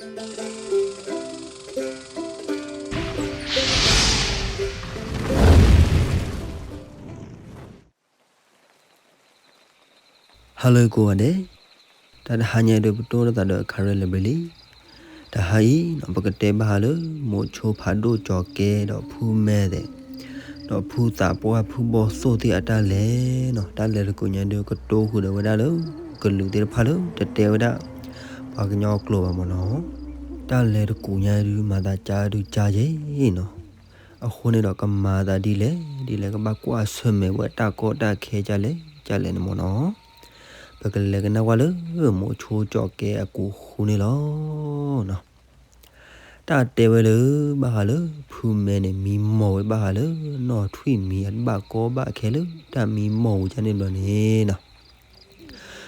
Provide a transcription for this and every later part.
ဟါလၢကိးဂၤဒဲး, တၢ်တဟါညါဒုးပတိၢ်ထီၣ်သးဒီး Karen Library လံ. တဟါအံၤ ပကတဲဘၣ်ဃးလၢ မိၤဆိဖးဒိၣ်ကၠီၤကဲဒီးဖုမဲသ့ၣ်, ဒီးဖုသးပှၢ်ဖုဘီၣ်သိၣ်သ့ၣ်အတၢ်လဲၤနီၤ, တၢ်လဲၤတကိးညါဒုးကတိၤဃုာ်ဒီးဝဲဒၣ်လၢ ကလုာ်သ့ၣ်တဖၣ်လၢ တတဲဝဲဒၣ် ပှၤကညီအကျိာ်ဘၣ်မ့ၢ်နီၤ. တၢ်လဲၤတကိးညါဒုး မၤသးကါဒုးကါယဲနီၤ. အဃိန့ၣ်ဒီးကမၤသးဒ်လဲၣ်ဒ်လဲၣ် ကဘၣ်ကွၢ်ဆၢၣ်မဲာ်ဝဲတၢ်ကီတၢ်ခဲကၢလဲၣ်ကၢလဲၣ်န့ၣ်မ့ၢ်နီၤ. ပကလဲၤကနၣ်ဝဲလၢ မိၤဆိကၠီၤကဲအကူာ်ဃုန့ၣ်လီၤ. တၢ်တဲဝဲလၢဘၣ်ဃးလၢ ဖုမဲန့ၣ် မံမီၢ်ဝဲဘၣ်ဃးလၢ နီၢ်ထွံၣ်မံၤအတဘၣ်ကီဘၣ်ခဲလၢ တၢ်မံမီၢ်ဝဲဒၣ်န့ၣ်ဘျီန့ၣ်နီၤ. မံ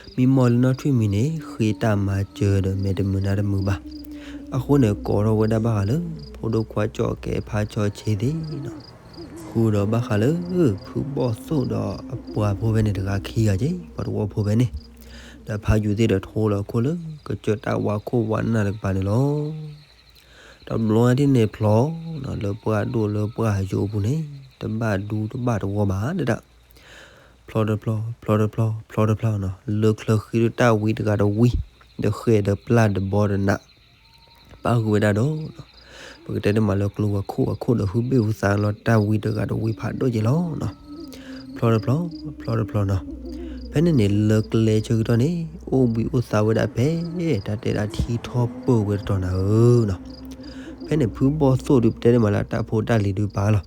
မီၢ်လၢနီၢ်ထွံၣ်မံၤန့ၣ် ဃ့တၢ်မၤစၢၤဒီးမဲာ်တမုာ်နါတမုာ်ဘၣ်. အဃိန့ၣ် ကိးထီၣ်ဝဲဒၣ်ဘၣ်ဃးလၢ ဖိဒိၣ်ခွါကၠီၤကဲဖါဆီဆ့သ့ၣ်နီၤ, ဃုာ်ဒီးဘၣ်ဃးလၢ ဖုဘီၣ်သိၣ်ဒီးအပှၤဖိဖဲန့ၣ်တဂၤခံဂၤက့ၤ ပှၤတဝီဖိဖဲန့ၣ်, ဒီးဖးယိၤသ့ၣ်ဒီးထိလီၤခိၣ်လၢ ကစၢၢ်တၢ်ဝါခိၣ်ဝါနၢ်တကပၤန့ၣ်လီၤ. တဘျီန့ၣ်ဖျီ လၢပှၢ်ဒိၣ်လၢပှၢ်ယိၤအပူၤန့ၣ် တဘၣ်ဒူတဘၣ်တဝီဘၣ်ဒၣ် ဖျီတဖျီ ဖျီတဖျီ ဖျီတဖျီနီၤ, လၢချၢဃံဒုးတၢ်ဝံတဂၤတဝံ, ဒီးဃဲၤဒီးပျၢ်တဘီတနး, ပၣ်ဃုာ်ဝဲဒၣ်ဒီး ပကတဲတမးလၢကျိဝဲခိၣ်ဝဲခိၣ်ဒီးဟုဘ့ၣ်ဟူသးလီၤ တၢ်ဝံတဂၤတဝံဖးဒိၣ်က့ၤလီၤနီၤ. ဖျီတဖျီ ဖျီတဖျီနီၤ, ဖဲန့ၣ်န့ၣ် လၢကျဲဆၢကတီၢ်န့ၣ် အိၣ်ဘှံးအိၣ်သါဝဲဒၣ်ဖဲ တၢ်တဲဒၣ်ထံထီၣ်ပၢၢ်ဝဲတတီၤနၤဧၢနီၤ. ဖဲန့ၣ်ဖုဘီၣ်သိၣ်ဒုး ပတဲတမးလၢတၢ်ဖိတၢ်လံၤဒုးပာ်လီၤ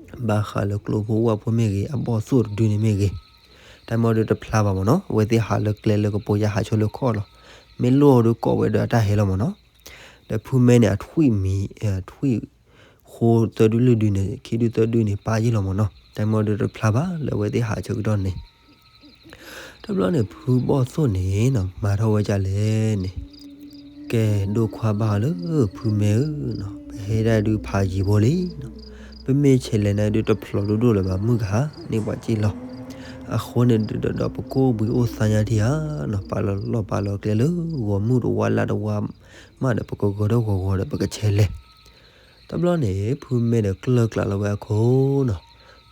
ဘၣ်ဃးလၢကျိဖိဝၣ်ဖိမ့ၢ်ဂ့ၤ အဘီၣ်သိၣ်တဒုန့ၣ်မ့ၢ်ဂ့ၤ, တၢ်မ့ၢ်ဒုးတဖျါဘၣ်မ့ၢ်နီၤ, အဝဲသ့ၣ်ဟးလၢကျဲလၢကပိာ်ယၢ်ဟးဆိလၢခီၣ်လီၤ. မ့ၢ်လိၣ်အီၤဒုးကိးဝဲဒီးအတၢ်ဟဲလီၤမ့ၢ်နီၤ. ဒီးဖုမဲန့ၣ် အထွံၣ်မံၤ ထွံၣ်ဃိသၢဒုလွံၢ်ဒုန့ၣ် ခံဒုသၢဒုန့ၣ် ပာ်ယ့ၢ်လီၤမ့ၢ်နီၤ, တၢ်မ့ၢ်ဒုးတဖျါဘၣ်လၢအဝဲသ့ၣ်ဟးဆၢကတီၢ်န့ၣ် တဘျီန့ၣ် ဖုဘီၣ်သိၣ်န့ၣ်နီၤ မၤထီၣ်ဝဲဒ်လဲၣ်န့ၣ်, ကဲဒိၣ်ခွါဘၣ်လၢ ဖုမဲဧၢနီၤ, ပဟဲဒၣ်ဒုးဖးယံၤဖိလံနီၤ, ပမ့ၢ်ဆဲးလဲၤန့ၣ်ဒုးတဖျိးဒိၣ်ဒိၣ်လၢၤဘၣ် မုၢ်ကဟါန့ၢ်ပှၤစ့ၢ်လီၤ. အဃိန့ၣ်ဒုးဒီးပကအိၣ်ဘှံးအိၣ်သါညါထံဧါနီၤ, ပာ်လီၤလီၢ်ပာ်လီၤကျဲလၢ ဂီၤမုၢ်တဝါလၢ်တဝါမးဒီး ပကဂၢၤထီၣ်ဂီၤဂီၤဒီး ပကဆဲးလဲၤ တဘျီန့ၣ် ဖုမဲဒီးကျၢၢ်ကျးလီၤဝဲအခိၣ်နီၤ,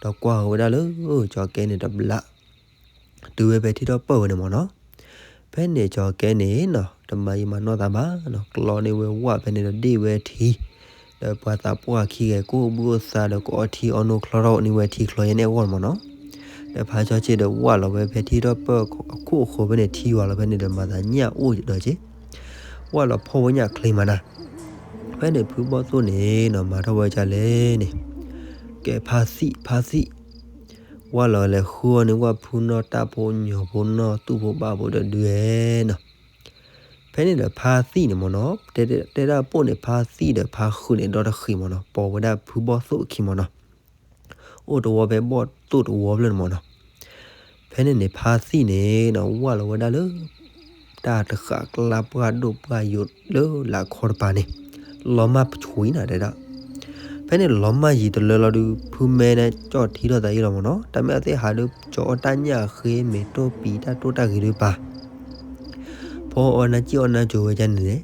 ဒီးကွၢ်ဃီၤဝဲဒၣ်လၢ ကၠီၤကဲန့ၣ်တဘျီ, တုၤဝဲဖဲထံထီၣ်ပၢၢ်ဝဲန့ၣ်မ့ၢ်နီၤ. ဖဲန့ၣ်ကၠီၤကဲန့ၣ်နီၤ တမၤယံာ်မၤနီၢ်သးဘၣ်နီၤ, ကျီန့ၢ်ဝဲဝၣ်ဖဲန့ၣ်ဒီးဒ့ၣ်ဝဲထံ, ဒီးပှၤသးပှၢ်ခံဂၤကိၣ်ဘုၣ်အိၣ်သါဒီးကအီထံအီနိချီထီၣ်န့ၢ်ဝဲထံချီယဲၢ်န့ၣ်အဂီၢ်မ့ၢ်နီၤ. ဒီးဖါဆီဆ့ဒီးဝၣ်လီၤဝဲဖဲထံထီၣ်ပၢၢ်အခိၣ်အဃၢၤဖဲန့ၣ် ထံယွၤလီၤဖဲန့ၣ်ဒီးမၤသးညၣ်အိၣ်ဒီးက့ ဝၣ်လီၤဖီၣ်ဝဲညၣ်ချ့မးနၤ. ဖဲန့ၣ်ဖုဘီၣ်သိၣ်န့ၣ်နီၤ မၤထီၣ်ဝဲဒ်လဲၣ်န့ၣ်, ကဲဖါသံၣ် ဖါသံၣ်, ဝၣ်လီၤလဲၤဃုအီၤန့ၣ် ဝၣ်ဖုနီၢ်တၢ်ဖိညီဖိနီၢ်သူၣ်ဖိဘၣ်ဖိဒီးဒုးဧဲနီၤ. ဖဲန့ၣ်ဒီးဖါသံၣ်န့ၣ်မ့ၢ်နီၤ တဲဒၣ်ပိၢ်န့ၣ် ဖါသံၣ်ဒီးဖါဃုာ်န့ၣ် ဒီတဃံးမ့ၢ်နီၤ ပိာ်ဝဲဒၣ်ဖုဘီၣ်သိၣ်အခံမ့ၢ်နီၤ. အိၣ်တဝီဖဲဘီၣ်သိၣ်တဝီဖျၢၣ်န့ၣ်မ့ၢ်နီၤ. ဖဲန့ၣ်န့ၣ် ဖါသံၣ်န့ၣ်နီၤ ဝၢ်လီၤဝဲဒၣ်လၢ တၢ်တဃာ်ကျါပှၢ်ဒိၣ်ပှၢ်ယိာ်လၢလၢ်ခီတပၤန့ၣ် လီၤမၢ်ပဆွံနၤတဲဒၣ်. ဖဲန့ၣ်လီၤမၢ်ယံၤတလၢလီၤဒုး ဖုမဲန့ၣ် ကၠီၣ်ထံထီၣ်သးယံာ်လီၤမ့ၢ်နီၤ. တၢ်မ့ၢ်အသ့ၣ်ဟးဒုး ကၠီအီၣ်တၢ်ညၣ်အဃ့ မ့ၤတိၢ်ပံၤတၢ်တိၢ်တၢ်ဂ့ၤဒုးပာ် ဖီအီၣ်နၢ်ကံၣ်အီၣ်နၢ်ကၠိဝဲဒၣ်န့ၣ်န့ၣ်.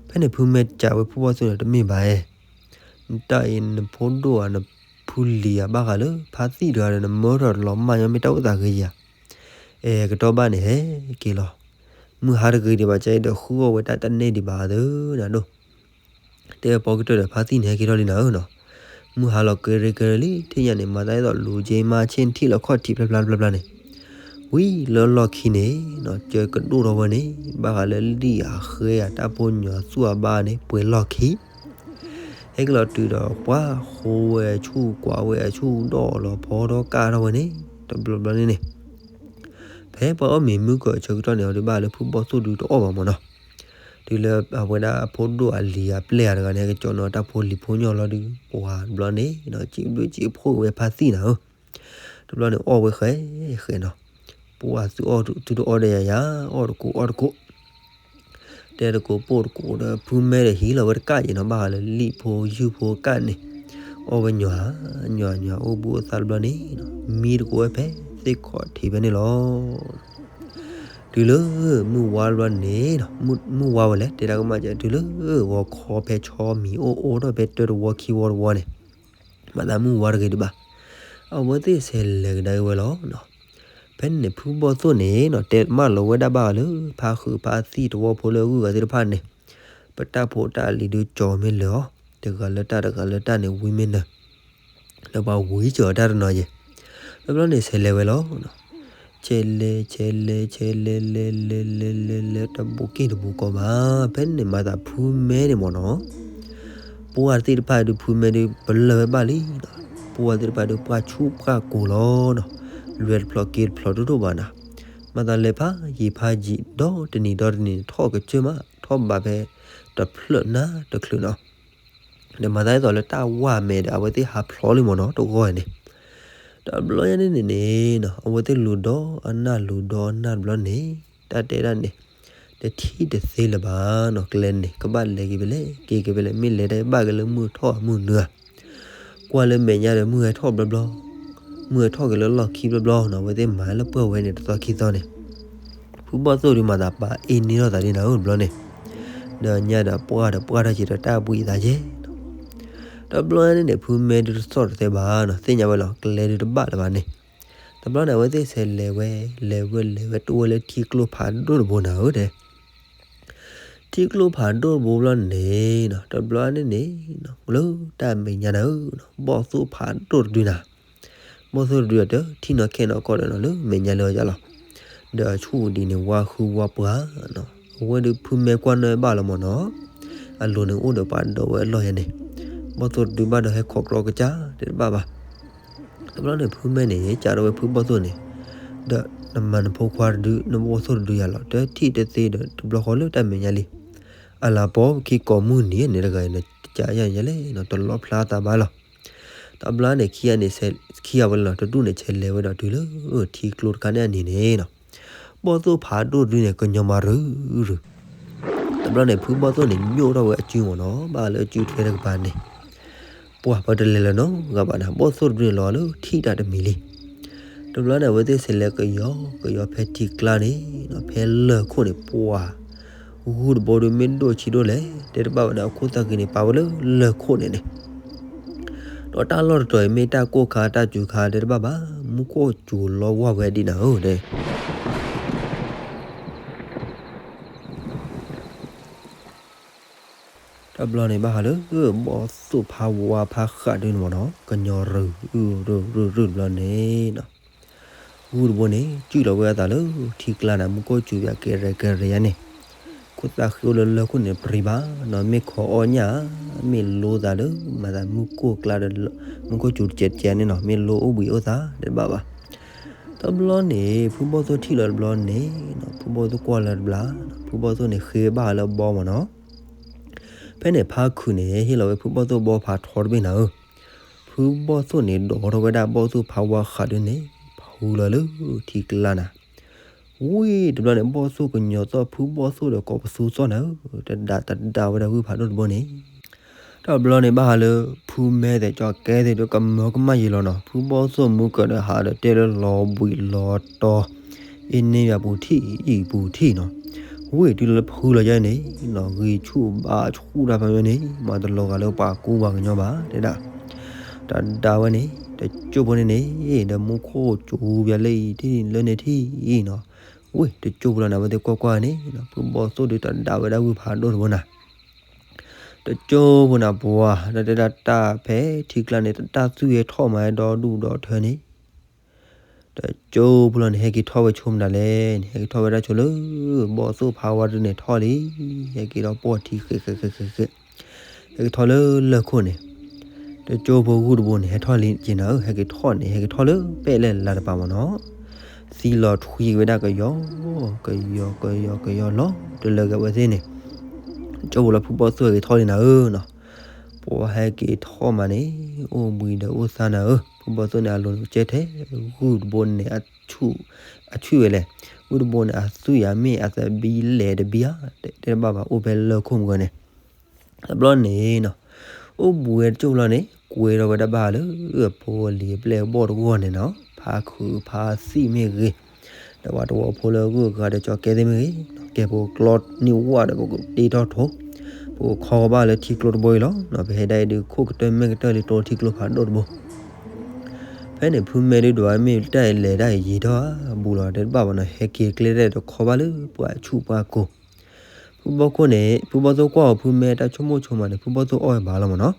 ဖဲန့ၣ်ဖုမဲကးဝဲဖုဘီၣ်သိၣ်န့ၣ် တမ့ၢ်ဘၣ်အဲ နတၢ်အံၤနဖိဒိၣ်ဧါ နဖုလံၤဧါ ဘၣ်ဃးလၢ ဖါသံၣ်တဂၤဒီး နမၢထီၣ်တလီၤမၢ်ညီ မ့ၢ်တၢ်အိၣ်သးဂ့ၤဧါ. အဲ ကတီၢ်ဘၣ်န့ၣ် ဟဲက့ၤလီၤ. မုၢ်ဟါတဂ့ၤဒံးဘၣ် ကဲဒီးဃုအီၣ်ဝဲတၢ်တန့ၢ်ဒံးဘၣ်သၢနၤဒိၣ် တဲပီကတၢၢ်ဒီး ဖါသံၣ်န့ၣ် ဟဲက့ၤထီၣ်လံနၤဧၢနီၤ. မုၢ်ဟါလီၤကရၢကရၢလံ ထံၣ်ညါန့ၣ် မၤသးဒ်သိးလူၤက့မါဆ့ၣ်ထံၣ်လီၤခီၣ်ထံးဖျါဖျါဖျါဖျါန့ၣ် ဝံၤလၢလီၢ်ခံန့ၣ်နီၤ ကၢကဒိၣ်ထီၣ်ဝဲန့ၣ် ဘၣ်ဃးလၢလံၣ်အဃ့အတၢ်ဖိညီသူၣ်အဘါန့ၣ် ပှဲၤလီၢ်ခံ ဟဲက့ၤလီၤတုၤဒီးပှၢ်ဃိဝဲအဆူၣ်ကွၢ်ဝဲအဆူၣ်ဒီးလီၤဖီထီၣ်ကၢ်ထီၣ်ဝဲန့ၣ် တဘျီဘျီန့ၣ်န့ၣ် ဖဲပှၤအီၣ်မ့ၤမုၢ်ကီၢ်အဆၢကတီၢ်န့ၣ် အီၤဒုးဘၣ်လၢဖုဘီၣ်သိၣ်ဒုးတအီၣ်ဘၣ်မ့ၢ်နီၤ. တုၤလၢအဝဲဒၣ်အဖိဒိၣ်အလံၤအပျဲၢ်အတဂၤန့ၣ် ဟဲက့ၤကၠီနီၤတၢ်ဖိလံၤဖိညီလီၤဒုး ပှၤတဘျီန့ၣ်နီၤ စံးဘျုးစံးဖှိၣ်ဝဲဖါသံၣ်နၤဧၢ တဘျီန့ၣ်အီၣ်ဝဲဃဲဃဲနီၤ. ပှၤသုအီၣ်သုတအီၣ်ဒီးယၤယၤ အီၣ်တကိးအီၣ်တကိး တဲတကိးပိၢ်တကိးဒီး ဖုမဲဒီးဟံးလီၤဝဲတကၣ်ယဲနီၤ ဘၣ်ဃးလၢလံၣ်ဖိယုၢ်ဖိကၣ်န့ၣ် အီၣ်ဝဲညီညီညီ အိၣ်ဘှံးအိၣ်သါတဘျီန့ၣ်နီၤ မံတကိးဝဲဖဲသ့ၣ်ခီၣ်ထံးဖဲန့ၣ်လီၤ. တုၤလၢမုၢ်ဝါဘျီန့ၣ်, မုၢ်ဝါဝဲလဲၣ် တဲဒၣ်ကမၣ်ကဲ တုၤလၢဂီၤခီဖဲဆီမံၤအိၣ်အိၣ်ထီၣ်ဖဲတၢတဝီခံဝီတဝီန့ၣ်, မၤသးမုၢ်ဝါတဂ့ၤဒံးဘၣ်. အဝဲသ့ၣ်ဆဲးလဲၤကဒါက့ၤဝဲလီၤ. ဖဲန့ၣ်ဖုဘီၣ်သိၣ်န့ၣ်နီၤ တဲမၢလီၤဝဲဒၣ်ဘၣ်အီၤလၢ ဖါဃုာ်ဖါသံၣ်တဝီဖိလၢအဂုၤအဂၤသ့ၣ်တဖၣ်န့ၣ်, ပတၢ်ဖိတၢ်လံၤဒုးကၠီမ့ၢ်လၢာ်အီၤ, တဂၤလၢတၢ်တဂၤလၢတၢ်န့ၣ် ဝံမ့ၢ်နၢၤ, လၢပှၤဝံစၢၤအီၤတၢ်တနီၤယဲၢ်. တဘျီန့ၣ်ဆဲးလဲၤဝဲလီၤ. ဆဲးလဲၤ ဆဲးလဲၤ ဆဲးလဲၤ လဲၤ လဲၤ လဲၤ လဲၤ လဲၤ တဘူးက့ၢ်တဘူးကီဘၣ်. ဖဲန့ၣ်မၤသးဖုမဲန့ၣ်မ့ၢ်နီၤ ပှၢ်သ့ၣ်တဖၣ်ဒုးဖုမဲဒုး ပလၢၢ်ဝဲဘၣ်လံနီၤ. ပှၢ်သ့ၣ်တဖၣ်ဒုးပှၢ်ဆူၣ်ပှၢ်ကိၤလီၤနီၤ. လွဲတဖျိးက့ၤတဖျိးဒိၣ်ဒိၣ်ဘၣ်နၤ. မၤသးလဲၤဖးယံာ်ဖးယံာ် ဒီတနံၤဒီတနံၤန့ၣ် ထီၣ်ကစၢၢ်မး ထီၣ်ဘးဖဲတဖျၢၣ်နၤတချုးနီၤ. ဒီးမၤသးဒ်သိးလၢတၢ်ဝါမဲာ်ဒီး အဝဲသ့ၣ်ဟးဖျိးလံမ့ၢ်နီၤ တဂီၢ်န့ၣ်. တဘျီညါန့ၣ်န့ၣ်နီၤ အဝဲသ့ၣ်လူၤဒီးအနၢ်လူၤဒီးအနၢ်တဘျီန့ၣ်, တၢ်တဲဒၣ်န့ၣ်, တထံၣ်တသ့လၢၤဘၣ်နီၤ ကျဲန့ၣ် ကဘၣ်လဲၤက့ၤဖဲလဲၣ် က့ၤက့ၤဖဲလဲၣ် မ့ၢ်လဲၤတၢ်ဘၣ်က့ၤလၢမုၢ်ထီၣ်မုၢ်နုၤဧါ. ကွၢ်လၢမဲာ်ညါဒီးမုၢ်ဟဲထီၣ်ဘျီဘျီ, မုၢ်ဟဲထီၣ်က့ၤလၢလီၢ်ခံဘျီဘျီနီၤ အဝဲသ့ၣ်မၤလၢပှၢ်ဝဲန့ၣ်တသီခံသီန့ၣ် ဖုဘီၣ်သိၣ်ဒုးမၤသးပာ်အ့န့ၢ်ထီၣ်သးဒ်နၤဧၢတဘျီန့ၣ်, ဒီးညါဒီးပှၢ်ဒီးပှၢ်ထီၣ်က့ၤဒီးတၢ်ဘှံးအသးယဲၢ်နီၤ. တဘျီန့ၣ်န့ၣ် ဖုမဲဒုးတသီၣ်တသဲဘၣ်နီၤ သ့ၣ်ညါဝဲလီၤ ကျဲဒုးတဘၣ်လၢၤဘၣ်န့ၣ်. တဘျီန့ၣ် အဝဲသ့ၣ်ဆဲးလဲၤဝဲ လဲၤဝဲလဲၤဝဲ တအိၣ်ဝဲလၢထံကျိဖးဒိၣ်တဘိနၤဧၢတဲ ထံကျိဖးဒိၣ်တဘိဘျီန့ၣ်နီၤ တဘျီန့ၣ်န့ၣ်နီၤ လၢတၢ်မဲာ်ညါနၤဧၢ, ဘီၣ်သိၣ်ဖးဒိၣ်တဒုနၤ, ဘီၣ်သိၣ်တဒုအတထံၣ်နီၢ်ခဲနီၢ်ကီၢ်ဒီးနီၤ လၢမဲာ်ညါလၢအီၤယါလီၤ. ဒီးအဆူၣ်ဒံးန့ၣ် ဝါဃုဝါပှၢ်နီၤ, အဝဲဒုးဖုမဲကွၢ်နီၢ်ဘၣ်လီၤမ့ၢ်နီၤ, အလိၤန့ၣ်အိၣ်ဒီးပှၤဒိးဝဲအလီၢ်ယါန့ၣ်, ဘီၣ်သိၣ်တဒုဘၣ်ဒီးဟဲခိးကြီကစၢ်တဲတဘၣ်ဘၣ် တဘျီန့ၣ် ဖုမဲန့ၣ် စးထီၣ်ဝဲဖုဘီၣ်သိၣ်န့ၣ်, ဒီးနမၤနဖိခွါတဒု နဘီၣ်သိၣ်တဒုယါလီၤ တထံၣ်တသ့ဒီး တဘျီဃီလၢတၢ်မဲာ်ညါလံ. အလၤပီခံကိးမုၢ်နံၤန့ၣ်တဂၤအံၤ နကစၢ်ယါယါလဲၣ်နီၤ တလီၣ်ဖျါသးဘၣ်လီၤ. တဘျီန့ၣ် ခံဂၤန့ၣ် ခံဂၤဝဲလီၤ တဒူၣ်န့ၣ် ဆဲးလဲၤဝဲဒီးတုၤလၢထံကျိတခါန့ၣ်အနံၤန့ၣ်နီၤ, ဘီၣ်သိၣ်ဖးဒိၣ်တဒုန့ၣ် ကညီမၤရုၢ်ရုၢ် တဘျီန့ၣ် ဖုဘီၣ်သိၣ်န့ၣ် ညိၣ်ထီၣ်ဝဲအစုမ့ၢ်နီၤ ဘၣ်လၢအစုထွဲတကပၤန့ၣ်, ပှၢ်ပတလဲၤလၢၤနီတဂၤဘၣ်န့ၣ် ဘီၣ်သိၣ်တဒုန့ၣ်လီၤလၢထံၣ်တၢ်တမံၤလံ. တဘျီန့ၣ် အဝဲသ့ၣ်ဆဲးလဲၤကယီကယီဖဲထံကျါန့ၣ်နီၤ ဖဲလၢၢ်ခိၣ်န့ၣ် ပှၢ် ဂုၢ်တဘိဒုးမ့ၢ်ဒိၣ်ဆံးဒိၣ်လဲၣ် တဲတဘၣ်ဝဲဒၣ် အခိၣ်သၣ်ဃံန့ၣ် ပာ်ဝဲလၢလၢၢ်ခိၣ်န့ၣ်န့ၣ် ဒီးတၢ်လီၢ်တတီၤအံၤမ့ၢ်တၢ်ကိၢ်ခါတၢ်စူၤခါတဲတဘၣ်ဘၣ် မူခိၣ်စူၤလီဝါဝဲဒ်နၤဧၢဒဲး တဘျီန့ၣ်ဘၣ်ဃးလၢ ဘီၣ်သိၣ်ဖးဝါဖးဃးဒုန့ၣ်မ့ၢ်နီၤ ကညီရုၢ်ရုၢ်ရုၢ်ရုၢ်တဘျီန့ၣ်နီၤ, ဂုၢ်တဘိန့ၣ် စုၣ်လီၤဝဲအသးလၢထံကျါန့ၣ် မူခိၣ်စူၤယၤကဲရဲၣ်ကဲရဲၣ်ယါန့ၣ်, ခိၣ်သၣ်ဃံအိၣ်လၢလၢၢ်ခိၣ်န့ၣ် ပြံဘၣ်နီၤ မ့ၢ်ခိးအီၣ်ညၣ်ဧါ, မ့ၢ်လိသးလၢ မၤသးမူခိၣ်ကျါဒီး မူခိၣ်စူၤတကဲးတကဲးန့ၣ်နီၤ မ့ၢ်လိအိၣ်ဘှံးအိၣ်သါတဲတဘၣ်ဘၣ် တဘျီန့ၣ် ဖုဘီၣ်သိၣ်ထံၣ်လီၤတဘျီန့ၣ်နီၤ ဖုဘီၣ်သိၣ်ကွၢ်လၢတဘျီ, ဖုဘီၣ်သိၣ်န့ၣ်ဃ့ဘၣ်လၢအဘီမ့ၢ်နီၤ, ဖဲန့ၣ်ဖါခုးန့ၣ် ဟ့ၣ်လီၤဝဲဖုဘီၣ်သိၣ်ဘီဖးထီတဘ့ၣ်နၤဧၢ, ဖုဘီၣ်သိၣ်န့ၣ် ဒိးထီၣ်ဝဲဒၣ်ဘီၣ်သိၣ်ဖးဝါဃးဒုန့ၣ် ဖုလီၤလၢထံကျါနၤ, ဝံၤတဘျီန့ၣ် ဘီၣ်သိၣ်ကညီၤသီၣ် ဖုဘီၣ်သိၣ်ဒီးကိးပသူသီၣ်နၤဧၢ, တဒးတဒးဝဲဒၣ်ဂုၢ်ဖးဒိၣ်တဘိန့ၣ် တဘျီန့ၣ်ဘၣ်ဃးလၢ ဖုမဲသဲးကၠီကဲသ့ၣ်ဒုးကမၢကမၣ်ယံာ်လီၤနီၤ ဖုဘီၣ်သိၣ်မူကၢၤဒီးဟးဒီးတဲလၢလီၤဘှံးလီၤတီၤ, အ့န့ယၤပူၤထံၣ်အံၤပူၤထံၣ်နီၤ, ဝံၤတုၤလၢဖုလီၤယါန့ၣ်နီၤ ဂံၢ်ဆူၣ်ဘါဆူၣ်တၢ်ဖဲန့ၣ်န့ၣ် မၤတလီၤဂာ်လၢပှၤကူပှၤကညီဘၣ်တဲဒၣ်, တဒးဝဲန့ၣ် တကၠိဖိန့ၣ်န့ၣ် ဒီးမူခိၣ်စူၤဘၣ်လၢအံၤထံၣ်လၢန့ၣ်ထံၣ်အံၤနီၤ, ဝံၤတကၠိဖိလီၤန့ၣ် အဝဲသ့ၣ်ကွၢ်ကွၢ်န့ၣ် ဖုဘီၣ်သိၣ်ဒုးတဒးဝဲဒၣ်ဂုၢ်ဖးဒိၣ်တဘိနၤ တကၠိဖိန့ၣ်ပှၤ ဒီးတဲဒၣ်တၢ်ဖဲထံကျါန့ၣ် တၢ်သူၣ်ဟဲထီၣ်မးဒီဒူၣ်ဒီထၢန့ၣ်, တကၠိဖိလီၤန့ၣ် ဟဲက့ၤထီၣ်ဝဲဆိမနုၤလဲၣ်န့ၣ် ဟဲက့ၤထီၣ်ဝဲဒၣ်ဆိလၢ ဘီၣ်သိၣ်ဖးဝါဒုန့ၣ်ထီၣ်လံ, ဟဲက့ၤဒီးပိာ်ထံဃဲးဃဲးဃဲးဃဲးဃဲး, ဟဲက့ၤထီၣ်လၢလၢၢ်ခိၣ်န့ၣ် တကၠိဖိဂုၢ်တဘိန့ၣ် ဟဲထီၣ်လံက့ၤနၤဧၢ, ဟဲက့ၤထီၣ်န့ၣ် ဟဲက့ၤထီၣ်လၢပဲၣ်လဲၣ်လါတပၤမ့ၢ်နီၤ, သံလီၤထွံဝဲဒၣ်ကယီ, ကယီကယီကယီလီၤ တလၢာ်က့ၤဝဲသ့ၣ်န့ၣ်, တကၠိဖိလၢဖုဘီၣ်သိၣ်ဟဲက့ၤထီၣ်လံနၤဧၢနီၤ, ပှၤဟဲက့ၤထီၣ်မးန့ၣ် အိၣ်ဘှံးဒီးအိၣ်သါနၤဧၢ, ဖုဘီၣ်သိၣ်န့ၣ် အလိၤန့ၣ်ကစဲထဲ, ဂုၢ်တဘိန့ၣ် အဆွံၣ်ဝဲလဲၣ်, ဂုၢ်တဘိန့ၣ် အသွံၣ်ယၤမ့ၢ်အသဘံလဲၣ်တဘံဧါ, တဲတဘၣ်ဘၣ် အိၣ်ဖဲလၢၢ်ခိၣ်မုၢ်ဂီၤန့ၣ် တဘျီန့ၣ်နီၤ, အိၣ်ဘှံးဝဲတကၠိဖိလီၤန့ၣ် ကွဲထီၣ်ဝဲဒၣ်ဘၣ်လၢ အဖိအလံၤအပျဲၢ်အဘီၣ်တဂီၢ်န့ၣ်နီၤ, ဖါခုးဖါသံၣ်မ့ၢ်ဂ့ၤ, ဒီးပှၤတဝီဖိလၢအဂုၤအဂၤဒီးကၠီၤကဲသ့ၣ်မ့ၢ်ဂ့ၤ, ကဲပကကျီန့ၢ်ဝၣ်ဒီးပကတ့ထီၣ်ထိ, ပကခီကဘၣ်လၢထံကျိတဘိအံၤလီၤ. ပဟဲဒၣ်အံၤဒုးခိၣ်ကတၢၢ်မဲာ်ကတၢၢ်လံ တိထံကျိဖးဒိၣ်တဘိ. ဖဲန့ၣ်ဖုမဲဒုးဒွးမ့ၢ်တၢ်အံၤလဲၤဒၣ်အံၤယံာ်ထီၣ်အါ ဘူးလီၤတဲတဘၣ်ဘၣ်နီၤ, ဟဲက့ၤကျဲဒၣ်တခီဘၣ်လၢပှၤဆူၣ်ပှၤကိၤ ဖုဘီၣ်ခိၣ်န့ၣ် ဖုဘီၣ်သိၣ်ကွၢ်အီၤဖုမဲတၢ်ဆိကမိၣ်ဆိကမးန့ၣ် ဖုဘီၣ်သိၣ်အီၣ်ဝဲဘၣ်လီၤမ့ၢ်နီၤ.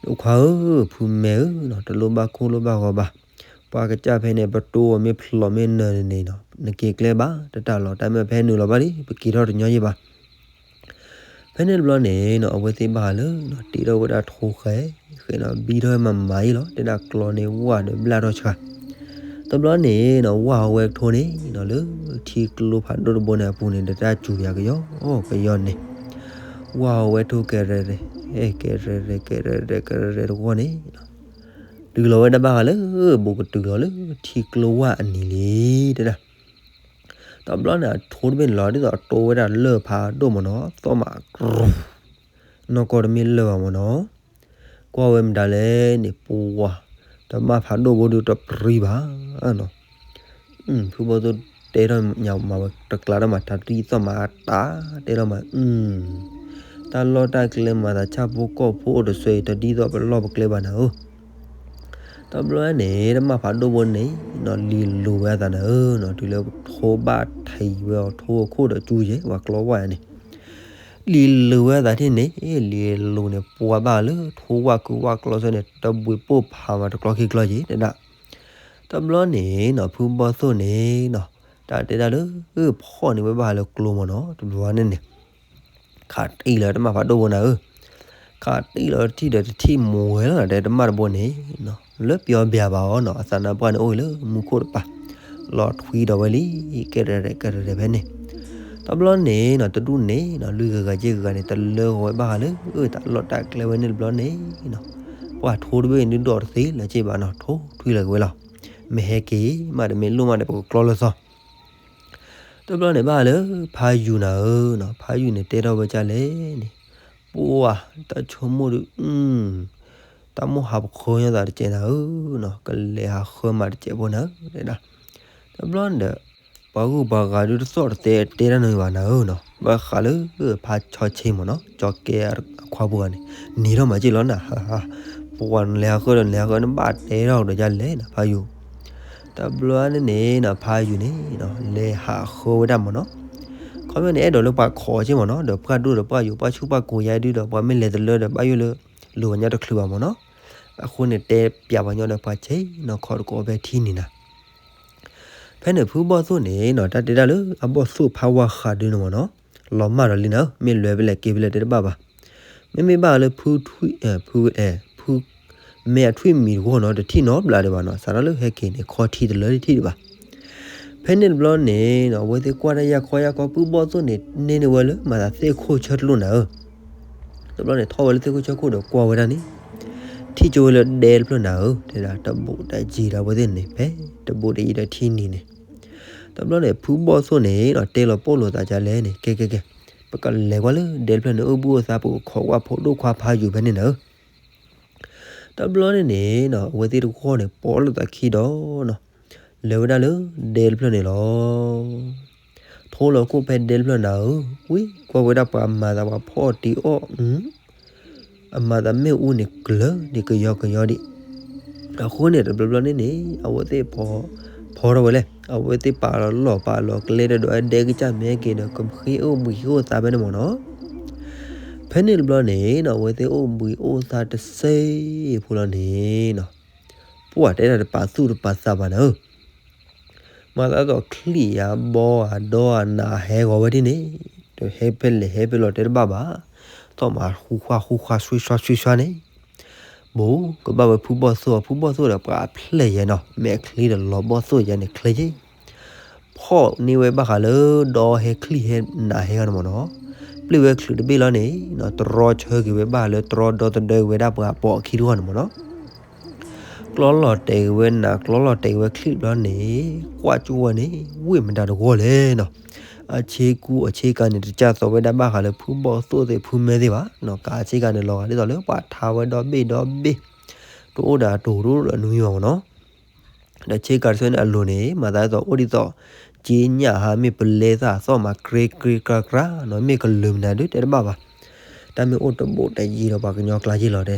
ဒိၣ်ခွါဧၢ, ဖုမဲဧၢနီၤ, တလိၣ်ဘၣ်ခိၣ်လိၣ်ဘၣ်ဂီၤဘၣ်. ပှၤကစၢ်ဖဲန့ၣ် ပတိၢ်အီၤမ့ၢ်ဖျိးမ့ၢ်နၢၤန့ၣ်နီၤ, နက့ၤကျဲဘၣ်, တတၢ်လီၤတၢ်မ့ၢ်ဖဲနုာ်လီၤဘၣ်လံ, ပက့ၤထီၣ်တညီယံၤဘၣ်. ဖဲန့ၣ်တဘျီန့ၣ်နီၤ အဝဲသ့ၣ်ဘၣ်ဃးလၢနီၤ တ့ထီၣ်ဝဲဒၣ်ထိဃဲ, ဃဲနီၤ ဘံထီၣ်ဝဲမၤမၤအံၤလီၤ, တဲဒၣ်ကျီန့ၢ်ဝၣ်ဒီးဘျၣ်ထီၣ်ဆှါ. တဘျီန့ၣ်နီၤ ဝၣ်အဝဲကထိန့ၣ်နီၤ လၢထံကျိဖးဒိၣ်တဘိန့ၣ်အပူၤန့ၣ် ဒီးတၢ်စူၤယၤကယီကယီန့ၣ်, ဝၣ်အဝဲထိကဲရဲၣ်ရဲၣ်, ကဲရဲၣ်ရဲၣ် ကဲရဲၣ်ရဲၣ် ကဲရဲၣ်ရဲၣ်တဝီန့ၣ်နီၤ တုၤလီၤဝဲဒၣ်ဘၣ်ဃးလၢ ဘူးကတုၤလီၤလၢထံကျိဝၣ်အနံၤလံ တဲဒၣ်. တဘျီန့ၣ် အထိတဘ့ၣ်န့ၣ်လီၤ ဒ်သိးအတိဝဲဒၣ်လၢၢ်ဖးဒိၣ်မ့ၢ်နီၤ, သီၣ်မးကြူ, နီၢ်ကီၢ်တမ့ၢ်လၢၢ်ဘၣ်မ့ၢ်နီၤ, ကွၢ်ဝဲမတၤလဲၣ်န့ၣ် ပှၤ, တမၣ်ဖးဒိၣ်ဘိဒုးတပြံဘၣ်နီၤ. ဖုဘီၣ်သိၣ်တဲထီၣ်ညါမးဝဲ တကျါထီၣ်မး တၢ်တံၢ်သီၣ်မးတၢ်တဲထီၣ်မး, တၢ်လီၢ်တၢ်ကျဲမၤသးဆၣ်ဖိကီၢ်ဖိအိၣ်တဆၢအံၤ တဒ်သိးပလီၢ်ပကျဲဘၣ်နၤဧၢ. တဘျီန့ၣ် တမၣ်ဖးဒိၣ်ဘိန့ၣ်နီၤ လံၤလိၤဝဲအသးနၤဧၢနီၤ, တုၤလၢထိဘၣ်ထံးဝဲအီၤ ထိအခိၣ်ဒီးကၠူယဲၢ် ပှၤကျီဝၣ်န့ၣ် လံၤလိၤဝဲအသးထံၣ်န့ၣ် လံၤလိၤန့ၣ် ပှၤဘၣ်လၢထိဝၣ်ကုဝၣ်ကျီဆၢန့ၣ် တဘှံးပိၢ်ဖးမးတကျီခံကျီယံၤတဲဒၣ်. တဘျီန့ၣ်နီၤ ဖုဘီၣ်သိၣ်န့ၣ်နီၤ တၢ်တဲဒၣ်လၢ ဖီၣ်န့ၢ်ဝဲဘၣ်ဃးလၢကျိမ့ၢ်နီၤ တဘျီန့ၣ်န့ၣ် ခးတံၢ်လီၤတမၣ်ဖးဒိၣ်ဘိနၤဧၢ, ခးတံၢ်လီၤတထံၣ်ဒီးတထံၣ်မူၤဝဲလီၤ တဲတမၣ်တဘိန့ၣ် လၢပျီဘၣ်ဘၣ်အီၤနီၤ အသးနါပှၢ်န့ၣ်အိၣ်ဂ့ၤလၢမူခိၣ်တပၤ လီၤထွံဒီးဝဲလံ ကဲရဲၣ်ရဲၣ် ကဲရဲၣ်ရဲၣ်ဖဲန့ၣ်. တဘျီန့ၣ်နီၤ တဒူၣ်န့ၣ်နီၤ လွံၢ်ဂၤဂၤယဲၢ်ဂၤဂၤန့ၣ် တလၢဂီၤဝဲဘၣ်ဃးလၢ တၢ်လီၢ်တၢ်ကျဲဝဲန့ၣ်တဘျီန့ၣ်နီၤ ပှၤထိတဘ့ၣ်ဒုးဒီးတသ့လၢၤက့ဘၣ်နီၤ ထိထွံလီၤက့ၤဝဲလီၤ. မ့ၢ်ဟဲက့ၤမးတမ့ၢ်လိၣ်မးဒီး ပကကျီလၢသီ တဘျီန့ၣ်ဘၣ်ဃးလၢ ဖးယူၤနၤဧၢနီၤ ဖးယူၤန့ၣ်တဲထီၣ်ဝဲဒ်လဲၣ်န့ၣ် ပှၤတၢ်ဆိကမိၣ်ဒုး တၢ်မိၣ်ဟးပဃၢညီသးတစဲးနၤဧၢနီၤ ကလဲၤဟးဃၢမးတစဲးဖိနၤဧၢ တဲဒၣ်. တဘျီန့ၣ်ဒီး ပှၤဂုၤပှၤဂၤဒုးတသီၣ်တသဲတဲတၢ်နီတမံၤဘၣ်နၤဧၢနီၤ ဘၣ်ဃးလၢဖးဆီဆ့မ့ၢ်နီၤ ကၠီၤကဲအခွါပူၤဂၤန့ၣ် နံၤထီၣ်မးက့ၢ်လီၤနၤ ပှၤနလဲၤဟးဃၢဒီးနလဲၤဟးဃၢနဘၣ်တဲထီၣ်ကဒီးဒ်လဲၣ်နီၤ ဖးယူၤ တဘျီန့ၣ်န့ၣ်နီၤ ဖးယူၤန့ၣ်နီၤ လဲၤဟးဃၢဝဲဒၣ်မ့ၢ်နီၤ ခီပညီန့ၣ် အဲၣ်ဒိးလၢပှၤခိးဆ့မ့ၢ်နီၤ ဒီးပှၤဒိၣ်ဒီးပှၤယူၤ ပှၤဆူၣ်ပှၤကိးယါဒုဒီး ပှၤမ့ၢ်လဲၤတလၢဒီး ဘၣ်ယိၣ်လၢ လိၤဝဲညီတချုးဘၣ်မ့ၢ်နီၤ အဃိန့ၣ် တဲပျးပှၤညီဒီးပှၤဆ့နီၤ ခိးတကိးဖဲထံနံၤနၤ ဖဲန့ၣ်ဖုဘီၣ်သိၣ်န့ၣ်နီၤ တၢ်တဲဒၣ်လၢအဘီၣ်သိၣ်ဖးဝါဃးဒုန့ၣ်မ့ၢ်နီၤ လီၤမၢ်ဒီးလံနၤဧၢ မ့ၢ်လဲၤဖဲလဲၣ်က့ၤဖဲလဲၣ်တဲတဘၣ်ဘၣ် မ့မ့ၢ်ဘၣ်လၢဖုထွံၣ် ဖု ဖု မဲအထွံၣ်မံၤတဂီၢ်နီၤ တထံၣ်နီတဘျီဒံးဘၣ်နီၤ စးထီၣ်လၢဟဲက့ၤန့ၣ် ခီထံတလၢတထံၣ်ဒံးဘၣ် ဖဲန့ၣ်တဘျီန့ၣ်နီၤ အဝဲသ့ၣ်ကွၢ်တၢ်ယၢ်ခီယၢ်ခီ ဖုဘီၣ်သိၣ်န့ၣ် န့ၢ်န့ၢ်ဝဲလၢမၤသးသ့ၣ်ခိၣ်ဆၢတလိၣ်နၤဧၢ တဘျီန့ၣ် ထီၣ်ဝဲလၢသ့ၣ်ခိၣ်ဆၢခိၣ်ဒီးကွၢ်ဝဲဒၣ်န့ၣ် ထံၣ်ကၠိဝဲလၢဒဲတဖျၢၣ်နၤဧၢ တဲဒၣ် တဘူးတယံၤဒီးအဝဲသ့ၣ်န့ၣ် ဖဲတဘူးတယံၤဒီးထံနံၤန့ၣ် တဘျီန့ၣ် ဖုဘီၣ်သိၣ်န့ၣ်နီၤ တဲလီၤပိာ်လိာ်သးဒ်လဲၣ်န့ၣ် ကဲကဲကဲ ပကလဲၤကွၢ်လၢဒဲတဖျၢၣ်န့ၣ် အိၣ်ဘှံးအိၣ်သါ ပကခိးကွၢ်ဖိဒိၣ်ခွါဖးယူၤဖဲန့ၣ်နၤဧၢ တဘျီန့ၣ်န့ၣ်နီၤ အဝဲသ့ၣ်တဂီၢ်န့ၣ် ပိာ်လိာ်သးခံဒီးနီၤ လဲၤဝဲဒၣ်လၢဒဲတဖျၢၣ်န့ၣ်လီၤ ထိလီၤခိၣ်ဖဲဒဲတဖျၢၣ်နၤဧၢ ဝံၤကွၢ်ဝဲဒၣ်ပှၤမၤသးပှၤဖီၣ်တံၢ်အီၣ် အမၤသးမ့ၣ်အူန့ၣ်ကျၢၤဒံးကယီကယီဒံး အဃိန့ၣ် တဘျီဘျီန့ၣ်န့ၣ် အဝဲသ့ၣ်ဖီထီၣ်ဝဲလဲၣ် အဝဲသ့ၣ်ပာ်လီၤပာ်လီၤကျဲဒီး ဒဲကစၢ်မ့ၢ်ဟဲက့ၤဒီး ကဃ့အိၣ်ဘှံးအိၣ်သါဖဲန့ၣ်မ့ၢ်နီၤ ဖဲန့ၣ်တဘျီန့ၣ်နီၤ အဝဲသ့ၣ်အိၣ်ဘှံးအိၣ်သါတစဲးဖိလီၤန့ၣ်နီၤ ပှၤတဲဒၣ်တပာ်သူၣ်တပာ်သးဘၣ်နၤဧၢ မၤသးဒ်သိးချံၣ်ဧါဘီဧါဒီဧါနးဟဲဂီၤဝဲဒ်န့ၣ် တဟဲဖဲလဲၣ်ဟဲဖဲလဲၣ်တဲတဘၣ်ဘၣ် သီၣ်မးဃူဃွါဃူဃွါဆွံဆွါဆွံဆွါန့ၣ် ဘူးကဘၣ်ဝဲဖုဘီၣ်သိၣ် ဖုဘီၣ်သိၣ်ဒီးပှၤအဖျဲၣ်ယဲနီၤ မဲာ်ချံဒီးလီၤဘီၣ်သိၣ်ယဲန့ၣ်ချ့က့ ဖီၣ်န့ၢ်ဝဲဘၣ်ဃးလၢဒီဟဲချံၣ်ဟဲနးဟဲဂီၤန့ၣ်မ့ၢ်နီၤ ပျ့ၢ်ဝဲချုးတဘ့ၣ်လီၤန့ၣ် တြီဆၢက့ၤဝဲဘၣ်လၢတြီဒီသဒၢက့ၤဝဲဒၣ်ပှၤပိာ်အခံတဂီၢ်န့ၣ်မ့ၢ်နီၤ ကျီလီၤတဲာ်က့ၤဝဲနး ကျီလီၤတဲာ်က့ၤဝဲချံၣ်ဘျီန့ၣ် ကွၢ်ကၠိဝဲန့ၣ် ဝ့ၢ်မတၤတဂီၢ်လဲၣ်နီၤ အဆ့ကူအဆ့ကၤန့ၣ် တစၢ်သိးဝဲဒၣ်ဘၣ်ဃးလၢဖုဘီၣ်သိၣ်သ့ၣ်ဖုမဲသ့ၣ်ဘၣ်နီၤ ကးဆ့ကၤန့ၣ်လီၤဂာ်ဒ်သိးလၢပှၤထါဝဲဒီဘ့ၣ်ဒီဘ့ၣ် တအိၣ်ဒီးတိၤတအိၣ်ဒီးနွံဘၣ်မ့ၢ်နီၤ ဒီးဆ့ကၤတဆၢန့ၣ်အလိၤန့ၣ် မၤသးဒ်သိးအိၣ်ဒ်သိး က့ညၣ်ဟါ မ့ၢ်ပလဲသၣ်သီၣ်မၤ ကြ့ကြ့ကြါကြါနီၤ, မ့ၢ်ကလုာ်မနုၤဒုးတဲတဘၣ်ဘၣ်. တၢ်မ့ၢ်အိၣ်တဘိးတယံၤဒီးပှၤကညီကျါယ့ၢ်လီၤတဲ.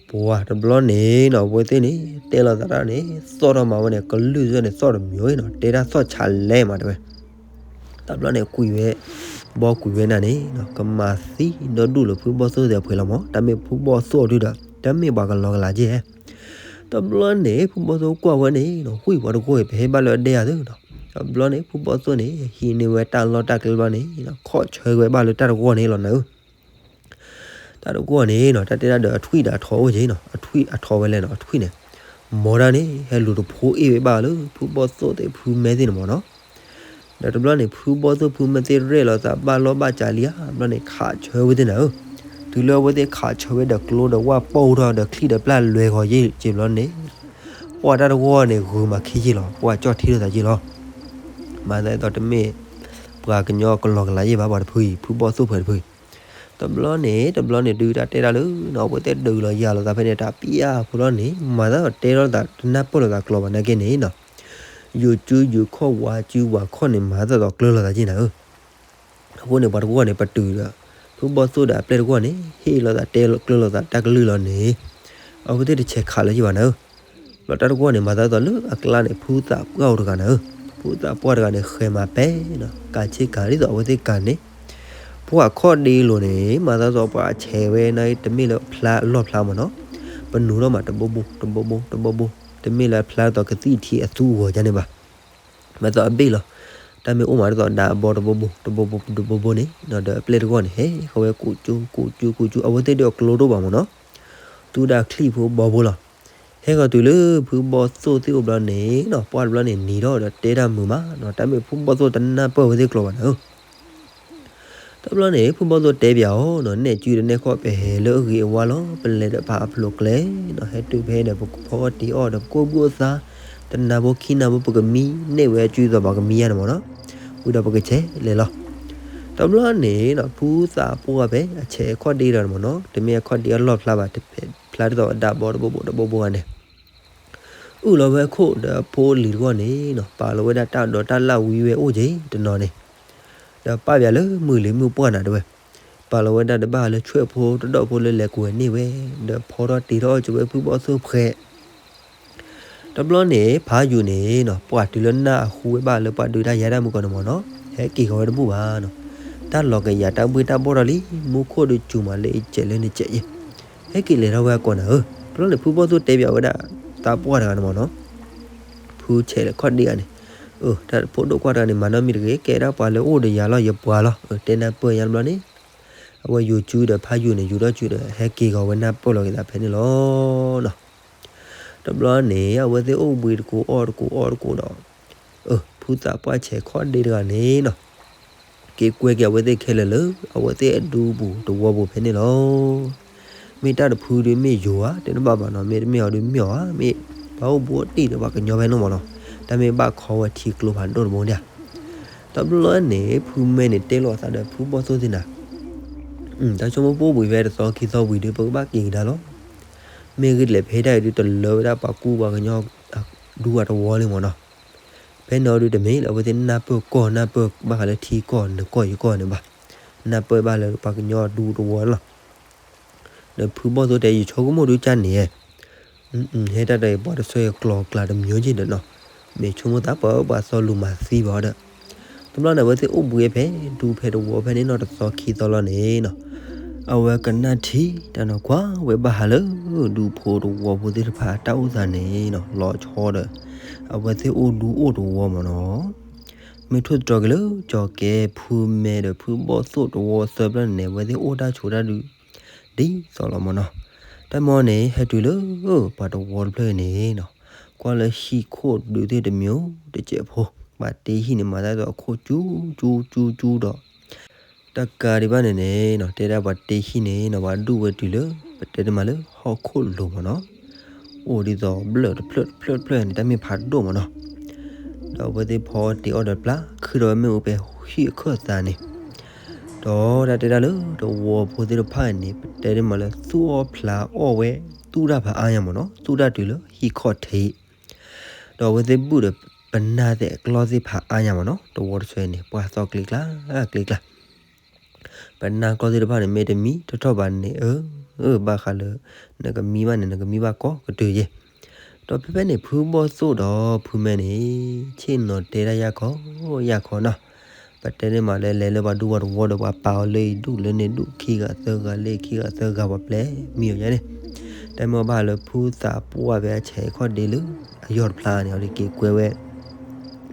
ပှၤတဘျီန့ၣ်နီၤ အဝဲသ့ၣ်န့ၣ် တဲလိာ်သးတၢ်န့ၣ် သီၣ်ထီၣ်မၤဝဲန့ၣ် ကလုၢ်စၢ်န့ၣ် သီၣ်တမံၤနီၤ, တဲတၢ်သီၣ်ဆးလဲမးတဲဝဲ. တဘျီန့ၣ်ကွံာ်ဝဲ ဘီကွံာ်ဝဲနၤန့ၣ်နီၤ, ကမၤသံဒီဒူၣ်လၢဖုဘီၣ်သိၣ်သ့ၣ်အဖှဲးလီၤမး, တၢ်မ့ၢ်ဖုဘီၣ်သိၣ်ဒုးဒီး တၢ်မ့ၢ်ပှၤကလီၤကလးက့ၢ်. တဘျီန့ၣ် ဖုဘီၣ်သိၣ်ကွၢ်ဝဲန့ၣ်နီၤ, ဝံၢ်ပှၤတဂီၢ်အံၤ ပဟဲဘၣ်လၢအဒဲဧါသ့နီၤ. တဘျီန့ၣ် ဖုဘီၣ်သိၣ်န့ၣ် ဟံးန့ၢ်ဝဲတၢ်လီၢ်တၢ်ကျဲတဘျီန့ၣ်နီၤ, ခီၣ်ဆၢဝဲဘၣ်လၢတၢ်တဂီၢ်န့ၣ်လီၤနၤဧၢ. တၢ်တဂီၢ်န့ၣ်နီၤ, တၢ်တဲဒၣ်ဒီးအထွံၣ်ဒီးအထီအိၣ်က့ၤနီၤ, အထွံၣ်အထီဝဲလဲၣ်နီၤ, အထွံၣ်န့ၣ် မ်တၢ်န့ၣ် ဟဲလူၤတဖိအ့ၣ်ဝဲဘၣ်လၢ ဖုဘီၣ်သိၣ်သ့ၣ်ဖုမဲသ့ၣ်န့ၣ်မးနီၤ. ဒီးတဘျီန့ၣ် ဖုဘီၣ်သိၣ်ဖုမဲသ့ၣ်ရဲၣ်လီၤသးဘၣ်လီၢ်ဘၣ်စးလံဧါ, တဘျီန့ၣ် ခးဆၢဝဲသ့ၣ်နၤဧၢ. တုၤလၢအဝဲသ့ၣ်ခးဆၢဝဲဒီးကျိဒီးဝၣ်ပိၢ်ထီၣ်ဒီးချံၣ်ဒီးပျၢ်လွဲၤဃီၤယ့ၢ်က့ၤဘျီန့ၣ် ပှၤတၢ်တဂီၢ်န့ၣ် ဂုာ်မၤခံယ့ၢ်လီၤ, ပှၤကၠီၣ်ထံလိာ်သးယ့ၢ်လီၤ. မၤသးဒ်သိးတမ့ၢ် ပှၤကညီကလီၤကလးယ့ၢ်ဘၣ် ပှၤတဖုအံၤ, ဖုဘီၣ်သိၣ်ဖှဲးတဖုအံၤ. တဘျီန့ၣ် တဘျီန့ၣ် ဒုးတၢ်တဲတၢ်လၢနီၤ, အဝဲသ့ၣ်ဒုးလီၤယၤလိာ်သးဖဲန့ၣ် တၢ်ပျၢ်ဖိလီၤန့ၣ် မၤသးဒ်သိးတဲထီၣ်သးတနၢ်ပၢၢ်လိာ်သးကျိာ်ဘၣ်နာ်က့န့ၣ်နီၤ, ယိၤစုယိၤခီၣ်ဝၤစုဝၤခီၣ်န့ၣ် မၤသးဒ်သိးကျၢၤလိာ်သးက့ၢ်နၤဧၢ. အဃိန့ၣ် ပှၤတဂီၢ်န့ၣ် ပတုာ်ဒီး ဖုဘီၣ်သိၣ်ဒီးအပျဲၢ်တဂီၢ်န့ၣ် ဟ့ၣ်လိာ်သးတဲကျၢၤလိာ်သးတၢ်ကလုၢ်လီၤန့ၣ် အဝဲသ့ၣ်တဆဲးခးလၢၤယ့ၢ်ဘၣ်နၤဧၢ. ဘျီတၢ်တဂီၢ်န့ၣ် မၤသးဒ်သိးလၢအကျါန့ၣ် ဖုသးပှၢ်အိၣ်တဂၤနၤဧၢ. ဖုသးပှၢ်တဂၤန့ၣ် ဃဲၤမၤပဲနီၤ, ကးဆ့ကၤဒ်သိးအဝဲသ့ၣ်ကၤန့ၣ် ပှၤခီၣ်ဒ့လိၤန့ၣ် မၤသးဒ်သိးပှၤဆဲးဝဲန့ၣ် တမ့ၢ်လၢဖျါအလီၢ်ဖျါမးနီၤ, ပနုာ်ထီၣ်မးတဘိဘိ တဘိဘိ တဘိဘိ, တမ့ၢ်လၢဖျါဒ်သိးကသံၣ်ထံအသူအဂီၤဒ်န့ၣ်ဘၣ်. မၤသးအဘ့ၣ်လီၤ. တၢ်မ့ၢ်အိၣ်မးဒ်သိးဒးအဘီတဘိဘိ တဘိဘိ တဘိဘိန့ၣ် ဒီးအပျဲၢ်တဂီၢ်န့ၣ် ဟဲဃီၤဝဲကူးကၠိ ကူးကၠိ ကူးကၠိ အဝဲသ့ၣ်ဒုးအကျိဒိၣ်ဘၣ်မးနီၤ, သူၣ်ဒၣ်ချံၣ်ဖိဘီဖိလီၤ. ဟဲဃီၤတုၤလၢဖုဘီၣ်သိၣ်သ့ၣ်အိၣ်ဘျီန့ၣ်နီၤ, ပှၢ်တဘျီန့ၣ်နံၤထီၣ်ဒီးတဲတၢ်မုာ်မးနီၤ, တၢ်မ့ၢ်ဖုဘီၣ်သိၣ်တနၢ်ပၢၢ်ဝဲသ့ၣ်ကျိာ်ဘၣ်နၤဧၢ. တဘျီန့ၣ် ဖုဘီၣ်သိၣ်တဲပၠးအီၤနီၤ, နဲၣ်ကုဒီးနဲၣ်ခီၣ် ပဟဲလၢအဂ့ၤအဝါလီၤ, ပလဲၤဒီးပာ်အဖျိးကျဲနီၤ, ဟဲတုၤဖဲဒီးပကဖီအီၣ်တ့ၤအီၣ်ဒီးပကအိၣ်ဘှံးအိၣ်သါ, တနၤဖိခံနၤဖိပကမံ, နဲၣ်ဝဲအကုသိးပှၤကမံယါန့ၣ်မးနီၤ, ဝံၤဒီးပကဆဲးလဲၤလီၤ. တဘျီန့ၣ်နီၤ ဖုသးပှၢ်ဖဲအဆဲးခီၣ်ဒ့ဒီးန့ၣ်မးနီၤ, တမ့ၢ်အခီၣ်ဒ့အလီၢ်ဖျါဘၣ်, ဖဲဖျါဒ်သိးအဒးဘီတဘိဘိတဘိဘိဂၤန့ၣ် အုၣ်လီၤဝဲအခိၣ်ဒီးအဖိအလံၤတဂီၢ်န့ၣ်နီၤ, ပာ်လီၤဝဲဒၣ်တၢ်ဒိးတၢ်လၢ်ဝံၤဝဲအိၣ်က့ၤတနီၤန့ၣ်, ဒီးပာ်ပၠးလၢမုၢ်လံၤမုၢ်ပှၢ်နၤတဲဝဲ, ပာ်လီၤဝဲဒၣ်တဘၣ်လၢဆွဲၣ်ဖိတဒီၣ်ဖိလၢလဲၤကွံာ်ဝဲန့ၢ်ဝဲ, ဒီးဖီထီၣ်တ့ထီၣ်အီၣ်က့ၤဝဲဖုဘီၣ်သိၣ်ဖှဲး တဘျီန့ၣ် ဖးယိာ်န့ၣ်နီၤ, ပှၢ်တုၤလၢနၢ်အဟူဝဲဘၣ်လၢပှၤဒုးတၢ်ယါတၢ်မုၢ်ကီၢ်န့ၣ်မးနီၤ, ဟဲက့ၤဃီၤဝဲတဘူၣ်ဘၣ်နီၤ, တၢ်လီၤကယၤတၢ်ဘှ့ၣ်တၢ်ဘှီၣ်ထီၣ်လံ, မူခိၣ်ဒုးစူၤမးလၢအံၤကဲးလၢန့ၣ်ကဲးယဲၢ်, ဟဲက့ၤလဲၤထီၣ်ဝဲအကိာ်နၤဧၢ. တဘျီန့ၣ် ဖုဘီၣ်သိၣ်တဲပၠးဝဲဒၣ် သးပှၢ်တဂၤန့ၣ်မးနီၤ, ဖုဆဲးလဲၤခီၣ်ဒ့ဂၤန့ၣ်, တၢ်ဖိဒိၣ်ခွါတဂၤန့ၣ် မၤနီတမံၤတဂ့ၤ, ကဲဒၣ်ပှၤလၢအိၣ်ဒီးယၤလီၤ, ယပှၤလီၤ, တဲနၢ်ပၢၢ်ညါတဘျီန့ၣ်, အဝဲယိၤစုဒီးဖးယိာ်န့ၣ် ယူၤထီၣ်စုဒီး ဟဲက့ၤဂီၤဝဲနၢ်ပၢၢ်လီၤက့ၤသးဖဲန့ၣ်လီၤနီၤ. တဘျီန့ၣ် အဝဲသ့ၣ်အိၣ်ဘှံးတကိးအီၣ်တကိးအီတကိးဒီး, ဖုသးပှၢ်ဆဲးခီၣ်ဒ့တဂၤန့ၣ်နီၤ, က့ၤကွဲက့ၤအဝဲသ့ၣ်ခဲလၢာ်လၢ အဝဲသ့ၣ်အဒူပူၤတဝီပူၤဖဲန့ၣ်လီၤ. မ့ၢ်တၢ်တဖုဒုးမ့ၢ်ယိၤဧါ, တဲတဘၣ်ဘၣ်နီၤ, မ့တမ့ၢ်အီၤဒုးမ့ၢ်အီၤဧါ, မ့ၢ်ပှၤအိၣ်ဘူးအိၣ်တံၢ်လၢပှၤကညီဖဲန့ၣ်မးနီၤ, တၢ်မ့ၢ်ဘၣ်ခီဝဲထံကျိဖးဒိၣ်တဘိဒၣ်. တဘျီန့ၣ် ဖုမဲန့ၣ်တဲလိာ်အသးဒီးဖုဘီၣ်သိၣ်သ့ၣ်နၤ, တၢ်ဆိကမိၣ်ပအိၣ်ဘှံးဖဲတသီခံသီဝံၤဒုး ပကဘၣ်က့ၤကဒါလီၤ. မ့ၢ်ဂ့ၢ်လဲၣ် ပဟဲဒၣ်အံၤဒုးတလၢဝဲဒၣ်ပှၤကူပှၤကညီအဒူအတဝီလံမးနီၤ. ဖဲန့ၣ်အီၤဒုးတမ့ၢ်လၢအဝဲသ့ၣ်နၢ်ပၢၢ်ကီၢ် နၢ်ပၢၢ်ဘၣ်ဃးလၢထံကီၢ်နကီၢ်ယကီၢ်န့ၣ်ဘၣ်. နၢ်ပၢၢ်ဘၣ်လၢပှၤကညီအဒူတဝီလီၤ. ဒီးဖုဘီၣ်သိၣ်တဲ ယဆိကမိၣ်ဒုးကၢ်န့ၣ်, ဟဲတၢ်ဒီးပှၤတဆၢကျိၤကျါတမံၤက့ၤဒီးနီၤ, မ့ၢ်ဆိကမိၣ်သးပှၤအၢပှၤသီလူၤမၤသံဘၣ်ဒီး, တဘျီန့ၣ် အဝဲသ့ၣ်အိၣ်ဘှံးဖဲဒူဖဲတဝီဖဲန့ၣ်နီၤ တသီခံသီလီၤန့ၣ်နီၤ, အဝဲကနၣ်ထံတၢ်နီၤ ကွၢ်ဝဲဘၣ်ဟးလၢ ဒူဖိတဝီဖိသ့ၣ်တဖၣ်အတၢ်အိၣ်သးန့ၣ်နီၤ လီၤဆီဒီး အဝဲသ့ၣ်အိၣ်ဒူအိၣ်တဝီမးနီၤ. မ့ၢ်ထိၣ်သတြီၤက့ၤလၢ ကၠီၤကဲ ဖုမဲဒီးဖုဘီၣ်သိၣ်တဝီသၢဖျၢၣ်န့ၣ် အဝဲသ့ၣ်အိၣ်တၢ်ဆိးတၢ်ဒုး ဒ်သိးလီၤမးနီၤ. တၢ်မ့ၢ်န့ၣ် ဟဲတုၤလၢ ပှၤတဝီတဖျၢၣ်န့ၣ်နီၤ, ကွၢ်လၢဟံၣ်ခိၣ်ဒုးသ့ၣ်တမံၤတစဲးဖိ, ပှၤတ့ဟံၣ်န့ၣ် မၤတၢ်ဒ်သိးအခိၣ်ကၠူကၠူကၠူကၠူဒီး တကးဒံးဘၣ်န့ၣ်န့ၣ်နီၤ တဲဒၣ်ပှၤတ့ဟံၣ်န့ၣ်နီၤ ပှၤဒူၣ်ဝဲတုၤလၢ ပတဲတမံၤလၢဟီၣ်ခိၣ်လိၤမးနီၤ, အိၣ်ဒ်သိးဘျၢၣ်တဖျၢၣ်တဖျၢၣ်တဖျၢၣ်န့ၣ် တၢ်မ့ၢ်ဖးဒိၣ်မးနီၤ. ဒီးအဝဲသ့ၣ်ဖီတ့အီၣ်ဒီးပျၢ် ခုၣ်ထီၣ်ဝဲမ့ၣ်အူဖဲဟံၣ်အခၢၣ်သးန့ၣ်, ဒီးတၢ်တဲဒၣ်လၢတဝီဖိသ့ၣ်တဖၣ်န့ၣ် ပတဲတမံၤလၢသူၣ်အီၣ်ဖျးအီၣ်ဝဲ သူၣ်တၢ်ဖးအါညါမးနီၤ, သူၣ်တၢ်တုၤလၢဟံၣ်ခီၣ်ထံး ဒီးအဝဲသ့ၣ်ဘူၣ်ဒီး ပနၢ်သ့ၣ်အကျီၢ်သ့ၣ်ဖးအါညါမ့ၢ်နီၤ, တဝီတဆၢန့ၣ် ပှၢ်သီၣ်ကျ့ကျါ ကျ့ကျါ ပနၢ်ကျီၢ်သ့ၣ်တဖၣ်န့ၣ် မ့ၢ်တမံထီၣ်ထီၣ်ဘၣ်န့ၣ် အၢ အၢ ဘၣ်ဃးလၢ နကမံဘၣ်န့ၣ် နကမံဘၣ်ကိးကတၢၢ်ယဲၢ်. ဒီးဖဲဖဲန့ၣ် ဖုဘီၣ်သိၣ်ဒီးဖုမဲန့ၣ် ဆ့ၣ်နီၤတဲဒၣ်ယၢ်ခီ ယၢ်ခီနီၤ, ပတဲန့ၣ်မးလၢလဲၤလၢပှၤဒူပှၤတဝီဒီး ပှၤပာ်အီၤလၢအံၤဒူၣ်လၢန့ၣ်ဒူၣ် ခံဂၤသၢဂၤလၢခံဂၤသၢဂၤ ပှၤပျဲမံအီၤညါန့ၣ်, တၢ်မ့ၢ်ဘၣ်လၢဖုသးပှၢ်ဖဲအဆဲးခီၣ်ဒ့လၢ အယီၢ်တဖျါန့ၣ် အီၤတက့ၤကွဲဝဲ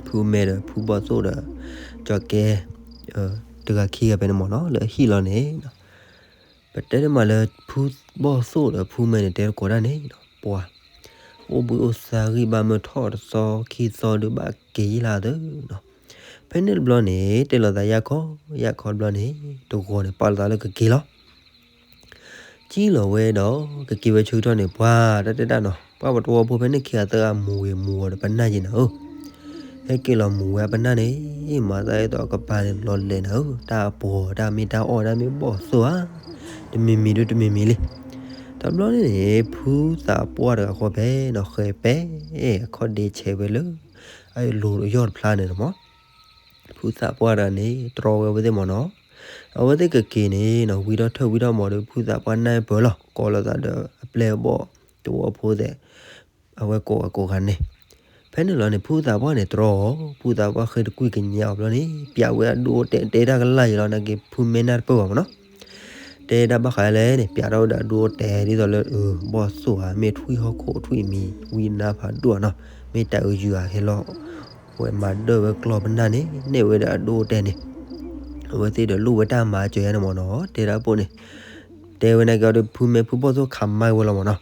ဖုမဲဒီးဖုဘီၣ်သိၣ်ဒီး ကၠီၤကဲ တဂၤခံဂၤဖဲန့ၣ်မ့ၢ်နီၤ လၢအဟံၣ်လီၤန့ၣ်, ပတဲန့ၣ်မးလၢ ဖုဘီၣ်သိၣ်ဒီးဖုမဲန့ၣ် တဲတကိးတၢ်န့ၣ်, ပှၤ အိၣ်ဘှံးအိၣ်သါဂံၢ်ဘါမုၢ်ထီၣ်တသီခံသီဒုးဘၣ်က့ၤယံာ်လၢသၢနီၤ, ဖဲန့ၣ်တဘျီန့ၣ် တဲလိာ်သးယၢ်ခီ ယၢ်ခီတဘျီန့ၣ် တဂီၤန့ၣ် ပာ်လီၤသးလၢကက့ၤလီၤ ကံၣ်လီၤဝဲဒီး ကက့ၤဝဲဆၢကတီၢ်န့ၣ် ပှၤတၢ်တဲတၢ်နီၤ ပှၤပတဝီဖိဖဲန့ၣ်ခံဂၤသၢဂၤ မူၤဂ့ၤမူၤဂီၤဒီးပနၢ်ယဲၢ်နၤဧၢ, ဟဲက့ၤလီၤမူၤဝဲအပနၢ်န့ၣ် မၤသးဒ်သိးအကပၤန့ၣ်လီၤလဲၤနၤဧၢ, တၢ်အပှီၤတၢ်မ့ၢ်တၢ်အီၣ်တၢ်မ့ၢ်ဘီၣ်သိၣ်ဧါ, တမံၤမံၤဒုတမံၤမံၤလံ. တဘျီန့ၣ်န့ၣ် ဖုသးပှၢ်တဂၤဃီဖဲနီၤ ဃဲၤပဲ အခီၣ်ဒ့ဆဲးဝဲလၢ အလိၤအယီၢ်တဖျါန့ၣ်မး ဖုသးပှၢ်တဂၤန့ၣ် တြီဝဲအဝဲသ့ၣ်မ့ၢ်နီၤ, အဝဲသ့ၣ်ကက့ၤန့ၣ်နီၤ ဝံထီၣ်ထၢၣ်ဝံထီၣ်မးဒီး ဖုသးပှၢ်နၢ်ပၢၢ်လီၤ ကိးလိာ်သးဒီးအပျဲၢ်အဘီၣ် တဝီဖိသ့ၣ် အဝဲကိးဂၤကိးဂၤန့ၣ်, ဖဲန့ၣ်လီၤန့ၣ် ဖုသးပှၢ်န့ၣ်တြီအီၤ ဖုသးပှၢ်ဃ့တကွံၢ်ကညးအီၤဘျီန့ၣ် ပျးဝဲအဒိၣ်အိၣ်တဲာ် တဲတၢ်ကလၢ်ယံၤလီၤ နာ်က့ၤဖုမဲနၢ်တပၢၢ်ဘၣ်မ့ၢ်နီၤ တဲဒၣ်ဘၣ်ဃးလဲၣ်န့ၣ် ပျးထီၣ်ဝဲဒၣ်အဒိၣ်အိၣ်တဲာ် ဒ်သိးလၢ ဘီၣ်သိၣ်ဧါ မ့ၢ်ထွံၣ်ဟီၣ်ခိၣ်ထွံၣ်မံၤ ဝံနါဖးဒိၣ်ဧါနီၤ မ့ၢ်တၢ်အုးယုၤဧါ ဟဲလီၤ ဝဲမၤဒၢၣ်ဝဲကျီၢ်ပနၢ်န့ၣ် နဲၣ်ဝဲဒၣ်အဒိၣ်အိၣ်တဲာ်န့ၣ်, အဝဲသ့ၣ်ဒီးလိၣ်ဝဲတၢ်မၤစၢၤယါန့ၣ်မ့ၢ်နီၤ တဲဒၣ်ပိၣ်န့ၣ်, တဲဝဲနာ်က့ၤအီၤဒီး ဖုမဲဖုဘီၣ်သိၣ်ခးမါဝဲလီၤမ့ၢ်နီၤ,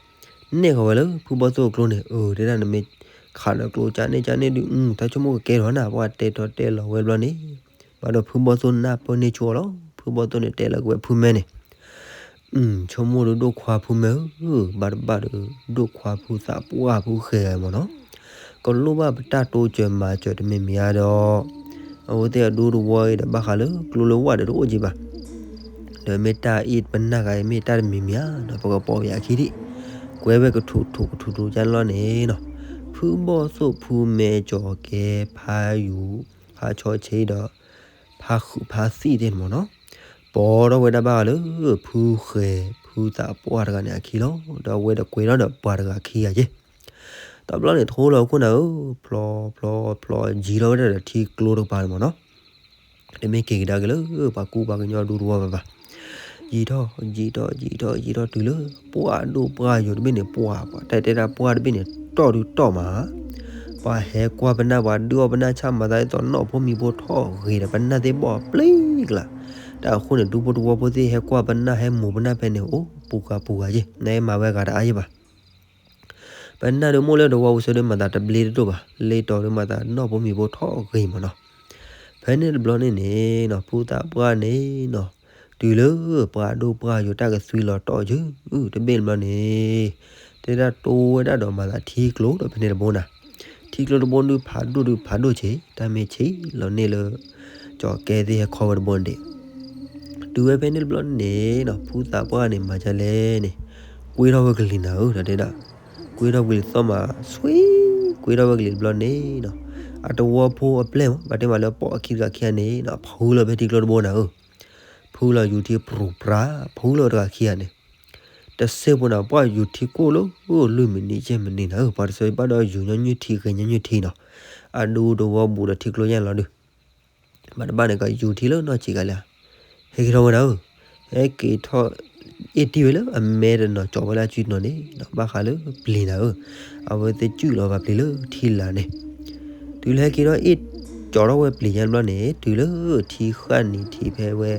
နဲၣ်ဃီၤဝဲလၢဖုဘီၣ်သိၣ်အကျိန့ၣ် အၢ တဲဒၣ် နမ့ၢ်ခးဒီးကျိကၢ်န့ၣ်ကၢ်န့ၣ်ဒုး တၢ်ဆိကမိၣ်ကကဲထီၣ်နၤ ပှၤတဲထီၣ်တဲလီၤဝဲဘျီန့ၣ်, ဘၣ်ဒီးဖုဘီၣ်သိၣ်နၢ်ပၢၢ်န့ၢ်ဆိအီၤလီၤ ဖုဘီၣ်သိၣ်န့ၣ်တဲလီၤက့ၤဝဲဖုမဲန့ၣ် ဆိကမိၣ်ဒုးဒိၣ်ခွါဖုမဲဧၢ, ဘၣ်တဘၣ်ဒီး ဒိၣ်ခွါဖုသးပှၢ်ဖုဃဲၤဂၤမ့ၢ်နီၤ, ကလိၣ်ဘၣ်ပတၢ်တိစၢၤမၤစၢၤတမံၤမံၤဧါဒီး, အဝဲသ့ၣ်အဒိတဝီအံၤဒီးဘၣ်ဃးလၢကျိလၢဝၣ်ဒီးတအိၣ်က့ဘၣ်, ဒီးမ့ၢ်တၢ်အ့ၣ်ပနၢ်ဂၤအံၤမ့ၢ်တၢ်တမံၤမံၤဧါဒီး ပကပိာ်ပယၤခံထံၣ်, ကွဲဝဲကထူးထူးကထူးထူးကၢ်န့ၣ်လီၤန့ၣ်နီၤ, ဖုဘီၣ်သိၣ်ဖုမဲကၠီၤကဲဖးယူၤ ဖးဆီဆ့ဒီး ဖးဃုာ်ဖးသံၣ်သ့ၣ်န့ၣ်မ့ၢ်နီၤ, ပိာ်ထီၣ်ဝဲဒၣ်ဘၣ်ဃးလၢ ဖုဃဲၤ ဖုသးပှၢ်တဂၤန့ၣ်အခံလီၤ, ဒီးအဝဲဒီးကွဲထီၣ်ဒီးပှၤတဂၤခံဂၤက့, တဘျီန့ၣ် ထိလီၤခိၣ်နၤဧၢ, ဖျီဖျီဖျီ ယံၤထီၣ်ဝဲဒၣ်ဒီးထံကျိတကပၤန့ၣ်မ့ၢ်နီၤ, တမ့ၢ်က့ၤကဒါက့ၤလၢ ပှၤကူပှၤကညီဒူတဝီဘၣ်ဘၣ် ယံၤထီၣ် ယံၤထီၣ် ယံၤထီၣ် ယံၤထီၣ်တုၤလၢ ပှၢ်ဒိၣ်ပှၢ်ယိာ်တဘ့ၣ်န့ၣ် ပှၢ် ပှၢ်တဲတဲဒၣ်ပှၢ်တဘ့ၣ်န့ၣ် တီၢ်ဒုးတီၢ်မး, ပှၤဟဲကွၢ်ပနၢ် ပှၤဒုးအီၣ်ပနၢ်ဆၣ် မၤသးဒ်သိးနီၢ်ဖိမံၤဖိထီၣ်ဂ့ၤဒီး ပနၢ်သ့ၣ်ဘီၣ်ပျံၤကျါ, တၢ်အဃိန့ၣ် ဒူဖိတဝီဖိသ့ၣ်ဟဲကွၢ်ပနၢ် ဟဲမူၤပနၢ်ဖဲန့ၣ် အိၣ်ပူၤဂၤပူၤဂၤယ့ၢ် နမၤဝဲဂၤတအါယ့ၢ်ဘၣ် ပနၢ်ဒုးမိၢ်လၢတဝီပူၤဆၢဒုးမၤသးတဘျ့တဒိၣ်ဘၣ်, လ့တီၤဒုးမၤသးနီၢ်ဖိမံၤဖိထီၣ်ဂ့ၤမ့ၢ်နီၤ, ဖဲန့ၣ်တဘျီန့ၣ်န့ၣ်နီၤ ဖုသးပှၢ်န့ၣ်နီၤ တုၤလၢပှၤဒိၣ်ပှၢ်ယိာ်တၢ်ကသွံလီၤတီၢ်ယုၢ် တဘ့ၣ်တဘျီန့ၣ် တဲဒၣ်တိဝဲဒၣ်ဒီးမၤသးထံကျိဒီးဖဲန့ၣ်တဘိနၤ, ထံကျိတဘိဒုးဖးဒိၣ်ဒုးဖးဒိၣ်ဆံး တၢ်မ့ၢ်ဆံးလီၤန့ၢ်လၢ ကၠီၤကဲသ့ၣ်ဟဲခီဝဲတဘိန့ၣ်ဒံး တုၤဝဲဖဲန့ၣ်တဘျီန့ၣ်နီၤ ဖုသးပှၢ်န့ၣ်မၤဒ်လဲၣ်န့ၣ် ကွ့ထီၣ်ဝဲကလံၤနၤဧၢ တၢ်တဲဒၣ်, ကွ့ထီၣ်ဝဲကလံၤသီၣ်မး ဆွံ, ကွ့ထီၣ်ဝဲကလံၤတဘျီန့ၣ်နီၤ အတဝီဖိအပျဲၢ်မး ဘၣ်တဲမးလၢပိာ်အခံတဂၤခံဂၤန့ၣ်နီၤ ဖုလီၤဖဲထံကျိတဘိနၤဧၢ, ဖုလီၤယူၤထံပြူၤပြၤ ဖုလီၤတဂၤခံဂၤန့ၣ် တစဲးဖိနၤ ပှၢ်ယူၤထံကိၣ်လၢ လွံၢ်မံးနံး ယဲၢ်မံးနံးနၤဧၢ, ပှၤတစဲးဘၣ်ဒီးယူၤညီနုၢ်ထံဂဲၤညီနုၢ်ထံနီၤ, အဒူတဝီဘူးဒီးထံကျိညါလီၤဒုး ဘၣ်တဘၣ်န့ၣ် ကယူၤထံလၢနီၢ်ဆံးကလၢာ်, ဟဲက့ၤထီၣ်ဝဲနၤဧၢ, ဟဲက့ၤထီၣ် အ့ၣ်တံၢ်ဝဲလၢအမဲတနီၤ ကၠီၤဝဲလၢအစုနီၤန့ၣ်နီၤ ဘၣ်ဃးလၢပျံၤနၤဧၢ, အဝဲသ့ၣ်စုၣ်လီၤပှၤပျံၤလၢထံလာ်န့ၣ်, တုၤလၢဟဲက့ၤထီၣ်အ့ၣ် ကၠီၤထီၣ်ဝဲပျံၤညါတဘျီန့ၣ် တုၤလၢထံဃၣ်နံၤထံးဖဲဝဲ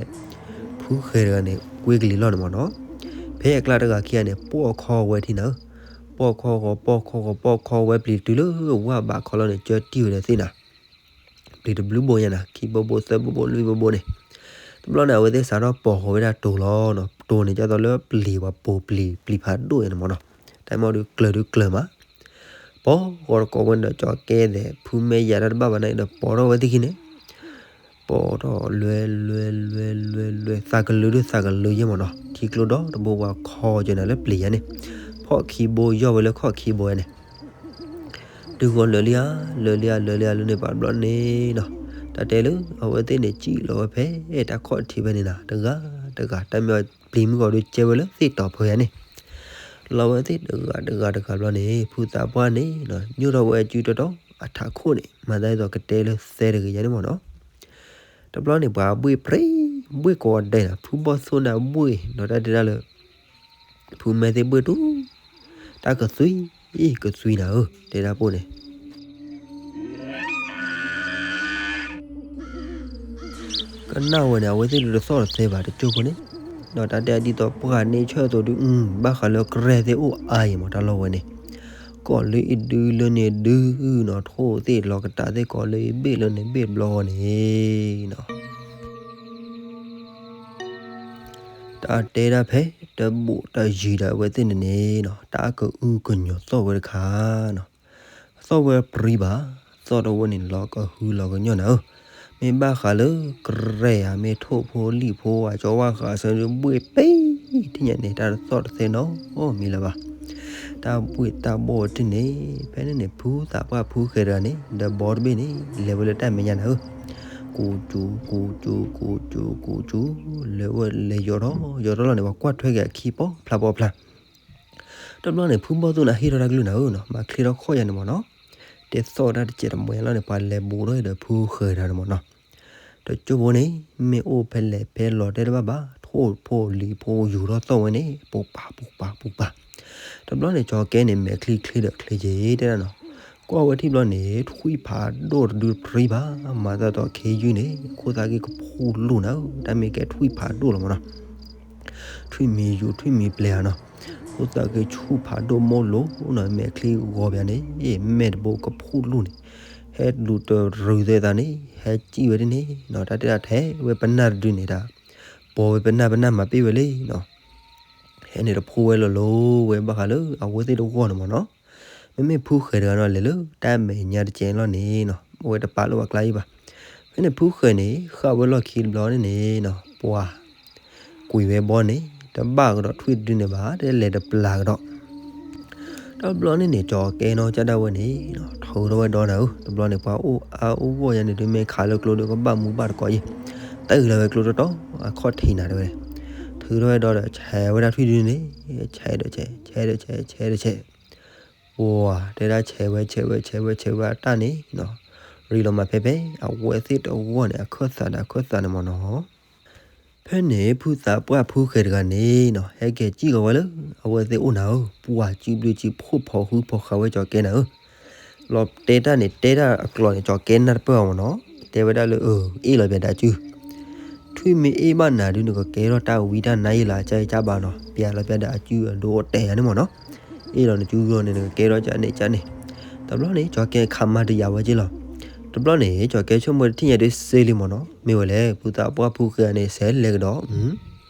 ဖုဃဲၤတဂၤန့ၣ် ကွ့ကလံၤလီၢ်န့ၣ်မ့ၢ်နီၤ, ဖဲအကျါတဂၤခံဂၤန့ၣ် ပိာ်ခီဝဲထံနၤဧၢ, ပိာ်ခီဂီၤ ပိာ်ခီဂီၤ ပိာ်ခီဝဲပျံၤတုၤလၢ ဝၣ်ဘးခီလီၤန့ၣ် ကၢတံၢ်ဝဲဒီးသ့ၣ်နၤ ပျံၤတဘျုးဘိညါနၤ ခံဘိဘိသၢဘိဘိလွံၢ်ဘိဘိန့ၣ်, တဘျီန့ၣ် အဝဲသ့ၣ်စးထီၣ်ပိာ်ဃီၤဝဲဒၣ်တိၤလီၤနီၤ, တိၤန့ၣ်ဒ်သိးလၢပျံၤပှၤပိာ်ပျံၤ ပျံၤဖးဒိၣ်န့ၣ်မ့ၢ်နီၤ, တၢ်မ့ၢ်ဒုးကျၢၤဒုးကျၢၤမး, ပိာ်ဃီၤတကိးဝဲဒီးကၠီၤကဲသဲး ဖုမဲယၤတၢ်တဘၣ်ဘၣ်န့ၣ်ဒီး ပိာ်ထီၣ်ဝဲသ့ၣ်ခံန့ၣ်, ပိာ်ထီၣ်လွဲလွဲလွဲလွဲလွဲ သးကလုာ်ဒုးသးကလုာ်ယဲၢ်မ့ၢ်နီၤ, ထံကျိဒီတဘိပှၤခီကၢနၤလၢပျံၤယါန့ၣ်, ဖီၣ်ခံဘိယီၢ်ဝဲလၢခီၣ်ခံဘိယါန့ၣ် တုၤဃီၤလၢာ်လံဧါ, လၢာ်လံဧါ, လၢာ်လံဧါလၢန့ၣ် ပှၤတဘျီန့ၣ်နီၤ, တၢ်တဲလၢ အဝဲသ့ၣ်န့ၣ် စံၣ်လီၤဝဲဖဲတၢ်ခီၣ်ထံးဖဲန့ၣ်နီၤ, တဂၤတဂၤ တၢ်မ့ၢ်ပျံၤမုၢ်ဂီၤဒုးကဲဝဲလၢသ့ၣ်တီၤဖဲယါန့ၣ်, လီၤဝဲသ့ၣ်တဂၤတဂၤတဂၤဘျီန့ၣ် ဖုသးပှၢ်န့ၣ်နီၤ ညိၣ်ထီၣ်ဝဲအစုတီတီ အထးခိၣ်န့ၣ် မၤသးဒ်သိးကတဲလၢသၢတဂ့ၤယါန့ၣ်မ့ၢ်နီၤ. တဘျီန့ၣ် ပှၤဘှ့ၣ်ပြ့ ဘှ့ၣ်ကိးဂၤဒဲးနီၤ, ဖုဘီၣ်သိၣ်န့ၣ်ဘှ့ၣ်နီၤ, တၢ်တဲဒၣ်လၢ ဖုမဲသ့ၣ်ဘှ့ၣ်တူၢ်, တၢ်ကသွံ, ကသွံနၤဧၢ, တဲဒၣ်ပိၣ်န့ၣ် ကနၣ်ဝဲန့ၣ် အဝဲသ့ၣ်ဒုးတသီၣ်တသဲဘၣ် တကၠိဖိန့ၣ်, ဒီးတၢ်တဲဒ်သိးပှၢ်န့ၢ်ဆၢၣ်အသိးဒုး, ဘၣ်ဃးလၢကရဲၣ်သ့ၣ်အိၣ်အါအံၤမး တၢ်လီၢ်ဝဲန့ၣ်, ကီၢ်လၢအဒုလၢန့ၣ်ဒုနီၤ, ထိၣ်သ့ၣ်လီၤကတးသ့ၣ်ကီးလၢအဘ့ၣ်လၢန့ၣ်ဘ့ၣ်ဘျီဂီၢ်န့ၣ် တၢ်တဲဒၣ်ဖဲ တဘူးတယံၤဒီးအဝဲသ့ၣ်န့ၣ်န့ၣ်နီၤ, တၢ်ကအုကညီၤသီၣ်ဝဲတခါနီၤ, သီၣ်ဝဲပြံဘၣ်, သီၣ်တဝဲန့ၣ် လီၤကဟုလီၤကညီၢ်နၤဧၢ, မ့ၢ်ဘၣ်ဃးလၢကရဲၣ်ဧါ, မ့ၢ်ထိၣ်ဖိလံၣ်ဖိဧါ, ကၠီဝၣ်ဃးဆၢဒုးဘှ့ၣ်ပ့ၤ, ထံၣ်ညါန့ၣ် တၢ်တသီၣ်တသဲနီတမံၤလၢၤဘၣ်. တၢ်ဘှ့ၣ်တၢ်ဘှီၣ်ဝဲတန့ၣ်, ဖဲန့ၣ်န့ၣ် ဖုသးပှၢ်ဖုဃဲၤတဂၤန့ၣ် ဒီးဘီတဘ့ၣ်န့ၣ် လဲၤဝဲလၢတၢ်မဲာ်ညါနၤဧၢ, ကူစူၤကူစူၤကူစူၤကူစူၤ, လဲၤဝဲလဲၤယီၤထီၣ်ယီၤထီၣ်လီၤန့ၣ် ပှၤကွၢ်ထွဲက့ၤအခံ ပိာ်ဖျါပိာ်ဖျါ တဘျီန့ၣ် ဖုဘီၣ်သိၣ်န့ၣ် ဟ့ၣ်ထီၣ်တၢ်ကလုၢ်နၤဧၢနီၤ, မၤချ့ထီၣ်ခီၣ်ယါန့ၣ်မ့ၢ်နီၤ, တဲသီၣ်တၢ်တစဲးတမှဲလီၤန့ၣ် ပှၤလဲၤဘူးထီၣ်ဒီးဖုဃဲၤတဂၤန့ၣ်မ့ၢ်နီၤ, တကၠိဖိန့ၣ် မ့ၢ်အိၣ်ဖဲလဲၣ်ဖဲလဲၣ်တဲတဘၣ်ဘၣ်, ထိၣ်ဖိလံၣ်ဖိယူၤထီၣ်သီၣ်ဝဲန့ၣ် ပူၤပာ်ပူၤပာ်ပူၤပာ်, တဘျီန့ၣ် ကၠီၤကဲန့ၣ် မဲာ်ချံချ့ဒီးချ့က့ၤတဲဒၣ်နီၤ, ကွၢ်ဝဲထံၣ်ဘျီန့ၣ် ထွံၣ်ဖးဒိၣ်တဒုတဖြံဘၣ်, မၤသးဒ်သိးခ့ယုၢ်န့ၣ် ခိၣ်သၣ်က့ၤကဖူလူၢ်နၤဧၢ, တၢ်မ့ၢ်ကဲထွံၣ်ဖးဒိၣ်လီၤမ့ၢ်နီၤ ထွံၣ်မံၤယူၤထွံၣ်မံၤပျဲၤဧါနီၤ, ခိၣ်သၣ်က့ၤဆူၣ်ဖးဒိၣ်မိၢ်လိၤနီၤ, မဲာ်ချံဂီၤပၠးန့ၣ် မဲာ်တဘိကဖူလူၢ်န့ၣ်, ဟဲလူၤတရူးသဲသးန့ၣ် ဟဲစံၣ်ဝဲဒ်န့ၣ်နီၤ, တၢ်တဲဒၣ်ထဲဝဲပနၢ်တဒုန့ၣ်ဒၣ်, ပိာ်ဝဲပနၢ်ပနၢ်မၤပ့ၢ်ဝဲလံနီၤ, ဟဲန့ၣ်တဖိဝဲလီၤလိၤဝဲဘၣ်ဃးလၢအဝဲသ့ၣ်တဂီၢ်န့ၣ်မ့ၢ်နီၤ, မ့မ့ၢ်ဖုဃဲၤတဂၤနီၤ လဲၤလၢတၢ်မဲာ်ညါတကဲလီၤန့ၣ်နီၤ, အဝဲတပာ်လၢပှၤကျါအံၤဘၣ်, ဖဲန့ၣ်ဖုဃဲၤန့ၣ် ဃၣ်ဝဲလီၢ်ခံတဘျီန့ၣ်န့ၣ်နီၤ, ပှၤ ကွံာ်ဝဲဘီန့ၣ် တဘၣ်ကဒီးထွံၣ်တဒုန့ၣ်ဘၣ် တဲလဲၤတပျၢ်ကဒီး, တဘျီန့ၣ်န့ၣ် ကၠီၤကဲနီၢ်ကၠၢ်ဒၣ်ဝဲန့ၣ်နီၤ ထုးထီၣ်ဝဲဒီနၤဧၢ, တဘျီန့ၣ် ပှၤအိၣ်အါအိၣ်ဂီၢ်ယါန့ၣ် ဒုးမ့ၢ်ခးလၢကျိဒုးကဘၣ်မူဘၣ်တကိးယဲၢ်, တၢ်အုးလီၤဝဲကျိတတီၤ အခီၣ်ထံးနၤတဲဝဲ, ထုးထီၣ်ဝဲဒီဒီး ဆဲးဝဲဒၣ်ထွံၣ်တဒုန့ၣ်, ဆဲးဒီးဆဲး, ဆဲးဒီးဆဲး, ဆဲးဒီးဆဲး ပှၤတဲဒၣ်ဆဲးဝဲဆဲးဝဲဆဲးဝဲဆဲးဝဲအတၢ်န့ၣ်နီၤ, ရံးလီၤမးဖဲဖဲ အဝဲသ့ၣ်တဂီၢ်န့ၣ် အခၢၣ်သးဒီးအခၢၣ်သးန့ၣ်မ့ၢ်နီၤ, ဖဲန့ၣ် ဖုသးပှၢ်ဖုဃဲၤတဂၤန့ၣ်နီၤ ဟဲက့ၤစံၣ်ကီးဝဲလၢ အဝဲသ့ၣ်အိၣ်နၤဧၢ, ပှၤစုဘျုးစုဖှိၣ်ဖီၣ်ဃုဖီၣ်ဃာ်ဝဲကၠီၤကဲနၤဧၢ, လီၤတဲတၢ်န့ၣ် တဲတၢ်အကျိၤန့ၣ် ကၠီၤကဲနၢ်တပၢၢ်အီၤမ့ၢ်နီၤ, တဲဝဲဒၣ်လၢ အ့ၣ်လီၤပၠးဒၣ်အစု ထွံၣ်မ့ၢ်အ့ၣ်ဘၣ်နၤဒုး နကကဲထီၣ်တၢ်ဝံတၢ်နါယဲၢ်လၢအကၢ်အကၢ်ဘၣ်နီၤ, ပၠးလီၤပၠးဒၣ်အစုအဒိအတဲာ်ယါန့ၣ်မ့ၢ်နီၤ, အ့ၣ်လီၤနစုဂီၢ်န့ၣ် နကကဲထီၣ်ကၠၢန့ၣ်ကၠၢန့ၣ်, တဘျီန့ၣ် ကၠီၤကဲခးမါတယာ်ဝဲက့လီၤ, တဘျီန့ၣ် ကၠီၤကဲဆိကမိၣ်တထံၣ်ညါဒုးစ့လံမ့ၢ်နီၤ, မ့ၢ်ဝဲလဲၣ် ဖုသးပှၢ်ဖုဃဲၤန့ၣ် စဲးလဲၤကဒီး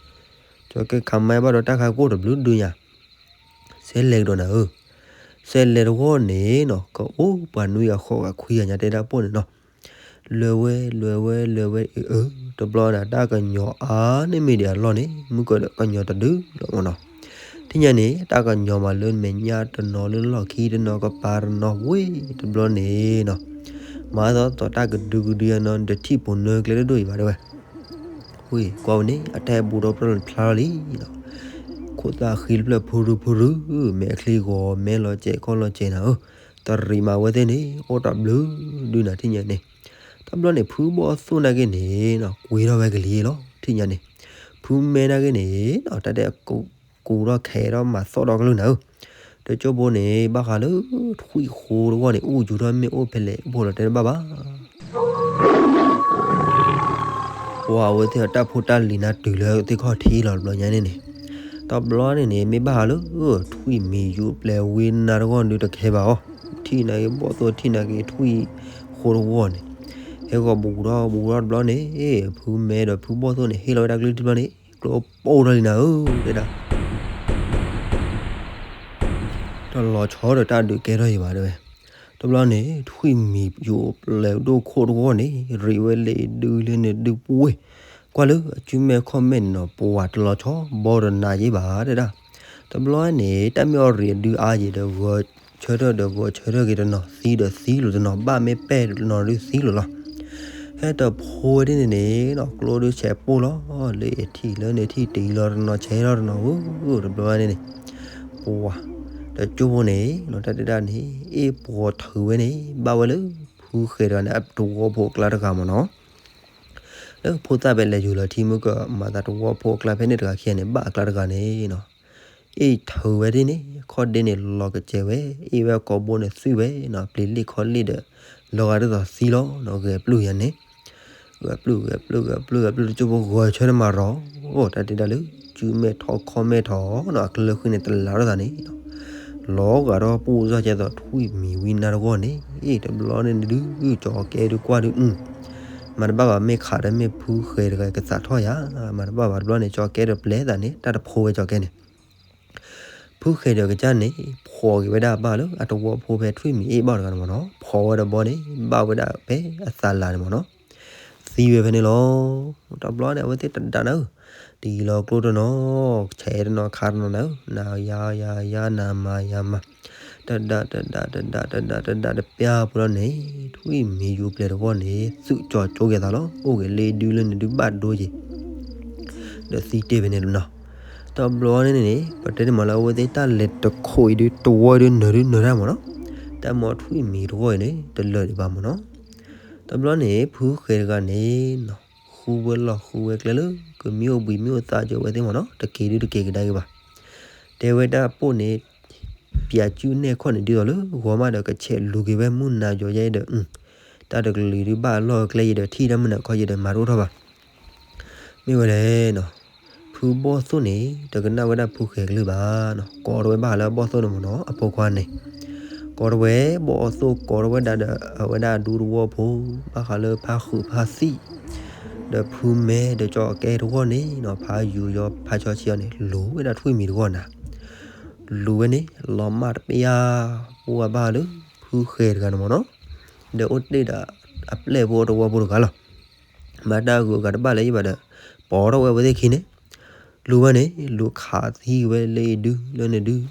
ကၠီၤကဲခးမါဘၣ်ဒီးတၢ်ခါကိၣ်တဘျုးဒုးညါ, စဲးလဲၤကဒီးနၤဧၢ, စဲးလဲၤတဂီၢ်န့ၣ်နီၤ ကအိၣ်ပှၤနွံဂၤဃိးဂၤခွံဂၤညါတဲဒၣ်ပိၢ်န့ၣ်နီၤ, လဲၤဝဲလဲၤဝဲလဲၤဝဲအၢ တဘျီန့ၣ် တၢ်ကညီၤအါန့ၢ်မ့ၢ်ဒံးအလီၢ်န့ၣ် မုၢ်ကီၤလၢကညီၤတဒုလီၤမ့ၢ်နီၤ, ထံၣ်ညါန့ၣ် တၢ်ကညီၤမးလၢမဲာ်ညါတနီၤလၢလီၢ်ခံတနီၤကပၤတနီၤဝ့ၢ်တဘျီန့ၣ်နီၤ, မၤသီသီတၢ်ကဒုကဒုယါနီၤ နတထံၣ်ပိာ်နၢကျဲတဒိၣ်အံၤဘၣ်တဲဝဲ ဝ့ၢ်ကွၢ်ဝဲန့ၣ် အတၢ်ဟဲဘူးဒီဖျၢၣ်လီၤဖျါလီၤလံနီၤ, ခိၣ်သၣ်ဃံတဖျၢၣ်ဖုရူဖုရူ, မဲာ်ချံဂီၤမဲာ်လီၤစဲးခီၣ်လီၤစဲးနၤဧၢ, တရံးမးဝဲသ့ၣ်န့ၣ် အိၣ်တဘျုးဒုနၤထံၣ်ညါန့ၣ်, တဘျီန့ၣ် ဖုဘီၣ်သိၣ်နာ်က့န့ၣ်နီၤ ကွံာ်ထီၣ်ဝဲကလံၤလီၤထံၣ်ညါန့ၣ်, ဖုမဲနာ်က့န့ၣ်နီၤ တၢ်တဲကူးထီၣ်ခဲထီၣ်မၤသီၣ်ဒီးကလုၢ်နၤဧၢ, တကၠိဖိန့ၣ် ဘၣ်ဃးလၢထွံၣ်ဃိတဂီၢ်န့ၣ် အိၣ်ယူၤထီၣ်မ့ၢ်အိၣ်ဖဲလဲၣ် အိၣ်ဖဲလဲၣ်တဲတဘၣ်ဘၣ် ပှၤအဝဲသ့ၣ်အတၢ်ဖိတၢ်လံၤနၤတုၤလၢသ့ၣ်ခီၣ်ထံးလီၤတဘျီညါန့ၣ်န့ၣ်, တဘျီန့ၣ်န့ၣ် မ့ၢ်ဘၣ်ဃးလၢ ထွံၣ်မံၤယူၤပျဲၤဝံနၤတဂီၢ်ဒုးတကဲဘၣ်အီၤ, ထံၣ်နာ်က့ဘီၣ်သိၣ်ထံၣ်နာ်က့ထွံၣ်ဃိတဂီၢ်န့ၣ်, ဟဲဂီၤဘူးထီၣ်ဘူးထီၣ်တဘျီန့ၣ်, ဖုမဲဒီးဖုဘီၣ်သိၣ်န့ၣ် ဟ့ၣ်လီၤဝဲဒၣ်ကလုၢ်ထံတဘျီန့ၣ် ကျိပိၢ်ထီၣ်လံနၤဧၢ, တဲဒၣ် တလီၤဆီဒီးတၢ်ဒုးကဲထီၣ်အံၤဘၣ်တဲဝဲ, တဘျီန့ၣ် ထွံၣ်မံၤယူၤပျဲၤဒိၣ်ခိၣ်တဂီၢ်န့ၣ် ရံးဝဲလၢဒုလၢန့ၣ်ဒုပူၤဝ့ၢ်, ကွၢ်လၢအစုမဲာ်ခီၣ်မဲာ်န့ၣ်နီၤ ပှၤတလီၤဆီဘီတနၤယ့ဘၣ်တဲဒၣ်, တဘျီန့ၣ် တၢ်မ့ၢ်အီၤရံးအဒုအါယံၤဒီးဂၢၤ ဆၢထၢၣ်ဒီးဂီၤဆၢထၢၣ်က့ၤတနီၤ သံဒီးသံလိာ်တနီၤ ဘၣ်မ့ၢ်ပဲၢ်တနီၤဒုးသံလိာ်လီၤ. ဟဲတဖိဝဲဒ်န့ၣ်န့ၣ်နီၤ ကျိဒုးဆဲးပိၢ်လီၤ လၢအထံၣ်လၢန့ၣ်ထံၣ်တံၢ်လီၤတနီၤ ဆဲးလီၤတနီၤ ဧၢ တဘျီဝဲန့ၣ်န့ၣ် ပှၤ တကၠိဖိန့ၣ်နီၤ တၢ်တဲဒၣ်န့ၣ် အ့ၣ်ပှီၤထုးဝဲန့ၣ် ဘၣ်ဝဲလၢ ဖုဃဲၤတဂၤန့ၣ် အတဝီဖိအကျါတဂၤမ့ၢ်နီၤ လၢဖိသၣ်ဖဲလဲၤယူၤလီၤထံမုၢ်ကီၢ် မၤသးတဝီဖိအကျါဖဲန့ၣ်တဂၤခံဂၤန့ၣ် ဘၣ်အကျါတဂၤန့ၣ်နီၤ အ့ၣ်ထုးဝဲဒ်န့ၣ် ခီၣ်ဒ့န့ၣ် လီၤကစဲးဝဲ အ့ၣ်ဝဲကိာ်ဘိန့ၣ်သွံၣ်ဝဲနီၤ ပျံၤလ့ၣ်ခီၣ်လ့ၣ်ဒီး လီၤဂာ်ဒ်သိးသံလီၤနီၤ ဂဲၤပျုၢ်ယၤန့ၣ် ဂဲၤပျုၢ် ဂဲၤပျုၢ် ဂဲၤပျုၢ် ဂဲၤပျုၢ် တကၠိဖိဂီၤဆၢန့ၣ်မးရီၤ အိၣ်တၢ်တဲဒၣ်လၢ စုမဲာ်ထီၣ်ခီၣ်မဲာ်ထီၣ်နီၤ အကလၢဃံန့ၣ်တလးထီၣ်သးန့ၣ်နီၤ လီၤဂာ်ဒီးပူၢ်စၢ်ကဲသိးထွံၣ်မံၤဝံနါတဂီၢ်န့ၣ် အ့ၣ်တဘျီန့ၣ်ဒုး ကၠီၤကဲဒုးကွၢ်ဒုး မၤတဘၣ်ဘၣ် မ့ၢ်ခးဒီးမ့ၢ်ဖုဃဲၤတဂၤကသးထီၣ်ယၤ မၤတဘၣ်ဘၣ်တဘျီန့ၣ် ကၠီၤကဲဒီးပျဲသးန့ၣ် တၢ်တဖိဝဲကၠီၤကဲန့ၣ် ဖုဃဲၤဒီးကစၢ်န့ၣ် ဖှီၣ်က့ၤဝဲဒၣ်အဘၣ်လၢ အတဝီဖိဖဲထွံၣ်မံၤအ့ၣ်ဘၣ်တဂၤန့ၣ်မ့ၢ်နီၤ ဖှီၣ်ဝဲဒီးဘီန့ၣ် ဘၣ်ဝဲဒၣ်ဖဲအသးလးန့ၣ်မ့ၢ်နီၤ သံဝဲဖဲန့ၣ်လီၤ. တဘျီန့ၣ် အဝဲသ့ၣ်တဒါနၤဧၢ, တအံၤလီၤကျိတနီၤ, ဆဲးတနီၤခါတနီၤနၤဧၢ, နၤယၤယၤယၤ နၤမၤယၤမၤ, တဒါတဒါတဒါတဒါတဒါတပျၢ်ပူၤလီၤန့ၣ်, ထွံၣ်မံၤယူၤပျဲၢ်တဂီၢ်န့ၣ် သုးကၠီၤကၠိက့ၤသးလီၤ, အိၣ်က့ၤလၢဒုလၢန့ၣ်ဒုးဘၣ်ဒိက့ၤ ဒီးသံတ့ၢ်ဖဲန့ၣ်လီၤနီၤ. တဘျီန့ၣ်န့ၣ် ပတဲန့ၣ်မးလၢအဝဲသ့ၣ်တၢ်လဲၤတခိးအံၤဒုး တဝီဒုးနၢၤဒုးနၢၤတၢ်မ့ၢ်နီၤ, တၢ်မ့ၢ်ထွံၣ်မံၤတဂီၢ်အံၤန့ၣ် တလၢာ်ဒံးဘၣ်မ့ၢ်နီၤ. တဘျီန့ၣ် ဖုဃဲၤတဂၤန့ၣ်နီၤ ဃုဝဲလီၢ်ဃုဝဲကျဲလၢ ကမံအိၣ်ဘှံးမံအိၣ်သါကၠိဝဲသ့ၣ်မ့ၢ်နီၤ, တက့ၤဒုးတက့ၤကဒါက့ၤဘၣ်. တဲဝဲဒၣ်ပိၢ်န့ၣ် ပၠးစုနဲၣ်ခီၣ်န့ၣ်ဒ်သိးလၢ ဂီၤမးဒီးကဆဲးလူၤက့ၤဝဲမုၢ်နၤယိၤယဲဒီး တၢ်တကလုာ်ဒုးဘၣ်အလီၢ်အကျဲယဲဒီး ထံၣ်တၢ်မုၢ်နၤခီယဲဒီး မၤတအိၣ်ထီၣ်ဘၣ်. မ့ၢ်ဝဲလဲၣ်နီၤ, ဖုဘီၣ်သိၣ်န့ၣ် တကနၣ်ဝဲဒၣ်ဖုဃဲၤကလုၢ်ဘၣ်နီၤ, ကိးထီၣ်ဝဲဘၣ်ဃးလၢအဘီၣ်သိၣ်န့ၣ်မ့ၢ်နီၤ, အဖိခွါန့ၣ် ကိးထီၣ်ဝဲ, ဘီၣ်သိၣ်ကိးထီၣ်ဝဲဒၣ်ဒီး အဝဲဒၣ်အဒူတဝီဖိ ဘၣ်ဃးလၢဖါဃုာ်ဖါသံၣ် ဒီးဖုမဲဒီးကၠီၤကဲတဂီၢ်န့ၣ်နီၤ, ဖါယူၤယီၤဖါဆီဆံးအီၤန့ၣ် လူၤဝဲဒၣ်ထွံၣ်မံၤတဂီၢ်နၤ, လူၤဝဲန့ၣ် လီၤမၢ်တပျၢ် ပှၤဘၣ်ဃးလၢ ဖုဃဲၤတဂၤန့ၣ်မ့ၢ်နီၤ, ဒီးအိၣ်တ့ၢ်ဒီးအပျဲၢ်ဖိတဝီဖိတဂၤလီၤ. မၤတၢ်ဂုၤအဂၤတဘၣ်လၢၤဘၣ်ဒီး ပိာ်ထီၣ်ဝဲအဝဲသ့ၣ်ခံန့ၣ်, လူၤဝဲန့ၣ် လူၤခးသံဝဲလၢအံၤဒုလၢန့ၣ်ဒု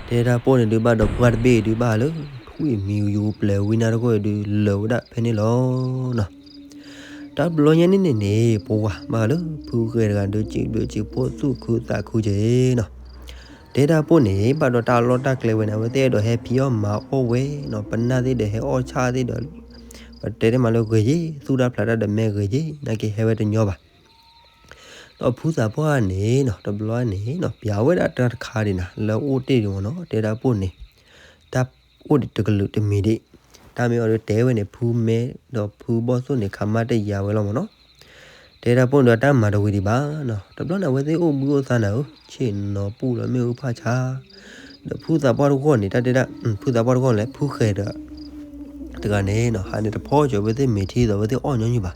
တဲဒၣ်ပိၢ်န့ၣ်ဒုးဘၣ်ဒီး ပှၢ်တဘ့ၣ်အံၤဒုးဘၣ်ဃးလၢ ထွံၣ်မံၤယူၤပျဲၢ်ဝံနါတဂီၢ်အံၤဒုး လၢာ်ဝဲဒၣ်ဖဲန့ၣ်လီၤနီၤ. တဘျီညါန့ၣ်န့ၣ်န့ၣ် ပှၤဘၣ်ဃးလၢ ဖုဃဲၤတဂၤဒုး စံးဘျုးစံးဖှိၣ်သူၣ်ခုသးခုက့ၤနီၤ. တဲဒၣ်ပိၢ်န့ၣ် ဘၣ်ဒီးတၢ်လီၢ်တၢ်ကျဲဝဲန့ၣ် အဝဲသ့ၣ်အဲၣ်ဒိးဟဲဖံးအီၣ်မၤအီၣ်ဝဲနီၤ, ပနၢ်သ့ၣ်ဒီးဟဲအီၣ်ဆၣ်သ့ၣ်ဒီး ပတဲတ့ၢ်မးလၢဂ့ၤယ့ၢ်, သူၣ်တၢ်ဖျးတၢ်ဒီးမဲဂ့ၤယ့ၢ်, နာ်က့ဟဲဝဲတညီဘၣ်. ဒီးဖုသးပှၢ်န့ၣ်နီၤ တဘျီန့ၣ်နီၤ ပျးဝဲဒၣ်တၢ်တခါဒံးနၤ လၢအိၣ်တ့ၢ်ဒံးမ့ၢ်နီၤ, တဲဒၣ်ပိၢ်န့ၣ် တၢ်အိၣ်ဒံးတကလုာ်တမံၤဒံး, တၢ်မ့ၢ်အီၤဒုးတဲဝဲန့ၣ် ဖုမဲဒီးဖုဘီၣ်သိၣ်န့ၣ် ခးမါတယာ်ဝဲလီၤမ့ၢ်နီၤ. တဲဒၣ်ပိၢ်န့ၣ်ဒီးတၢ်မၤတဝံၤဒံးဘၣ်နီၤ, တဘျီန့ၣ် အဝဲသ့ၣ်အိၣ်ဘှံးအိၣ်သါနၤဧၢ, ဆ့ၣ်နီၤပူၣ်လီၤမ့ၣ်အူဖးဆါ, ဒီးဖုသးပှၢ်တဂီၢ်န့ၣ် တၢ်တဲဒၣ် ဖုသးပှၢ်တဂီၢ်လဲၣ် ဖုဃဲၤဒီး တဂၤန့ၣ်နီၤ ဟးန့ၣ်တဖီကၠီၤ အဝဲသ့ၣ်မ့ၤထံဒီး အဝဲသ့ၣ်အီၣ်ညီနုၢ်ဘၣ်.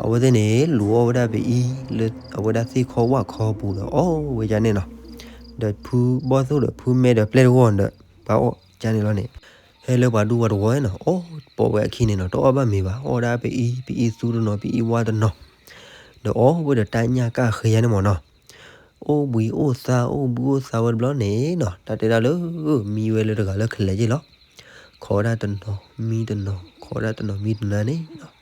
အဝဲသ့ၣ်န့ၣ် လူၤအီၣ်ဝဲဒၣ်ပအံၤ လၢအဝဲဒၣ်သ့ၣ်ခီဝၣ်ခီပူၤဒီး အီၣ်ဝဲဒၣ်န့ၣ်နီၤ. ဒီးဖုဘီၣ်သိၣ်ဒီးဖုမဲဒီးပျဲၢ်တဂီၢ်ဒီး ပှၤအီၣ်ကန့ၣ်လီၤန့ၣ်, ဟဲလၢပှၤဒူပှၤတဝီနီၤ အီၣ်ပိာ်ဝဲအခံန့ၣ်နီၤ တအီၣ်ဘၣ်မ့ၤဘၣ်, အီၣ်ဒၣ်ပအံၤ ပအံၤသူတနီၤ ပအံၤဝါတနီၤ, ဒီးအီၣ်ဝဲဒီးတၢ်ညၣ်ကၣ်ဃ့ယါန့ၣ်မ့ၢ်နီၤ. အိၣ်ဘှံးအိၣ်သါ အိၣ်ဘှံးအိၣ်သါဝဲတဘျီန့ၣ်နီၤ တၢ်တဲဒၣ်လၢ မံဝဲလၢတဂၤလၢကလဲၤယ့ၢ်လီၤ. ခိးဒၣ်တနီၤမံတနီၤ ခိးဒၣ်တနီၤမံတနီၤန့ၣ်နီၤ,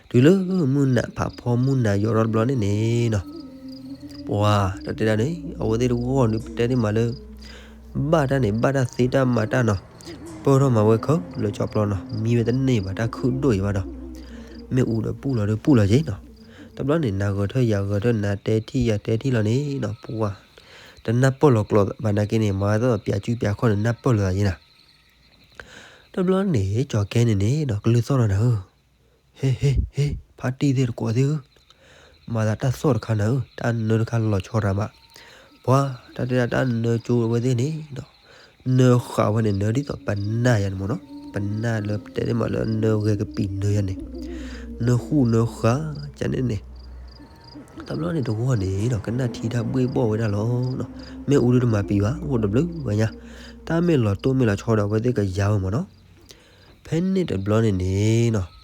တုၤလၢမုၢ်နၤဖးဖီမုၢ်နၤယိၤထီၣ်တဘျီန့ၣ်န့ၣ်နီၤ, ပှၤတၢ်တဲဒၣ်န့ၣ် အဝဲသ့ၣ်တဂီၢ်န့ၣ် ပတဲန့ၣ်မးလၢ ဘၣ်တၢ်န့ၣ် ဘၣ်တၢ်သ့တၢ်မၤတၢ်နီၤ, ပၢၢ်ထီၣ်မၤဝဲခၢလၢကၠီပျီနီၤ မံဝဲတန့ၢ်ဘၣ် တၢ်ခုၣ်ဒိၣ်အံၤဘၣ်ဒီး မ့ၣ်အူဒီးပူၣ်လီၤဒီးပူၣ်လီၤက့ၤနီၤ. တဘျီန့ၣ် နၤဂဲၤထၢၣ်ယၤဂဲၤထၢၣ် နၤတဲထံၣ်ယၤတဲထံၣ်လီၤန့ၣ်နီၤ ပှၤတနၢ်ပၢၢ်လီၤကျိာ်ဘၣ်နာ်က့န့ၣ် မၤသီၣ်ပၠးစုပၠးခီၣ်န့ၣ် နၢ်ပၢၢ်လိာ်သးယ့ၢ်နၤ. တဘျီန့ၣ် ကၠီၤကဲန့ၣ်န့ၣ်နီၤ ကလုၢ်သီၣ်ထီၣ်နၤဧၢ, ဟ့ ဟ့ ဟ့ ဖါတံၢ်သ့ၣ်တကိးသ့ၣ်ဧၢ, မၤသးတၢ်သီၣ်တခါနၤဧၢ, တၢ်နၢတခါလီၤဆီတၢ်ဘၣ်. ပှၤတၢ်တဲဒၣ်တၢ်နၢကၠိဝဲသ့ၣ်န့ၣ်နီၤ နၢဃာ်ဝဲန့ၣ် နၢဒ်သိးပနၢ်ယၤန့ၣ်မ့ၢ်နီၤ, ပနၢ်လၢပတဲန့ၣ်မးလၢနၢဂဲၤကပံာ်နၢယၤန့ၣ်, နၢဃူနၢဃာ်ကန့ၣ်န့ၣ် တဘျီန့ၣ်တဂီၢ်န့ၣ်နီၤ ကနၣ်ထံတၢ်ဘှ့ၣ်ဘှီၣ်ဝဲဒၣ်လီၤ. မ့ၣ်အူဒုးတမၤပံာ်ဘၣ် အိၣ်တဘျုးဝဲညါ, တၢ်မ့ၢ်လီၤတိၢ်မ့ၢ်လီၤဆီဒီး အဝဲသ့ၣ်ကယါဝဲမ့ၢ်နီၤ. ဖဲန့ၣ်တဘျီန့ၣ်န့ၣ်နီၤ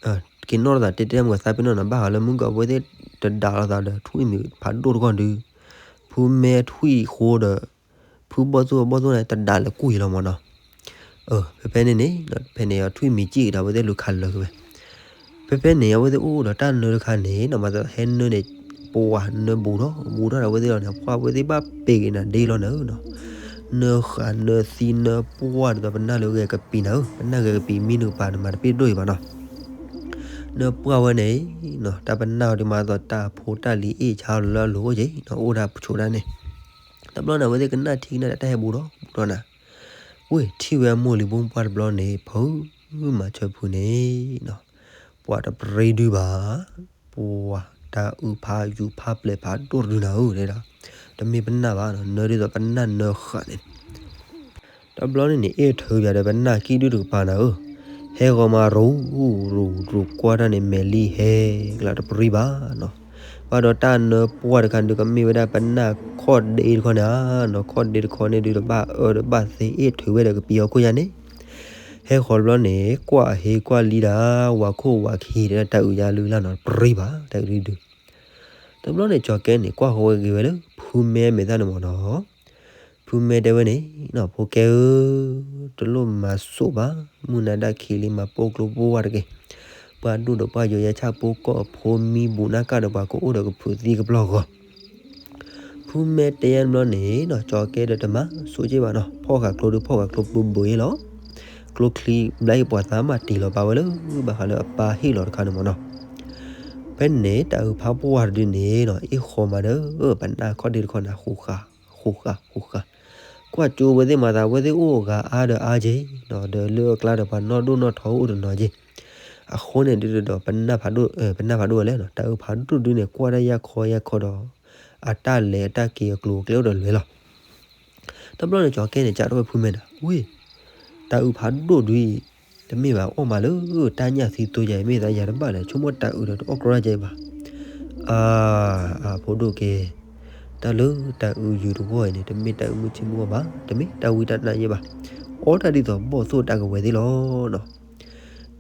က့ၤနီၣ်လိာ်သးတဲတဲမုၢ်သးပ့ၤနီၣ်နီၤ ဘၣ်ဃးလၢမုၢ်ကီၢ်အဝဲသ့ၣ်တဒါလိာ်သးဒီး ထွံၣ်မံၤဖးဒိၣ်တဂီၢ်ဒုး, ဖုမဲထွံၣ်ဃိဒီး ဖုဘီၣ်သိၣ်အဘီၣ်သိၣ်န့ၣ် တဒါလၢကွံာ်လီၤမၢ်နီၤ. ဖဲဖဲန့ၣ်န့ၣ် ဖဲန့ၣ်အထွံၣ်မံၤကံၣ်ကဒါ အဝဲသ့ၣ်လူၤခးလၢာ်က့ၤဝဲ. ဖဲဖဲန့ၣ် အဝဲသ့ၣ်အိၣ်ဒီးတၢ်နၢတခါန့ၣ် မၤသးဟဲနၢန့ၣ် ပှၤနၢဘူးထီၣ် ဘူးထီၣ်ဒီးအဝဲသ့ၣ်လီၤန့ၣ် ပှၤအဝဲသ့ၣ်ဘၣ်ပ့ၤက့ၤနၤဒ့လီၤနၤဧၢနီၤ. နၢဃးနၢသံနၢပှၢ်ဒ်သိးပနၢ်လၢဂဲၤကပံၤနၤဧၢ, ပနၢ်ဂဲၤကပံၤမံနုၤကပၤန့ၣ် မၤတပ့ၢ်ဒိၣ်အံၤဘၣ်နီၤ. နၢပှၢ်ဝဲန့ၣ် တၢ်ပနၢ်အီၤဒ်မၤသီးတၢ်ဖိတၢ်လံၤအ့ၣ်ဆါလၢအလိၤအိၣ်က့ၤနီၤ အိၣ်ဒၣ်ပဆိးဒၣ်န့ၣ်. တဘျီန့ၣ် အဝဲသ့ၣ်ကနၣ်ထံကနၣ်ဒီးတၢ်ဟဲဘူးထီၣ်ဘူးထီၣ်နၤ. ဝ့ၢ်ထံၣ်ဝဲအမိၢ်လံၤဘိပှၢ်တဘျီန့ၣ် ဖုမၤဆၢဖုန့ၣ်နီၤ ပှၤတပြံဒုဘၣ်, ပှၤတၢ်အုးဖးယူၤဖးပျဲၢ်ဖးဒိၣ်တဒုနၤဧၢတဲဒၣ်, တမ့ၢ်ပနၢ်ဘၣ်နီၤ နၢဒ်သိးပနၢ်နၢဃးန့ၣ် တဘျီန့ၣ်န့ၣ် အ့ၣ်ထုးယၤဒီးပနၢ်ကံၣ်ဒုၣ်တကပၤနၤဧၢ, ဟဲဂီၤမးရူၤရူၤရူၤကွၢ်တၢ်န့ၣ် မဲာ်လံဟဲကလၤတပြံဘၣ်နီၤ. ဘၣ်ဒီးတၢ်နၢပှၢ်တခါဒုးကမ့ၢ်ဝဲဒၣ်ပနၢ်ခီၣ်ဒ့တခီန့ၣ်ဧါနီၤ, ခီၣ်ဒ့တခီန့ၣ်ဒုးတဘၣ်အၢတဘၣ်သီ အ့ၣ်ထုးဝဲဒီးကပံၤဟီၣ်ခိၣ်ယါန့ၣ်, ဟဲဃီၤတဘျီန့ၣ် ကွၢ်ဟ့ကွၢ်လံဒၣ် ဝၤခိၣ်ဝၤခံတဲဒၣ် တၢ်အုးယါလုၢ်လၢ်နီၤ တပြံဘၣ်တၢ်အုးဒုးဒုး တဘျီန့ၣ် ကၠီၤကဲန့ၣ် ကွၢ်ဃီၤဝဲက့ၤဝဲလၢ ဖုမဲမဲာ်သၣ်န့ၣ်မၢ်နီၤ. ဖုမဲတဲဝဲန့ၣ်နီၤ ဖိကဲဧၢ, တလိၣ်မၤစိာ်ဘၣ်, မုၢ်နၤဒၣ်ခံလံ မၤပိာ်ကျိပိာ်ဝဲတက့ၢ်. ပှၢ်ဒိၣ်ဒီးပှၢ်ယိာ် ယဲဆၣ်ဖိကီၢ်ဖိမံဘူးနၢ်ကၣ်ဒီး ပှၤကအိၣ်ဒီးကဖုးသံကပျီၢ်ဂီၤ ဖုမဲတဲယါတဘျီန့ၣ်နီၤ ကၠီၤကဲဒီးတမၤစိာ်က့ဘၣ်နီၤ, ဖီၣ်ဃာ်ကျိဒုးဖီၣ်ဃာ်ကျိပူၤဘုးအံၤလီၤ. ကျိချံဘျါအံၤပှၤသးမၤတံၢ်လီၤပာ်ဝဲလၢ ဘၣ်ဃးလၢအပၢ်ဟ့ၣ်လီၤတခါန့ၣ်မၢ်နီၤ. ဖဲန့ၣ် တၢ်အုးဖးပှၢ်တဒုန့ၣ်နီၤ အ့ၣ်ဃီၤမးဒီး ပနၢ်ခီၣ်ဒ့တခီန့ၣ် ဃိးဃာ်ဃိးဃာ်ဃိးဃာ်, ကွၢ်ကၠိဝဲသ့ၣ်မၤသး အဝဲသ့ၣ်အိၣ်အဂၤအါဒီးအါက့ၤနီၤ, ဒီးလၢအကျါဒီးပှၤနီၢ်ဒိၣ်နီၢ်ထီအိၣ်တနီၤက့ၤ. အဃိန့ၣ်ဒုးဒီး ပနၢ်ဖးဒိၣ် ပနၢ်ဖးဒိၣ်ဝဲလဲၣ်နီၤ, တၢ်အုးဖးဒိၣ်ဒုန့ၣ် ကွၢ်တၢ်ယၢ်ခီယၢ်ခီဒီး အတၢ်လဲၤအတၢ်က့ၤအကျိၤအကျဲအိၣ်ဒီးလွဲလီၤ. တဘျီန့ၣ် ကၠီၤကဲန့ၣ် ကးထီၣ်ဝဲဖုမဲန့ၣ်, ဝ့ၢ်, တၢ်အုးဖးဒိၣ်ဒုအံၤ တမ့ၢ်ဘၣ်အီၣ်မးလၢ တၢ်ညၣ်သံသိယၤအံၤ မ့ၢ်သးယၤတဘၣ်လဲၣ်, ဆိကမိၣ်တၢ်အုးဒီးတအီၣ်ကြီဒၣ်ကဲဘၣ်. အါ, အဖိဒိၣ်က့ၤ, တၢ်လၢတၢ်အုးယုာ်တဂီၢ်အံၤန့ၣ် တမ့ၢ်တၢ်အုးမုၢ်ဆ့ၣ်မုၢ်ဂီၢ်ဘၣ်, တမ့ၢ်တၢ်ဝံတၢ်နါယဲဘၣ်, အီၣ်တၢ်ဒ်သိးဘီၣ်သိၣ်တၢ်ကဝဲၤသ့ၣ်လီၤနီၤ.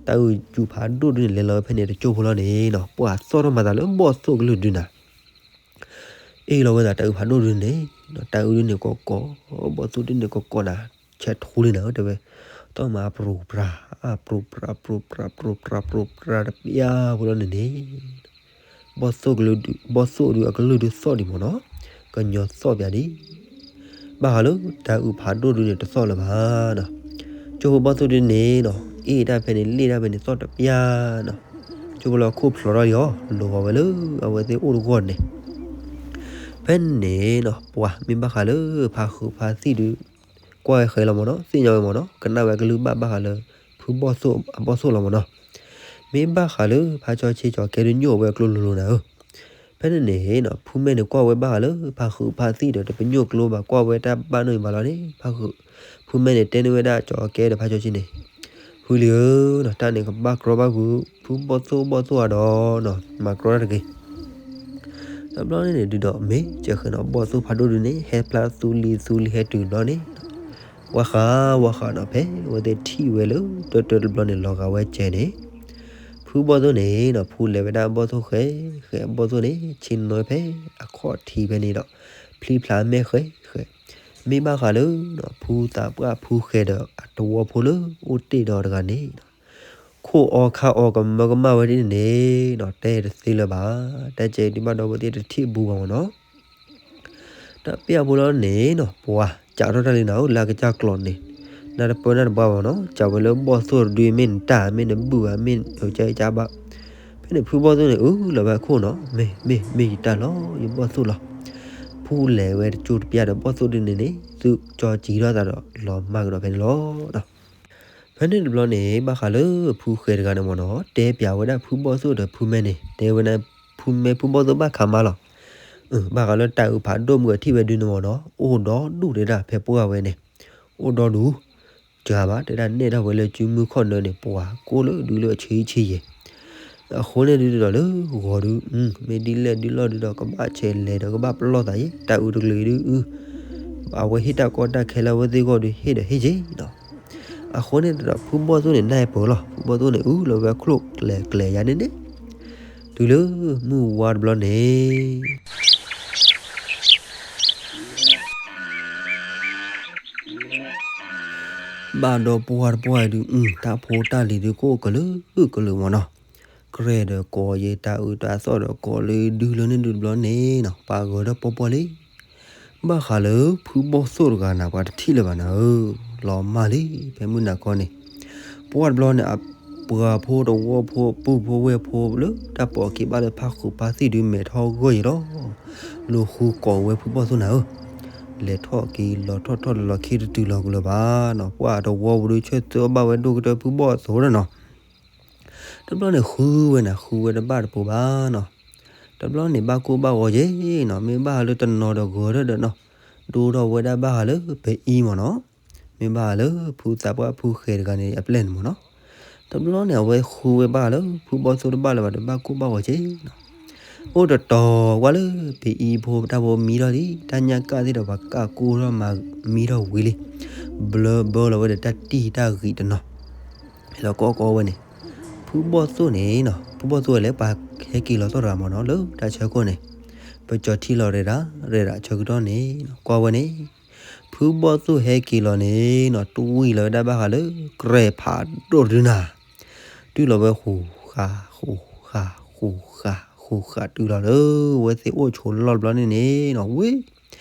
တၢ်အုးယူၤဖးဒိၣ်ဒုန့ၣ် လဲၤလီၤဝဲဖဲန့ၣ်တကၠိၢ်ဖိလီၤန့ၣ်နီၤ, ပှၤသီၣ်ထီၣ်မၤသးလၢဘီၣ်သိၣ်ကလုၢ်ဒုနၤ အ့ၣ်လီၤဝဲသးတၢ်အုးဖးဒိၣ်ဒုန့ၣ်, တၢ်အုးဒုန့ၣ်ကီကီ, ဘီၣ်သိၣ်ဒုန့ၣ်ကီကီနၤ, ဆဲးထူလံနၤဧၢတဲဝဲ, သီၣ်မၤပြူၤပြၤ, ပြူၤပြၤ, ပြူၤပြၤ, ပြူၤပြၤ, ပြူၤပြၤတပျၢ်ဖိလီၤန့ၣ်န့ၣ်, ဘီၣ်သိၣ်ကလုၢ်ဒု, ဘီၣ်သိၣ်ဒုအကလုၢ်ဒုသီၣ်ဒံးမၢ်နီၤ, ကညီသီၣ်ပၠးဒံး ဘၣ်ဃးလၢတၢ်အုးဖးဒိၣ်ဒုန့ၣ်တသီၣ်လၢၤဘၣ်နီၤ. ကၠိဖိဘီၣ်သိၣ်ဒုန့ၣ်နီၤ, အ့ၣ်တၢ်ဖဲန့ၣ် လ့ၣ်တၢ်ဖဲန့ၣ်သီၣ်တပျၢ်နီၤ. ကၠိဖိလၢခိၣ်ဖျိးထီၣ်လံအီၤ လိၤဂီၤဝဲလၢအဝဲသ့ၣ်အိၣ်တဂီၢ်န့ၣ်, ဖဲန့ၣ်နီၤ ပှၤမ့ၢ်ဘၣ်ဃးလၢဖးဃုာ်ဖးသံၣ်ဒု ကွၢ်ဝဲဃဲလီၤမၢ်နီၤ, သ့ၣ်ညါဝဲမၢ်နီၤ, ကနၣ်ဝဲအကလုၢ်ဘၣ်ဘၣ်ဃးလၢ ဖုဘီၣ်သိၣ်အဘီၣ်သိၣ်လီၤမၢ်နီၤ. မ့ၢ်ဘၣ်ဃးလၢဖးကၠီဆ့ကၠီၤကဲဒုညိၣ်ဝဲအကျိလိၤလိၤနၤဧၢ. ဖဲန့ၣ်န့ၣ်နီၤ ဖုမဲန့ၣ်ကွၢ်ဝဲဘၣ်ဃးလၢဖးဃုာ်ဖးသံၣ်ဒီး တပညိၣ်ကျိဘၣ် ကွၢ်ဝဲတၢ်ဘၣ်နီၣ်အံၤဘၣ်လီၤန့ၣ်, ဖးဃုာ်, ဖုမဲန့ၣ်တဲန့ၢ်ဝဲဒၣ်ကၠီၤကဲဒီးဖးကၠီဆ့န့ၣ်, ဖုလံၤဧၢနီၤ, တၢ်န့ၣ်ကဘၣ်ကြီဘၣ်ဃုာ် ဖုဘီၣ်သိၣ်ဘီၣ်သိၣ်အဒီးနီၤ, မၤကြီတၢ်တဂ့ၤ. တဘျီန့ၣ်န့ၣ်ဒုဒီး မ့ၢ်ကဲဃဲနီၤ ဘီၣ်သိၣ်ဖးဒိၣ်ဒုန့ၣ် ဟဲဖျါသူလံၤသူလံၤဟဲတုၤတဘျီန့ၣ် ဝါဃးဝါဃးနီၤ ဖဲအဝဲသ့ၣ်ထံၣ်ဝဲလၢတၢတၢတဘျီန့ၣ် လီၤဂာ်ဝဲကဲန့ၣ်, ဖုဘီၣ်သိၣ်န့ၣ်နီၤ ဖုလဲၤဝဲဒၣ်ဘီၣ်သိၣ်ဃဲ, ဃဲဘီၣ်သိၣ်န့ၣ် ဆ့ၣ်နီၤဖဲအခီၣ်ထံးဖဲန့ၣ်ဒီး ဖျံဖျါမဲာ်ဃဲဃဲ, မ့ၢ်ဘၣ်ဃးလၢနီၤ ဖုသးပှၢ်ဖုဃဲဒီးအတဝီဖိလၢအိၣ်တ့ၢ်ဒီးတဂၤန့ၣ် ခိၣ်အီခါအီကမၢကမၣ်ဝဲဒ်န့ၣ်န့ၣ်နီၤ တဲတသ့လၢၤဘၣ်, တၢ်ကဲဒုးဘၣ်ဒီးဝဲသ့ၣ်တထံၣ်ဘူးဘၣ်မၢ်နီၤ. တၢ်ပျၢ်ဖိလီၤန့ၣ်နီၤ ပှၤစးထီၣ်တၢ်လံနၤဧၢ လၢအကစၢ်ကျီးန့ၣ်, နၢ်တပၢၢ်နၢ်တဘၣ်ဘၣ်နီၤ စးဝဲလၢဘီၣ်သိၣ်တဒု မ့ၢ်နတၢ် မ့ၢ်နဘူၣ်ဧါ မ့ၢ်နကၢကၢဘၣ်. ဖဲန့ၣ်ဖုဘီၣ်သိၣ်န့ၣ် အုလီၤဝဲအခိၣ်နီၤ မ့ၢ် မ့ၢ် မ့ၢ်ယတၢ်လီၤ ယဘီၣ်သိၣ်လီၤ. ဖုလဲၤဝဲတကၠိတပျၢ်ဒီးဘီၣ်သိၣ်ဒုန့ၣ်န့ၣ် သုကၠီစံးထီၣ်သးဒီးလီၤမၢ်ကဒီးဖဲန့ၣ်လီၤ. ဖဲန့ၣ်တဘျီန့ၣ် ဘၣ်ဃးလၢဖုဃဲတဂၤန့ၣ်မၢ်နီၤ တဲပျးဝဲဒၣ်ဖုဘီၣ်သိၣ်ဒီးဖုမဲန့ၣ် တဲဝဲဒၣ် ဖုမဲဖုဘီၣ်သိၣ်ဘၣ်ခးမါလီၤ. ဘၣ်ဃးလၢတၢ်အုးဖးဒိၣ်မုၢ်အထံၣ်ဝဲဒုန့ၣ်မၢ်နီၤ အိၣ်ဒီဒူၣ်တဲဒၣ်ဖဲပှၢ်ဝဲန့ၣ် အိၣ်ဒီဒူၣ် စှၤဘၣ်တဲဒၣ်နဲၣ်ထီၣ်ဝဲလၢကုမုၢ်ခီၣ်နၢန့ၣ် ပှၤကိၣ်လၢဒုလၢအဆံဆံယဲၢ် အဃိန့ၣ်ဒုးဒီးလၢဂီၤဒုး မ့ၢ်ဒ်လဲၣ်ဒ်လဲၣ်ဒုးဒီး ကဘၣ်ဆဲးလဲၤဒီးကဘၣ်ပလီၢ်သးယဲၢ် တၢ်အုးတကလုာ်ဒုးအု အဝဲဟ့ၣ်တၢ်ကီတၢ်ခဲလၢအဝဲသ့ၣ်ဂီၢ်ဒုး ဟ့ၣ်ဒီးဟ့ၣ်က့ၤနီၤ. အဃိန့ၣ်ဒီး ဖုဘီၣ်သိၣ်န့ၣ် နၢ်ဟဲပၢၢ်လီၤ. ဖုဘီၣ်သိၣ်န့ၣ် အုလီၤဝဲအချိၣ်ကျဲၤကျဲၤယါန့ၣ်န့ၣ် တုၤလၢမုၢ်ဝါတဘျီန့ၣ် ဘၣ်ဒီးပှၢ်တပှၢ်အံၤဒုး တၢ်ဖိတၢ်လံၤဒုးကအိၣ်ကလုာ်ကလုာ်မ့ၢ်နီၤ, ကြဲၢ်ဒီးကိးယဲ တၢ်အုးတၢ်သီၣ်ဒီးကိးလၢဒုလၢန့ၣ်ဒုးတဘျီန့ၣ်နီၤ ပှၤဂဲၤထီၣ်ပီၢ်ပီၢ်လံ. ဘၣ်ဃးလၢဖုဘီၣ်သိၣ်တဂၤန့ၣ် ပှၤတထံၣ်လၢၤဘၣ်နၤဧၢ, လီၤမၢ်လံ ဖဲမုၢ်နၤခီန့ၣ်, ပှၢ်တဘျီန့ၣ် အပှၤဖိတဝီဖိ ပုၢ်ဖိဝဲၢ်ဖိလၢတၢ်ပိာ်က့ၤဘၣ်လၢဖးဃုာ်ဖးသံၣ်ဒုးမဲာ်ထီၣ်ဂီၢ်ယံၤလီၤ. လိာ်ဃုကိးဝဲဖုဘီၣ်သိၣ်နၤဧၢ, လဲၤထီၣ်က့ၤလီၤထီၣ်ထီၣ်လၢလီၤခံတတုၤလီၤကလၢၤဘၣ်, ပှၢ်တဝီပူၤဒုးဆၢသၢဘၣ်ဝဲဒိၣ်ကတၢၢ်ဖုဘီၣ်သိၣ်ဒီးနီၤ တဘျီန့ၣ်ဃုဝဲန့ၣ် ဃုဝဲတဘၣ်တပူၤဘၣ်နီၤ, တဘျီန့ၣ်ဘၣ်ကိၢ်ဘၣ်ဂီၤယဲနီၤ, မ့ၢ်ဘၣ်လၢတနီၤဒီးဂဲၤထီၣ်ဒီးနီၤ, ဒိၣ်ထီၣ်ဝဲဒၣ်ဘၣ်ဃးလၢပအံၤမ့ၢ်နီၤ, မ့ၢ်ဘၣ်လၢဖုသးပှၢ်ဖုဃဲၤတဂၤန့ၣ်အပျဲၢ်န့ၣ်မ့ၢ်နီၤ, တဘျီန့ၣ် အဝဲဃုဝဲဘၣ်လၢဖုဘီၣ်သိၣ်တဘၣ်လၢၤဘၣ်ဒီးဘၣ်ကိၢ်ဘၣ်ဂီၤယဲနီၤ, အိၣ်တတီၤကွၢ်လၢပအံၤဖိတၢ်ဖိမံထီၣ်လံ, တၢ်ညၣ်ကၣ်သ့ၣ်ဒီးပှၤကၣ်ကိၢ်ထီၣ်မၤမံထီၣ်ဝံၤလံ, ဘျၢဘၢလီၤဝဲဒီးတၢ်တံၢ်တၢ်ဂံၢ်တနီၤ ဟဲလီၤကိးကိးဝဲန့ၣ်, ဖုဘီၣ်သိၣ်န့ၣ်နီၤ, ဖုဘီၣ်သိၣ်ဝဲလၢပှၤဟဲက့ၤလီၤသီၣ်တဂၤမ့ၢ်နီၤ လၢတၢ်ဆၢခိၣ်န့ၣ်, ပကၠီၤထံလီၤရဲၣ်ဒၣ် ရဲၣ်ဒၣ်ဆၢကတီၢ်န့ၣ်နီၤ ကွၢ်ဝဲန့ၣ်, ဖုဘီၣ်သိၣ်ဟဲက့ၤလီၤန့ၣ်နီၤ တွံၢ်လီၤဝဲဒၣ်ဘၣ်ဃးလၢ ကြဲၢ်ဖးဒိၣ်တဒုနၤ, တုၤလီၤဝဲဃူဃာ်ဃူဃာ်ဃူဃာ်ဃူဃာ်တုၤလီၤလၢ ဝဲသ့ၣ်အိၣ်ဆိးလီၢ်တဘျီန့ၣ်န့ၣ်နီၤ ဝ့ၢ်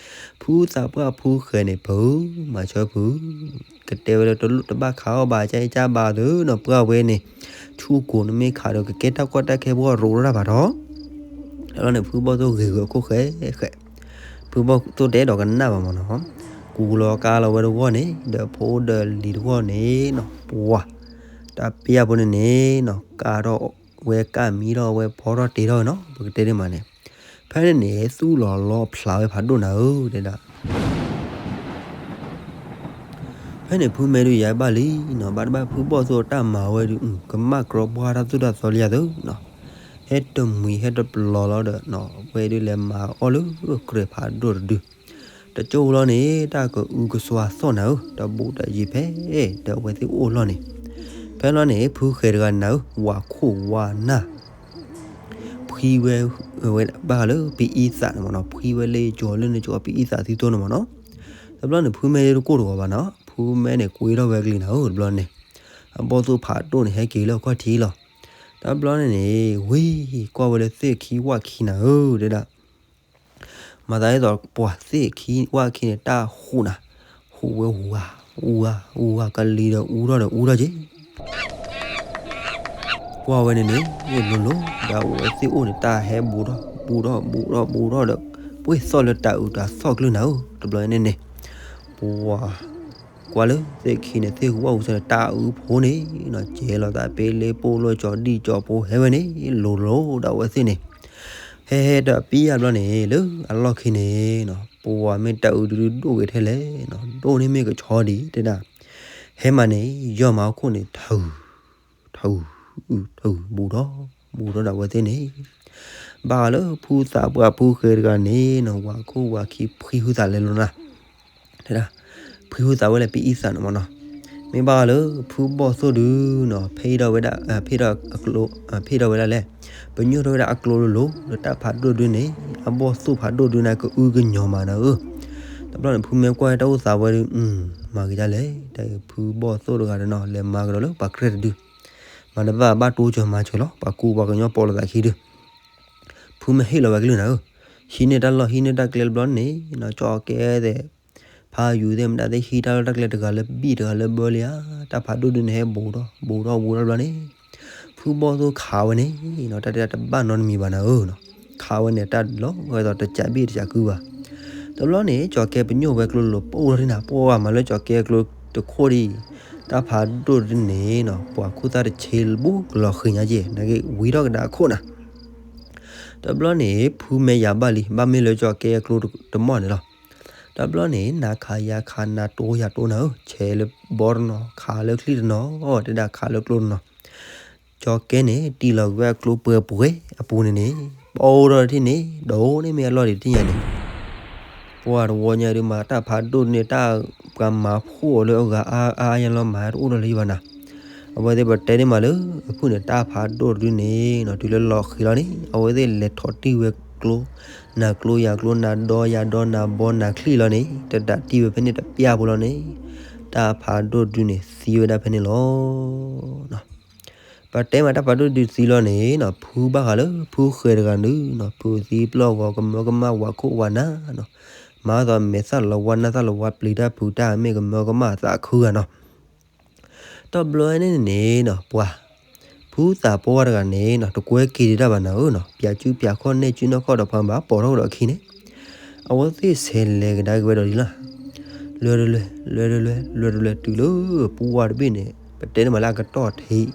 ဖုသးပှၢ်ဖုဃဲၤန့ၣ် ဖုမၤဆၢဖု ကတဲဝဲလၢတလိၣ်တဘၣ်ခးအီၣ်ဘၣ် ကၢအံၤကၢဘၣ်သုနီၤ ပှၢ်ဝဲန့ၣ် ဆူၣ်ကိၤနမ့ၢ်ခးဒီးကကဲတၢ်ကီတၢ်ခဲပှၢ်ရိးတၢ်ဘၣ်ထီၣ်, တဘျီန့ၣ် ဖုဘီၣ်သိၣ်ဂ့ၤဂ့ၤအခိၣ်ဃဲဃဲ, ဖုဘီၣ်သိၣ်တဲဒီးကနၣ်ဘၣ်မ့ၢ်နီၤ, ကူလီၤကါလီၤဝဲတဂီၢ်န့ၣ် ဒီးဖိဒီးလံၤတဂီၢ်န့ၣ်နီၤ ပှၢ် တၢ်ပျၢ်ဖိန့ၣ်န့ၣ်နီၤ ကါထီၣ်ဝဲကၣ်မံထီၣ်ဝဲဖီထီၣ်တ့ထီၣ်ဝဲနီၤ ပကတဲဒ်မးန့ၣ်, ဖဲန့ၣ်န့ၣ် သူၣ်လီၤလီဖျးဝဲဖးဒိၣ်နၤဧၢ တဲဒၣ် ဖဲန့ၣ် ဖုမဲဒုးယၤဘၣ်လံနီၤ ဘၣ်တဘၣ်ဖုဘီၣ်သိၣ်တၢ်မၤဝဲဒုး ကမၣ်ကြီပှၢ်တၢ်သိၣ်တၢ်သီလံယၤသုနီၤ, ဟဲတမှံၤဟဲတပျီၤလီၤဒီးနီၤ ဝဲဒုးလဲၤမၤအီၣ်လၢကြဲၢ်ဖးဒိၣ်တဒု, တကၠိလီၤန့ၣ် တၢ်ကအုကစွါသီၣ်နၤဧၢ တဘူးတယံၤဖဲ ဒီးအဝဲသ့ၣ်အိၣ်လီၢ်န့ၣ်, ဖဲလီၤန့ၣ် ဖုဃဲၤတဂၤနၤဧၢ ဝၤခိၣ်ဝၤနၢ် ဖှံဝဲ ဝဲဘၣ်ဃးလၢပအံသးန့ၣ်မ့ၢ်နီၤ ဖှံဝဲလၢကၠီၤလၢန့ၣ်ကၠီၤပအံသးသံသိန့ၣ်မ့ၢ်နီၤ, တဘျီန့ၣ် ဖုမဲတကိၢ်တဂီၤဘၣ်နီၤ ဖုမဲန့ၣ် ကွ့ထီၣ်ဝဲကလံၤနၤဧၢ တဘျီန့ၣ်, အဘီၣ်သိၣ်ဖးဒိၣ်န့ၣ် ဟဲက့ၤလၢအခီၣ်ထံးလီၤ, တဘျီန့ၣ်န့ၣ် ဝံၤကွၢ်ဝဲလၢသ့ၣ်ခံဝၣ်ခံနၤဧၢ တဲဒၣ် မၤသးဒ်သိးပှၤသ့ၣ်ခံဝၣ်ခံန့ၣ် တၢ်ဟူးနၤ, ဟူးဝဲဟူးဂၤ, အူဂၤ, အူဂၤ ကလံၤဒီးအူထီၣ်ဒီးအူထီၣ်က့ၤ, ကွၢ်ဝဲန့ၣ်န့ၣ် လိၤလိၤ ဒီးအဝဲသ့ၣ်အိၣ်န့ၣ် တၢ်ဟဲဘူးထီၣ် ဘူးထီၣ် ဘူးထီၣ် ဘူးထီၣ်ဒီး ပှ့ၢ်သီၣ်လၢတၢ်အုးတၢ်သီၣ်ကလုၢ်နၤဧၢ တဘျီန့ၣ်န့ၣ်, ပှၤ ကွၢ်လၢသ့ၣ်ခံန့ၣ် သ့ၣ်ဝၣ်ဟူးသီၣ်န့ၣ် တၢ်အုးဖိန့ၣ်နီၤ ကဲလီၤသးပ့လ့ပိၢ်လိာ်ကၠီၤဒံၣ်ကၠီၤဖိဟဲဝဲန့ၣ် လိၤလိၤဒီးအဝဲသ့ၣ်န့ၣ် ဟဲဟဲဒီးပံယၢ်ဘျီန့ၣ် လၢအလီၢ်ခံန့ၣ်နီၤ ပှၤမ့ၢ်တၢ်အုးဒုဒိၣ်ဂ့ၤထဲလဲၣ်နီၤ ဒိၣ်န့ၢ်မ့ၢ်ကဆီဒံးတဲဒၣ်, ဟဲမးန့ၣ် ယီၢ်မၤဟီၣ်ခိၣ်န့ၣ် ထုး ထုး ထုး ဘူးထီၣ် ဘူးထီၣ်ဒီးအဝဲသ့ၣ်န့ၣ် ဘၣ်ဃးလၢဖုသးပှၢ်ဖုဃဲၤတဂၤန့ၣ်နီၤ ဝၤခိၣ်ဝၤခံဖှံဟုသးလဲၤလိၤနၤ တဲဒၣ်, ဖှံဟုသးဝဲလၢပအံသးန့ၣ်မ့ၢ်နီၤ, မ့ၢ်ဘၣ်ဃးလၢဖုဘီၣ်သိၣ်ဒုနီၤ ဖ့ထီၣ်ဝဲဒၣ် ဖ့ထီၣ်အကျိ ဖ့ထီၣ်ဝဲဒၣ်လဲၣ်, ပညိၣ်ထီၣ်ဝဲဒၣ်အကျိလိၤလိၤ လၢတၢ်ဖးဒိၣ်ဒုန့ၣ် အဘီၣ်သိၣ်ဖးဒိၣ်ဒုန့ၣ် ကအုကညီၤမးနၤဧၢ, တဘျီန့ၣ် ဖုမဲကွၢ်တၢ်အိၣ်သးဝဲဒု မၤက့ၤဒ်လဲၣ် တၢ်ဖုဘီၣ်သိၣ်တဂၤဒီးနီၤ လဲၤမၤကဒီးလၢပှၤကြဲၢ်တဒု မၤတဘၣ်ဘၣ်တိစၢၤမၤစၢၤလီၤ ပှၤကူပှၤကညီပိာ်လိာ်သးခံဒု ဖုမ့ၢ်ဟ့ၣ်လီၤဝဲကလုၢ်နၤဧၢ, ဟံးန့ၢ်တၢ်လီၢ်ဟံးန့ၢ်တၢ်ကျဲတဘျီန့ၣ်နီၤ ကၠီၤကဲသဲး ဖးယူၤသ့ၣ်မတၤသ့ၣ် ဟံးတၢ်လီၢ်တၢ်ကျဲတဂၤလၢဘံၣ်တဂၤလၢဘၢလံဧါ, တၢ်ဖးဒိၣ်ဒုန့ၣ်ဟဲဘူးထီၣ်ဘူးထီၣ်ဘူးထီၣ်တဘျီန့ၣ်, ဖုဘီၣ်သိၣ်ခးဝဲန့ၣ်နီၤ တၢ်တဲတၢ်တဘၣ်နီတမံၤဘၣ်နၤဧၢနီၤ, ခးဝဲန့ၣ်တၢ်လီၤဝဲဒီးတစးဘ့ၣ်တစးကုဘၣ် တဘျီန့ၣ် ကၠီၤကဲပညိၣ်ဝဲကျိလိၤပိၢ်ထီၣ်ဒ်နၤ ပှၤမၤလၢကၠီၤကဲကျိတခိၣ်ဒ်အံၤ, တၢ်ဖးဒိၣ်ဒုန့ၣ်နီၤ ပှၤခိၣ်သၣ်တဆ့ဘူးကလီၤဃံၤညါက့ၤ နာ်က့ၤဝံထီၣ်ကဒါအခိၣ်နၤ တဘျီန့ၣ် ဖုမဲယၤဘၣ်လံ ဘၣ်မ့ၢ်လၢကၠီၤကဲကျိတမီၢ်န့ၣ်လီၤ. တဘျီန့ၣ် နၤခးယၤခးနၤတိယၤတိနၤဧၢ, ဆဲးလၢဘီတနီၤ ခးလၢချံၣ်တနီၤ တဲဒၣ်ခးလၢကျိတနီၤ. ကၠီၤကဲန့ၣ် တံၢ်လီၤက့ၤဝဲအကျိပှဲၤပှဲၤအပူၤန့ၣ်န့ၣ်, ပအိၣ်ထီၣ်တထံၣ်န့ၣ် ဒိၣ်န့ၢ်မ့ၢ်အလီၢ်ဒံးတထံၣ်ညါန့ၣ် ပှၤတဝီညါဒုးမၤတၢ်ဖးဒိၣ်ဒုန့ၣ် တၢ်ပှၤမၤဖှိၣ်အီၤလၢအဂၤအါအါညါလီၤ မၤတအိၣ်ထီၣ်လၢၤဘၣ်နၤ. အဝဲသ့ၣ်ပတဲန့ၢ်မးလၢ အဖုၣ်န့ၣ် တၢ်ဖးဒိၣ်တဒုန့ၣ်နီၤ တုၤလၢလီၤဃံၤလီၤန့ၣ် အဝဲသ့ၣ်လဲၤထီၣ်တံၢ်ဝဲကျိ, နၤကျိယၤကျိ နၤဒီယၤဒီ နၤဘီနၤချံၣ်လီၤန့ၣ် တဒၣ်တံၢ်ဝဲဖဲန့ၣ်တပျၢ်ဖိလီၤန့ၣ်, တ တၢ်ဖးဒိၣ်တဒုန့ၣ်သံဝဲဒၣ်ဖဲန့ၣ်လီၤ. ပတဲမးတၢ်ဖးဒိၣ်တဒုသံလီၤန့ၣ်နီၤ ဖုဘၣ်ဃးလၢဖုဃဲၤတဂၤန့ၣ်နီၤ ဖုသံပျီၢ်ဂီၤကမၢကမၣ်ဝးခိၣ်ဝးနၢ်နီၤ မၤသီးမဲာ်သၣ်လီၤဝါနၢ်သၣ်လီၤဝါပျံၤတၢ်ဖုးတၢ်မ့ၢ်ကမၢကမၣ်သးခုဂၤနီၤ တဘျီန့ၣ်န့ၣ်နီၤ ပှၤ ဖုသးပှၢ်တဂၤန့ၣ်နီၤ တကွဲက့ၤဒံးတၢ်ဘၣ်နၤဧၢနီၤ ပၠးစုပၠးခီၣ်နဲၣ်စုနီၢ်ခီၣ်ဒီးပှၤဘၣ်ပိာ်ထီၣ်ကဒီးအခံန့ၣ် အဝဲသ့ၣ်ဆဲးလဲၤကဒါက့ၤဝဲဒီးလံလီၤ. လဲၤတလဲၤ လဲၤတလဲၤ လဲၤတလဲၤတုၤလၢပှၢ်တဘ့ၣ်န့ၣ် ပတဲန့ၣ်မးလၢအကတီၢ်ထံး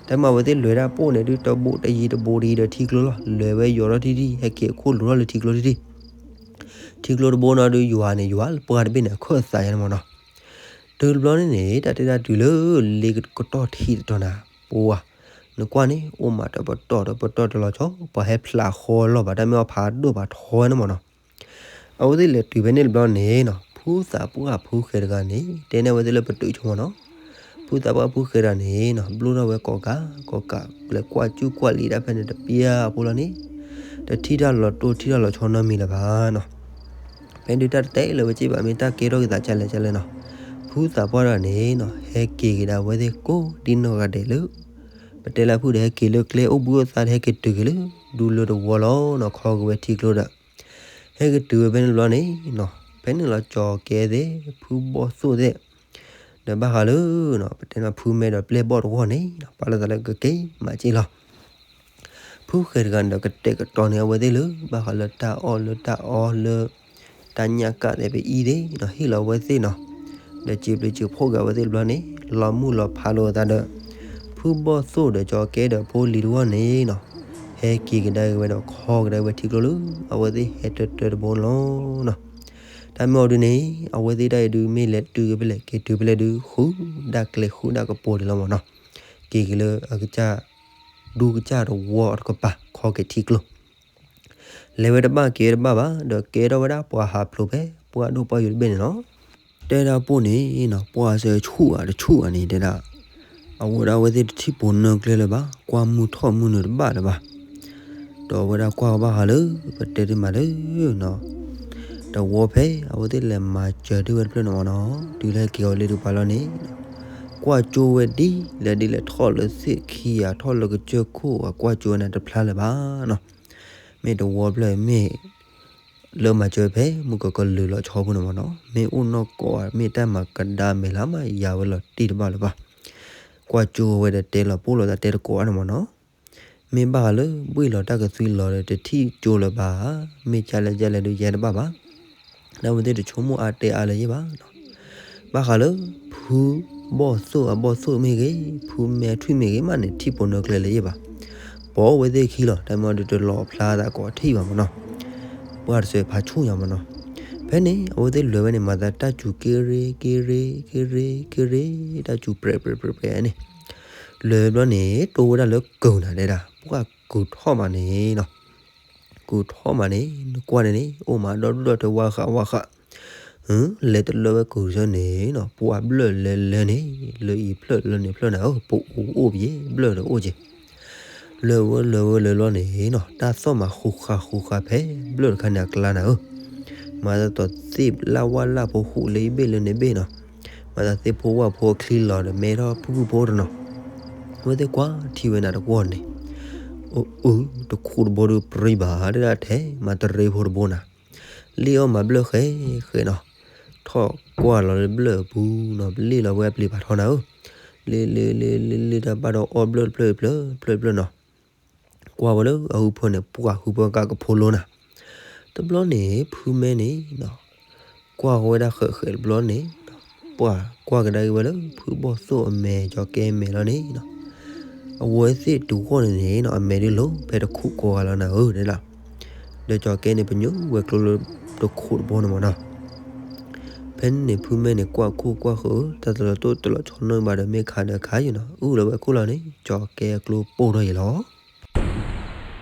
တၢ်မ့ၢ်အဝဲသ့ၣ်လဲၤတၢ်ပိၢ်န့ၣ်ဒုး တဘိတယံၤတဘိတယံၤဒီးထံကျိလီၤ လဲၤဝဲယိးထီၣ်ထံထံ ဟဲက့ၤအခိၣ်လိၤထီၣ်လၢထံကျိထံထံ ထံကျိတဘိနီၤဒုးယွၤန့ၣ် ယွၤလၢပှၢ်တဘ့ၣ်န့ၣ် အခၢၣ်သးယါန့ၣ်မးနီၤ တုၤတဘျီန့ၣ်န့ၣ် တၢ်တဲဒၣ်တုၤလၢလ့ကတီၢ်ထံးတတီၤနၤ ပှၤ နကွၢ်န့ၣ် အိၣ်မးတပတီၢ်တပတီၢ်တလီၤဆီ ပှၤဟဲဖျးဃီလီၤဘၣ် တၢ်မ့ၢ်အီဖးဒိၣ်ဘၣ်ထီဝဲန့ၣ်မးနီၤ အဝဲသ့ၣ်လဲၤတုၤဖဲန့ၣ်တဘျီန့ၣ်နီၤ ဖုသးပှၢ်ဖုဃဲၤတဂၤန့ၣ် တဲန့ၢ်အဝဲသ့ၣ်လၢပတုာ်ဆိမးနီၤ ဖုသးပှၢ်ဖုဃဲၤတဂၤန့ၣ်နီၤ ဘျိထီၣ်ဝဲကိးကး ကိးကး လဲၤကွၢ်ကူၣ်ကွၢ်လံာ်ဒၣ်ဖဲန့ၣ်တပျၢ်ဖိလီၤန့ၣ် တထံၣ်တၢ်လီၤတိၢ်ထံၣ်တၢ်လီၤဆီနီတမံၤလၢၤဘၣ်နီၤ ဖဲဒုးတၢ်တတဲလၢၤဝဲက့ဘၣ် မ့ၢ်တၢ်ကဲထီၣ်က့ၤသးကလဲၣ်ကလဲၣ်နီၤ ဖုသးပှၢ်တဂၤန့ၣ်နီၤ ဟဲက့ၤကဒါဝဲသ့ၣ်ကိးဒ်နီၢ်ဂၤဒဲးလၢ ပတဲလၢဖုဒီးဟဲက့ၤလၢကျဲအိၣ်ဘှံးအိၣ်သါဒီးဟဲက့ၤတုၤက့ၤလၢ ဒူလၢတဝီလီၤနီၤ ခီက့ၤဝဲထံကျိဒီး ဟဲက့ၤတုၤဝဲဖဲန့ၣ်တဘျီန့ၣ်နီၤ ဖဲန့ၣ်လီၤကၠီၤကဲသ့ၣ် ဖုဘီၣ်သိၣ်သ့ၣ် ဒီးဘၣ်ဃးလၢနီၤ ပတဲန့ၣ်ဖုမဲဒီးပျဲၢ်ဘီၣ်တဝီန့ၣ်နီၤ ပာ်လီၤသးလၢကက့ၤမၤက့ၤလီၤ ဖုဃဲၤတဂၤန့ၣ်ဒီးကတဲာ်ကတီၤန့ၢ်အဝဲသ့ၣ်လၢ ဘၣ်ဃးလၢတၢ်အီၣ်လၢတၢ်အီလၢ တၢ်ညၣ်ကၣ်သဲးပအံၤသ့ၣ်နီၤ ဟ့ၣ်လီၤအဝဲသ့ၣ်နီၤ ဒီးစံးဘျုးစံးဖှိၣ်က့ၤအဝဲသ့ၣ်တဘျီန့ၣ် လီၤမုၢ်လီၤဖးလိာ်အသးဒီး ဖုဘီၣ်သိၣ်ဒီးကၠီၤကဲဒီးဖိလံၤတဝီန့ၣ်နီၤ ဟဲက့ၤကဒါက့ၤဝဲဒီးခီကဒါက့ၤဝဲထံကျိလၢ အဝဲသ့ၣ်ဟဲတၢတၢတဘိန့ၣ်လီၤနီၤ တၢ်မ့ၢ်အီၤဒုးန့ၣ် အဝဲသ့ၣ်တၢ်အံၤဒုးမ့ၢ်လဲၤတုၤက့ၤဖဲလဲၣ် က့ၤတုၤဖဲလဲၣ်ဒုး ဃုဒၣ်ကျဲဃုဒၣ်ကပိာ်ဒံးလီၤမးနီၤ က့ၤက့ၤလၢအကစၢ် ဒူကစၢ်တဝီတကပၤ ခီက့ၤထံကျိ လဲၤဝဲတဘၣ်က့ၤဝဲတဘၣ်ဘၣ် ဒီးကဲထီၣ်ဝဲဒၣ်ပှၤဟးဖျိးဖဲ ပှၢ်ဒိၣ်ပှၢ်ယိာ်တဘ့ၣ်န့ၣ်လီၤ တဲဒၣ်ပိၢ်န့ၣ်နီၤ ပှၢ်စၢဆူၣ်ဧါတဆူၣ်ဧါန့ၣ်တဲဒၣ် အဝဲဒၣ်အဝဲသ့ၣ်တထံၣ်ပိာ်နၢကျဲလၢၤဘၣ် ကွၢ်မုၢ်ထီၣ်မုၢ်နုာ်တဘၣ်လၢၤဘၣ် ဒီးအဝဲဒၣ်ကွၢ်ကဘၣ်ဃးလၢ ပတဲတ့ၢ်မးလၢနီၤ တဝီဖဲ အဝဲသ့ၣ်လဲၤမၤစၢၤတ့ၢ်ဝဲတဖျၢၣ်န့ၣ်မးနီၤ တုၤလၢဟဲက့ၤအီၤလၢတပၤလီၤန့ၣ် ကွၢ်ကၠိဝဲဒ်လဲၣ်ဒ်လဲၣ် ထီၣ်လၢသ့ၣ်ခံဂၤ ထီၣ်လၢကစၢၢ်ခိၣ်ဧါ ကွၢ်ကၠိဝဲန့ၣ်တဖျါလၢၤဘၣ်နီၤ မ့ၢ်တဝီဖျၢၣ်မ့ၢ် လၢမၤစၢၤဖဲ မုၢ်ကကလုာ်လီၤဆီဖိန့ၣ်မးနီၤ မ့ၢ်အိၣ်နီၢ်ကီၢ်ဧါ မ့ၢ်တၢ်မၤကဒါမဲာ်လၢမၤယၤဝဲလီၤတံၢ်တဘၣ်လၢၤဘၣ် ကွၢ်ကၠိဝဲဒီးတဲလီၤပိၢ်လိာ်သးတဲတကိးအါန့ၣ်မးနီၤ မ့ၢ်ဘၣ်ဃးလၢ ဘှံၣ်လီၤတၢ်ကသွံလီၤဒီးတထံၣ်ကၠိလၢၤဘၣ်ဧါ မ့ၢ်ကၢ်လဲၣ်ကၢ်လဲၣ်ဒုးယဲတဘၣ်ဘၣ် ဒီးအဝဲသ့ၣ်တဆိကမိၣ်အါတဲအါလၢၤယဲၢ်ဘၣ်နီၤ ဘၣ်ဃးလၢ ဖုဘီၣ်သိၣ်အဘီၣ်သိၣ်မ့ၢ်ဂ့ၤ ဖုမဲထွံၣ်မ့ၢ်ဂ့ၤမးန့ၣ် ထံၣ်ပိာ်နၢကျဲလၢၤယဲၢ်ဘၣ် ပိာ်ဝဲသ့ၣ်ခံလီၤ တၢ်မ့ၢ်အီၤဒုးတလီၤဖျါသးကိးထံၣ်ဘၣ်မးနီၤ ပှၢ်တစဲးဖးဆူၣ်ညါမးနီၤ ဖဲန့ၣ် အဝဲသ့ၣ်လဲၤဝဲန့ၣ် မၤသးတၢ်စူၤက့ရ့က့ရ့က့ရ့က့ရ့ တၢ်စူၤပြဲးပြဲးပြဲးပြဲးန့ၣ် လဲၤဘျီန့ၣ် တိၢ်ဝဲဒၣ်လၢကုာ်နၤတဲဒၣ် ပှၢ်ကုာ်ထီၣ်မးန့ၣ်နီၤ ကုာ်ထီၣ်မးန့ၣ် နကွၢ်န့ၣ်န့ၣ် အိၣ်မးဒီဒူၣ်ဒီထၢဝါဃးဝါဃး လဲၤတလၢဝဲကုာ်ဆၢန့ၣ်နီၤ ပှၢ်ဘျၢၣ်လဲၤလဲၤန့ၣ် လၢအံၤဖျၢၣ်လၢန့ၣ်ဖျၢၣ်နၤဧၢ ပအိၣ်အိၣ်ပယဲၢ် ဘျၢၣ်ဒီးအိၣ်က့ၤ လဲၤဝဲလဲၤဝဲလဲၤလီၤန့ၣ်နီၤ တၢ်သီၣ်မးဃူဃာ်ဃူဃာ်ဖဲ ဘျၢၣ်တခါန့ၣ်အကျါနၤဧၢ မၤသးသ့ၣ်လၢ်ဝၣ်လၢ်ဖိဃူလၢအံၤဘ့ၣ်လၢန့ၣ်ဘ့ၣ်နီၤ မၤသးသ့ၣ်ဖိဝၣ်ဖိအချံလီၤဒီးမဲထီၣ်ဖုၣ်ဖုၣ်ဖိတနီၤ အဝဲသ့ၣ်ကွၢ်ထံဝဲနၤတကွီၢ်န့ၣ် အၢ တခူးတဘိဒုးပြံဘၣ်ဒၣ်ထဲ မၤတရ့ဖိတဘိနၤ လ့ၣ်အီၣ်မးဘျၢၣ်ဃဲဃဲနီၤ ထီၣ်ကွၢ်လီၤလၢဘျၢၣ်အပူၤနီၤ လ့ၣ်လီၤဝဲအပျံၤပာ်ထီနၤဧၢ လ့ၣ်လ့ၣ်လ့ၣ်လ့ၣ်လ့ၣ်တၢ်ဘၣ်ဒီးအီၣ်ဘျၢၣ်တဖျၢၣ်တဖျၢၣ်တဖျၢၣ်တဖျၢၣ်နီၤ ကွၢ်ဝဲလၢအဟုဖၢန့ၣ် ပှၢ်ဟုဖၢကးကဖိလိနၤ တဘျီန့ၣ် ဖုမဲန့ၣ်နီၤ ကွၢ်ဃီဝဲဒၣ်ဃဲးဃဲးတဘျီန့ၣ် ပှၢ်ကွၢ်ကဒါက့ၤဝဲလၢ ဖုဘီၣ်သိၣ်အမဲာ် ကၠီၤကဲမဲာ်လီၤန့ၣ်နီၤ အဝဲသ့ၣ်တုၤဂီၢ်န့ၣ်န့ၣ်နီၤ အမဲာ်ဒုးလိၤဖဲတခူးကိးဂၤလီၤနၤဧၢ တဲဒၣ် ဒီးကၠီၤကဲန့ၣ် ပညိဝဲၤကျိလၢတခူးတဘိန့ၣ်မးနီၤ ဖဲန့ၣ်န့ၣ် ဖုမဲန့ၣ် ကွၢ်ခိၣ်ကွၢ်ဃၢၤ တၢ်တလီၤတိၢ်တလီၤဆီနီတမံၤဘၣ်ဒီး မ့ၢ်ခးဒီးခးယံၤနီၤ အုၣ်လီၤဝဲခိၣ်လီၤန့ၣ် ကၠီၤကဲအကျိပိၢ်ထီၣ်ယံၤလီၤ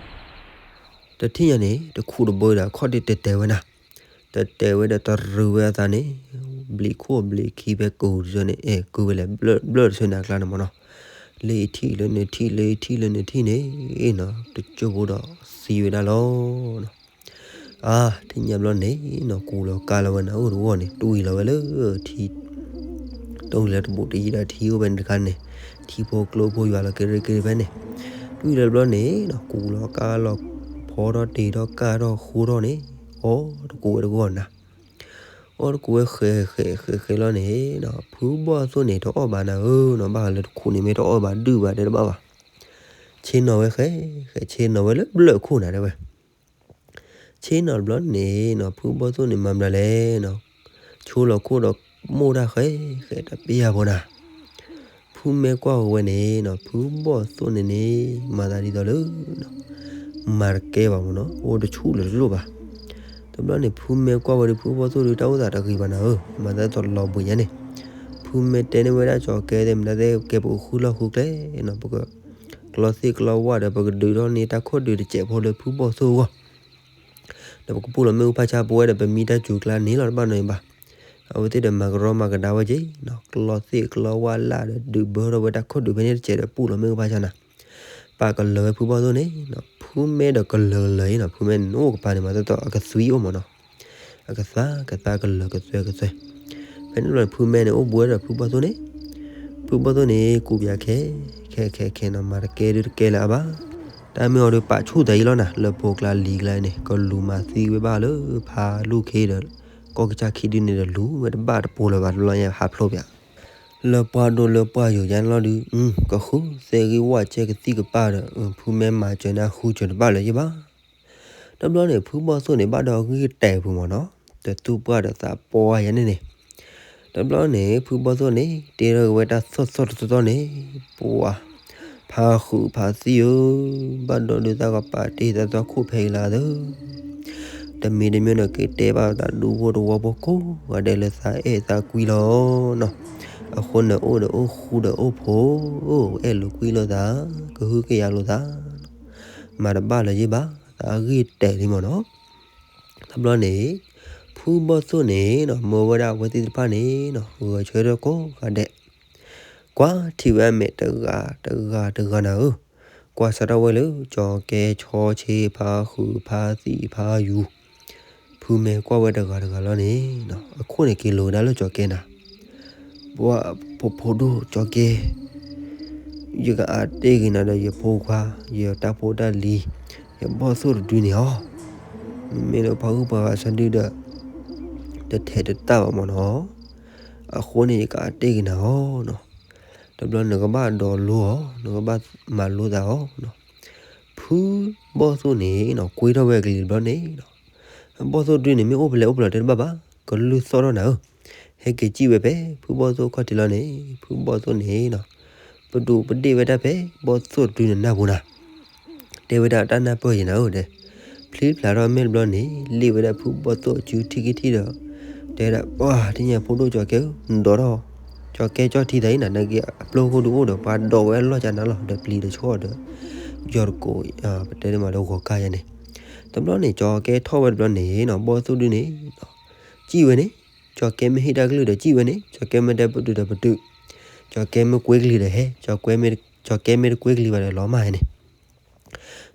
တထံၣ်ညါန့ၣ် တခူးတဘိဒီး ခီၣ်ဒ့တဲာ်တဲာ်ဝဲနၤ, တဲာ်တဲာ်ဝဲဒီးတရံးဝဲအသးန့ၣ်, ဘျံးခိၣ်ဘျံးခံဖဲကုၢ်တဆၢန့ၣ် အဲၣ်ကုၢ်ဝဲလဲၣ် ဘျၢၣ်တဆၢန့ၣ်အကျါန့ၣ်မ့ၢ်နီၤ, လၢယထံၣ်လၢနထံၣ် လၢယထံၣ်လၢနထံၣ်န့ၣ်နီၤ တကၠိဖိဒီးသံဝဲဒၣ်လီၤ. အါ ထံၣ်ညါဘျီန့ၣ်နီၤ ကူလီၤကါလီၤဝဲနၤအိၣ်တဂီၢ်န့ၣ် တွံၢ်လီၤဝဲလၢထံ တိၢ်လၢတဘူးတယံာ်ဒီးထံအိၣ်ဖဲန့ၣ်တခါန့ၣ်, ထံဖိကျိဖိယွၤလီၤက့ၤရ့က့ၤဖဲန့ၣ်, တွံၢ်လၢတဘျီန့ၣ်နီၤ ကူၤလီၤကါလီၤ ဖီထီၣ်တ့ၢ်ထီၣ်ကၢ်ထီၣ်ဃိထီၣ်န့ၣ်, အီၣ်တကူးဝဲတဂီၢ်နၤ, အီၣ်တကူးဝဲဃဲးဃဲးဃဲးဃဲးလီၤန့ၣ်နီၤ ဖုဘီၣ်သိၣ်န့ၣ် တအီၣ်ဘၣ်နၤဧၢနီၤ ဘၣ်ဃးလၢတခူးန့ၣ် မ့ၢ်တအီၣ်ဘၣ်ဒုၣ်ဘၣ်တဲတဘၣ်ဘၣ်, ဆ့ၣ်နီၤဝဲဃဲးဃဲး ဆ့ၣ်နီၤဝဲလၢဘျၢၣ်ခိၣ်နၤတဲဝဲ ဆ့ၣ်နီၤတဘျီန့ၣ်နီၤ ဖုဘီၣ်သိၣ်န့ၣ်မၤမနုၤလဲၣ်နီၤ, ဆိလီၤခိၣ်ဒီး မိၢ်တၢ်ဃဲးဃဲးတပျၢ်ဖိနၤ, ဖုမဲကွၢ်ဃီၤဝဲန့ၣ်နီၤ ဖုဘီၣ်သိၣ်န့ၣ်န့ၣ် မၤသးဒ်သိးလၢ မၤတကဲဘၣ်မ့ၢ်နီၤ အိၣ်တဆူၣ်လၢၤတလိၣ်ဘၣ်, တဘျီန့ၣ် ဖုမဲကွၢ်ဝဲဒီး ဖုဘီၣ်သိၣ်ဒီး တၢ်အိၣ်သးတဂ့ၤဘၣ်နၤဧၢ မၤသးဒ်သိးလီၤဘှံးညါန့ၣ်, ဖုမဲတဲန့ၢ်ဝဲဒၣ်ကၠီၤကဲသ့ၣ် မတၤသ့ၣ်ကဲ ပကဃုလီၢ်ဃုကျဲနီၤ ပက ကျီသ့ၣ်ကျီဝၣ်ဒီး ပကဒုးထီၣ်န့ၢ်တၢ်ခိၣ်ဒုးတစဲးဖိလၢဖုဘီၣ်သိၣ်အဂီၢ်, ဒီးပကပူၢ်လီၤမ့ၣ်အူဖးဆါ ပဝဲဒီးပမံတၢ်စူၤကျါန့ၣ်လီၤတဘၣ်နီၤအံၤဘၣ်, အဝဲသ့ၣ်ဒီးမၤကရီမၤကဒါဝဲက့ၤနီၤ ကျီသ့ၣ်ကျီဝၣ်လၢ်ဒီး ဒုးဘၢထီၣ်ဝဲတၢ်ခိၣ်ဒုးဖဲန့ၣ်တစဲးဒီးပူၢ်လီၤမ့ၣ်အူဖးဆါနၤ, ပာ်ကလၢၤဝဲဖုဘီၣ်သိၣ်န့ၣ်နီၤ ဖုမဲဒီးကလၢၤကလၢၤအံၤနီၤ ဖုမဲန့ၣ် နအိၣ်ကပၤန့ၣ် မၤသးဒ်သိးအကသွံအိၣ်မ့ၢ်နီၤ အကသါကသါကလၢၤကသွဲကသွဲ, ဖဲန့ၣ်ဘျီန့ၣ် ဖုမဲန့ၣ် အိၣ်ဘှံးဝဲဒီးဖုဘီၣ်သိၣ်န့ၣ်, ဖုဘီၣ်သိၣ်န့ၣ် ကူးပၠးခဲ ခဲခဲခဲနီၤ မၤတကဲဒုတကဲလၢၤအါဘၣ်, တၢ်မ့ၢ်အီၤဒီးပာ်ဆူၣ်သးအံၤလီၤနၤ လၢဖိကျါလံၤကျါန့ၣ် ကလူၤမၤသံဝဲဘၣ်လၢဖးလူၢ်ခ့ဒီး ကီၢ်ကစၢ်ခံဒုန့ၣ်ဒီးလူၤဝဲတဘၣ်တပိၤလၢၤဘၣ် တဘျီညါဟးဖျိးပၠး လၢပှၢ်ဒိၣ်လၢပှၢ်ယိာ်ယါန့ၣ်လီၤဒုး, ကဃုသဲဂံၢ်ဝၣ်ကဲကသံၣ်ကပၢ်ဒီး ဖုမဲမၤစၢၤန့ၣ်ဃုစၢၤတဘၣ်လၢၤယဘၣ် တဘျီန့ၣ် ဖုဘီၣ်သိၣ်န့ၣ် ဘၣ်ဒီးအဂံၢ်တဲာ်ပူၤမ့ၢ်နီၤ, တသူၣ်ပှၢ်ဒီးသးပှၢ်ယါန့ၣ်န့ၣ်, တဘျီန့ၣ် ဖုဘီၣ်သိၣ်န့ၣ် တ့ထီၣ်က့ၤဝဲတၢ်သီၣ်သီၣ်တသီၣ်သီၣ်န့ၣ်, ပှၤ, ဖါဃုာ်ဖါသံၣ်ဧၢ, ဘၣ်ဒီးဒုးသးကပာ်တ့ၢ်သးသီၣ်ခိၣ်ဖဲအံၤလၢသၢ တမံၤတမံၤဒီးက့ၤတဲဘၣ်သးဒူဖိတဝီဖိကိးဂၤဒဲးလၢသးအဲၣ်သးကွံလီၤနီၤ, အဃိန့ၣ်အိၣ်ဒီးအိၣ်ဃူဒီးအိၣ်ဖိး, အဲၣ်လိာ်ကွံလိာ်သး, ကဟုကယာ်လိာ်သး, မၤတဘၣ်လၢၤယဘၣ်, သးအဂံၢ်တဲာ်လံမ့ၢ်နီၤ. တဘျီန့ၣ် ဖုဘီၣ်သိၣ်န့ၣ်နီၤ မၢဝဲဒၣ်အဝဲသ့ၣ်တဖၣ်န့ၣ်နီၤ ဂဲၤဆၢထၢၣ်ကိးဂၤဒဲး, ကွၢ်ထံၣ်ဝဲအမဲာ်တဂၤတဂၤတဂၤနၤဧၢ, ကွၢ်စးထီၣ်ဝဲလၢ ကၠီၤကဲ ဆီဆ့ ဖါဃုာ် ဖါသံၣ် ဖါယူၤ, ဖုမဲကွၢ်ဝဲတဂၤတဂၤလီၤန့ၣ်နီၤ အခိၣ်န့ၣ်က့ၤလိာ်ကဒါလၢကၠီၤကဲနၤ ပှၤဖိဖိဒိၣ်ကၠီၤကဲ, ယကအါတ့ၢ်ဂ့ၤနၤဒီးယဖိခွါ, ယတၢ်ဖိတၢ်လံၤ, ယဘီၣ်သိၣ်တဒုန့ၣ်အီၤ, မ့မ့ၢ်လၢပှၤဂုၢ်ပှၤဂၤဆၢဒုဒီး တထဲးတတၢ်ဘၣ်မ့ၢ်နီၤ, အဃိန့ၣ်ယကအါတ့ၢ်ဂ့ၤနၤအီၤနီၤ, တဘျီနကဘၣ်ဒိးလိအီၤ, နကဘၣ်မၤလိသးအီၤနီၤ, ဖုဘီၣ်သိၣ်န့ၣ်နီၤ ကွ့ထီၣ်ဝဲအကလံၤတဘျီန့ၣ်နီၤ, ဘီၣ်သိၣ်တဒုန့ၣ် မ့ၢ်အိၣ်ဖဲလဲၣ်အိၣ်ဖဲလဲၣ်တဲတဘၣ်ဘၣ်, ကလုၢ်သီၣ်ထီၣ်နၤဧၢ, ဟဲက့ၤစံၣ်ဝဲဖဲ ဖုဘီၣ်သိၣ်ခီၣ်ထံးလီၤန့ၣ်, ဖုဘီၣ်သိၣ်န့ၣ်နီၤ, ပဒူးပဒ့ၣ်ဝဲဒၣ်ဖဲ ဘီၣ်သိၣ်တဒုန့ၣ်နၢ်ပူၤနၤ, တဲဝဲဒၣ်တၢ်နၢ်ပၢၢ်ယံၤနၤဧၢဒီး, ဖျံဖျါထီၣ်မဲာ်တဘျီန့ၣ် လ့ၣ်ဝဲဒၣ်ဖုဘီၣ်သိၣ်အစုထံၣ်ကထံၣ်ဒီး, တဲဒၣ် ပှၤတညါဖိဒိၣ်ကၠီၤကဲဧၢ, နဒိးထီၣ်, ကၠီၤကဲကၠီၣ်ထံသးအံၤနၤ နက့အပျိၢ်ခိၣ်ဒုအိၣ်ဒီး ပှၤဒိးဝဲအလီၢ်ကနၤလီၤ ဒီးပျံၤဒီးဆှီၣ်ဒီး, ယီၢ်တကိး, ပတဲန့ၣ်မးလၢဂီၤကါယါန့ၣ်, တဘျီန့ၣ် ကၠီၤကဲထီၣ်ဝဲတဘျီန့ၣ်နီၤ ဘီၣ်သိၣ်ဒုန့ၣ် စံၣ်ဝဲန့ၣ်, ကၠီၤကဲမ့ၢ်ဟ့ၣ်တၢ်ကလုၢ်ဒီးစံၣ်ဝဲန့ၣ်, ကၠီၤကဲမ့ၢ်တဲပတုာ်ဒီးပတုာ်, ကၠီၤကဲမ့ၢ်ကွ့ကလံၤဒီးဟဲ, ကၠီၤကဲမ့ၢ်တကွ့ကလံၤဘၣ်ဒီးလီၤမၢ်ဟဲန့ၣ်,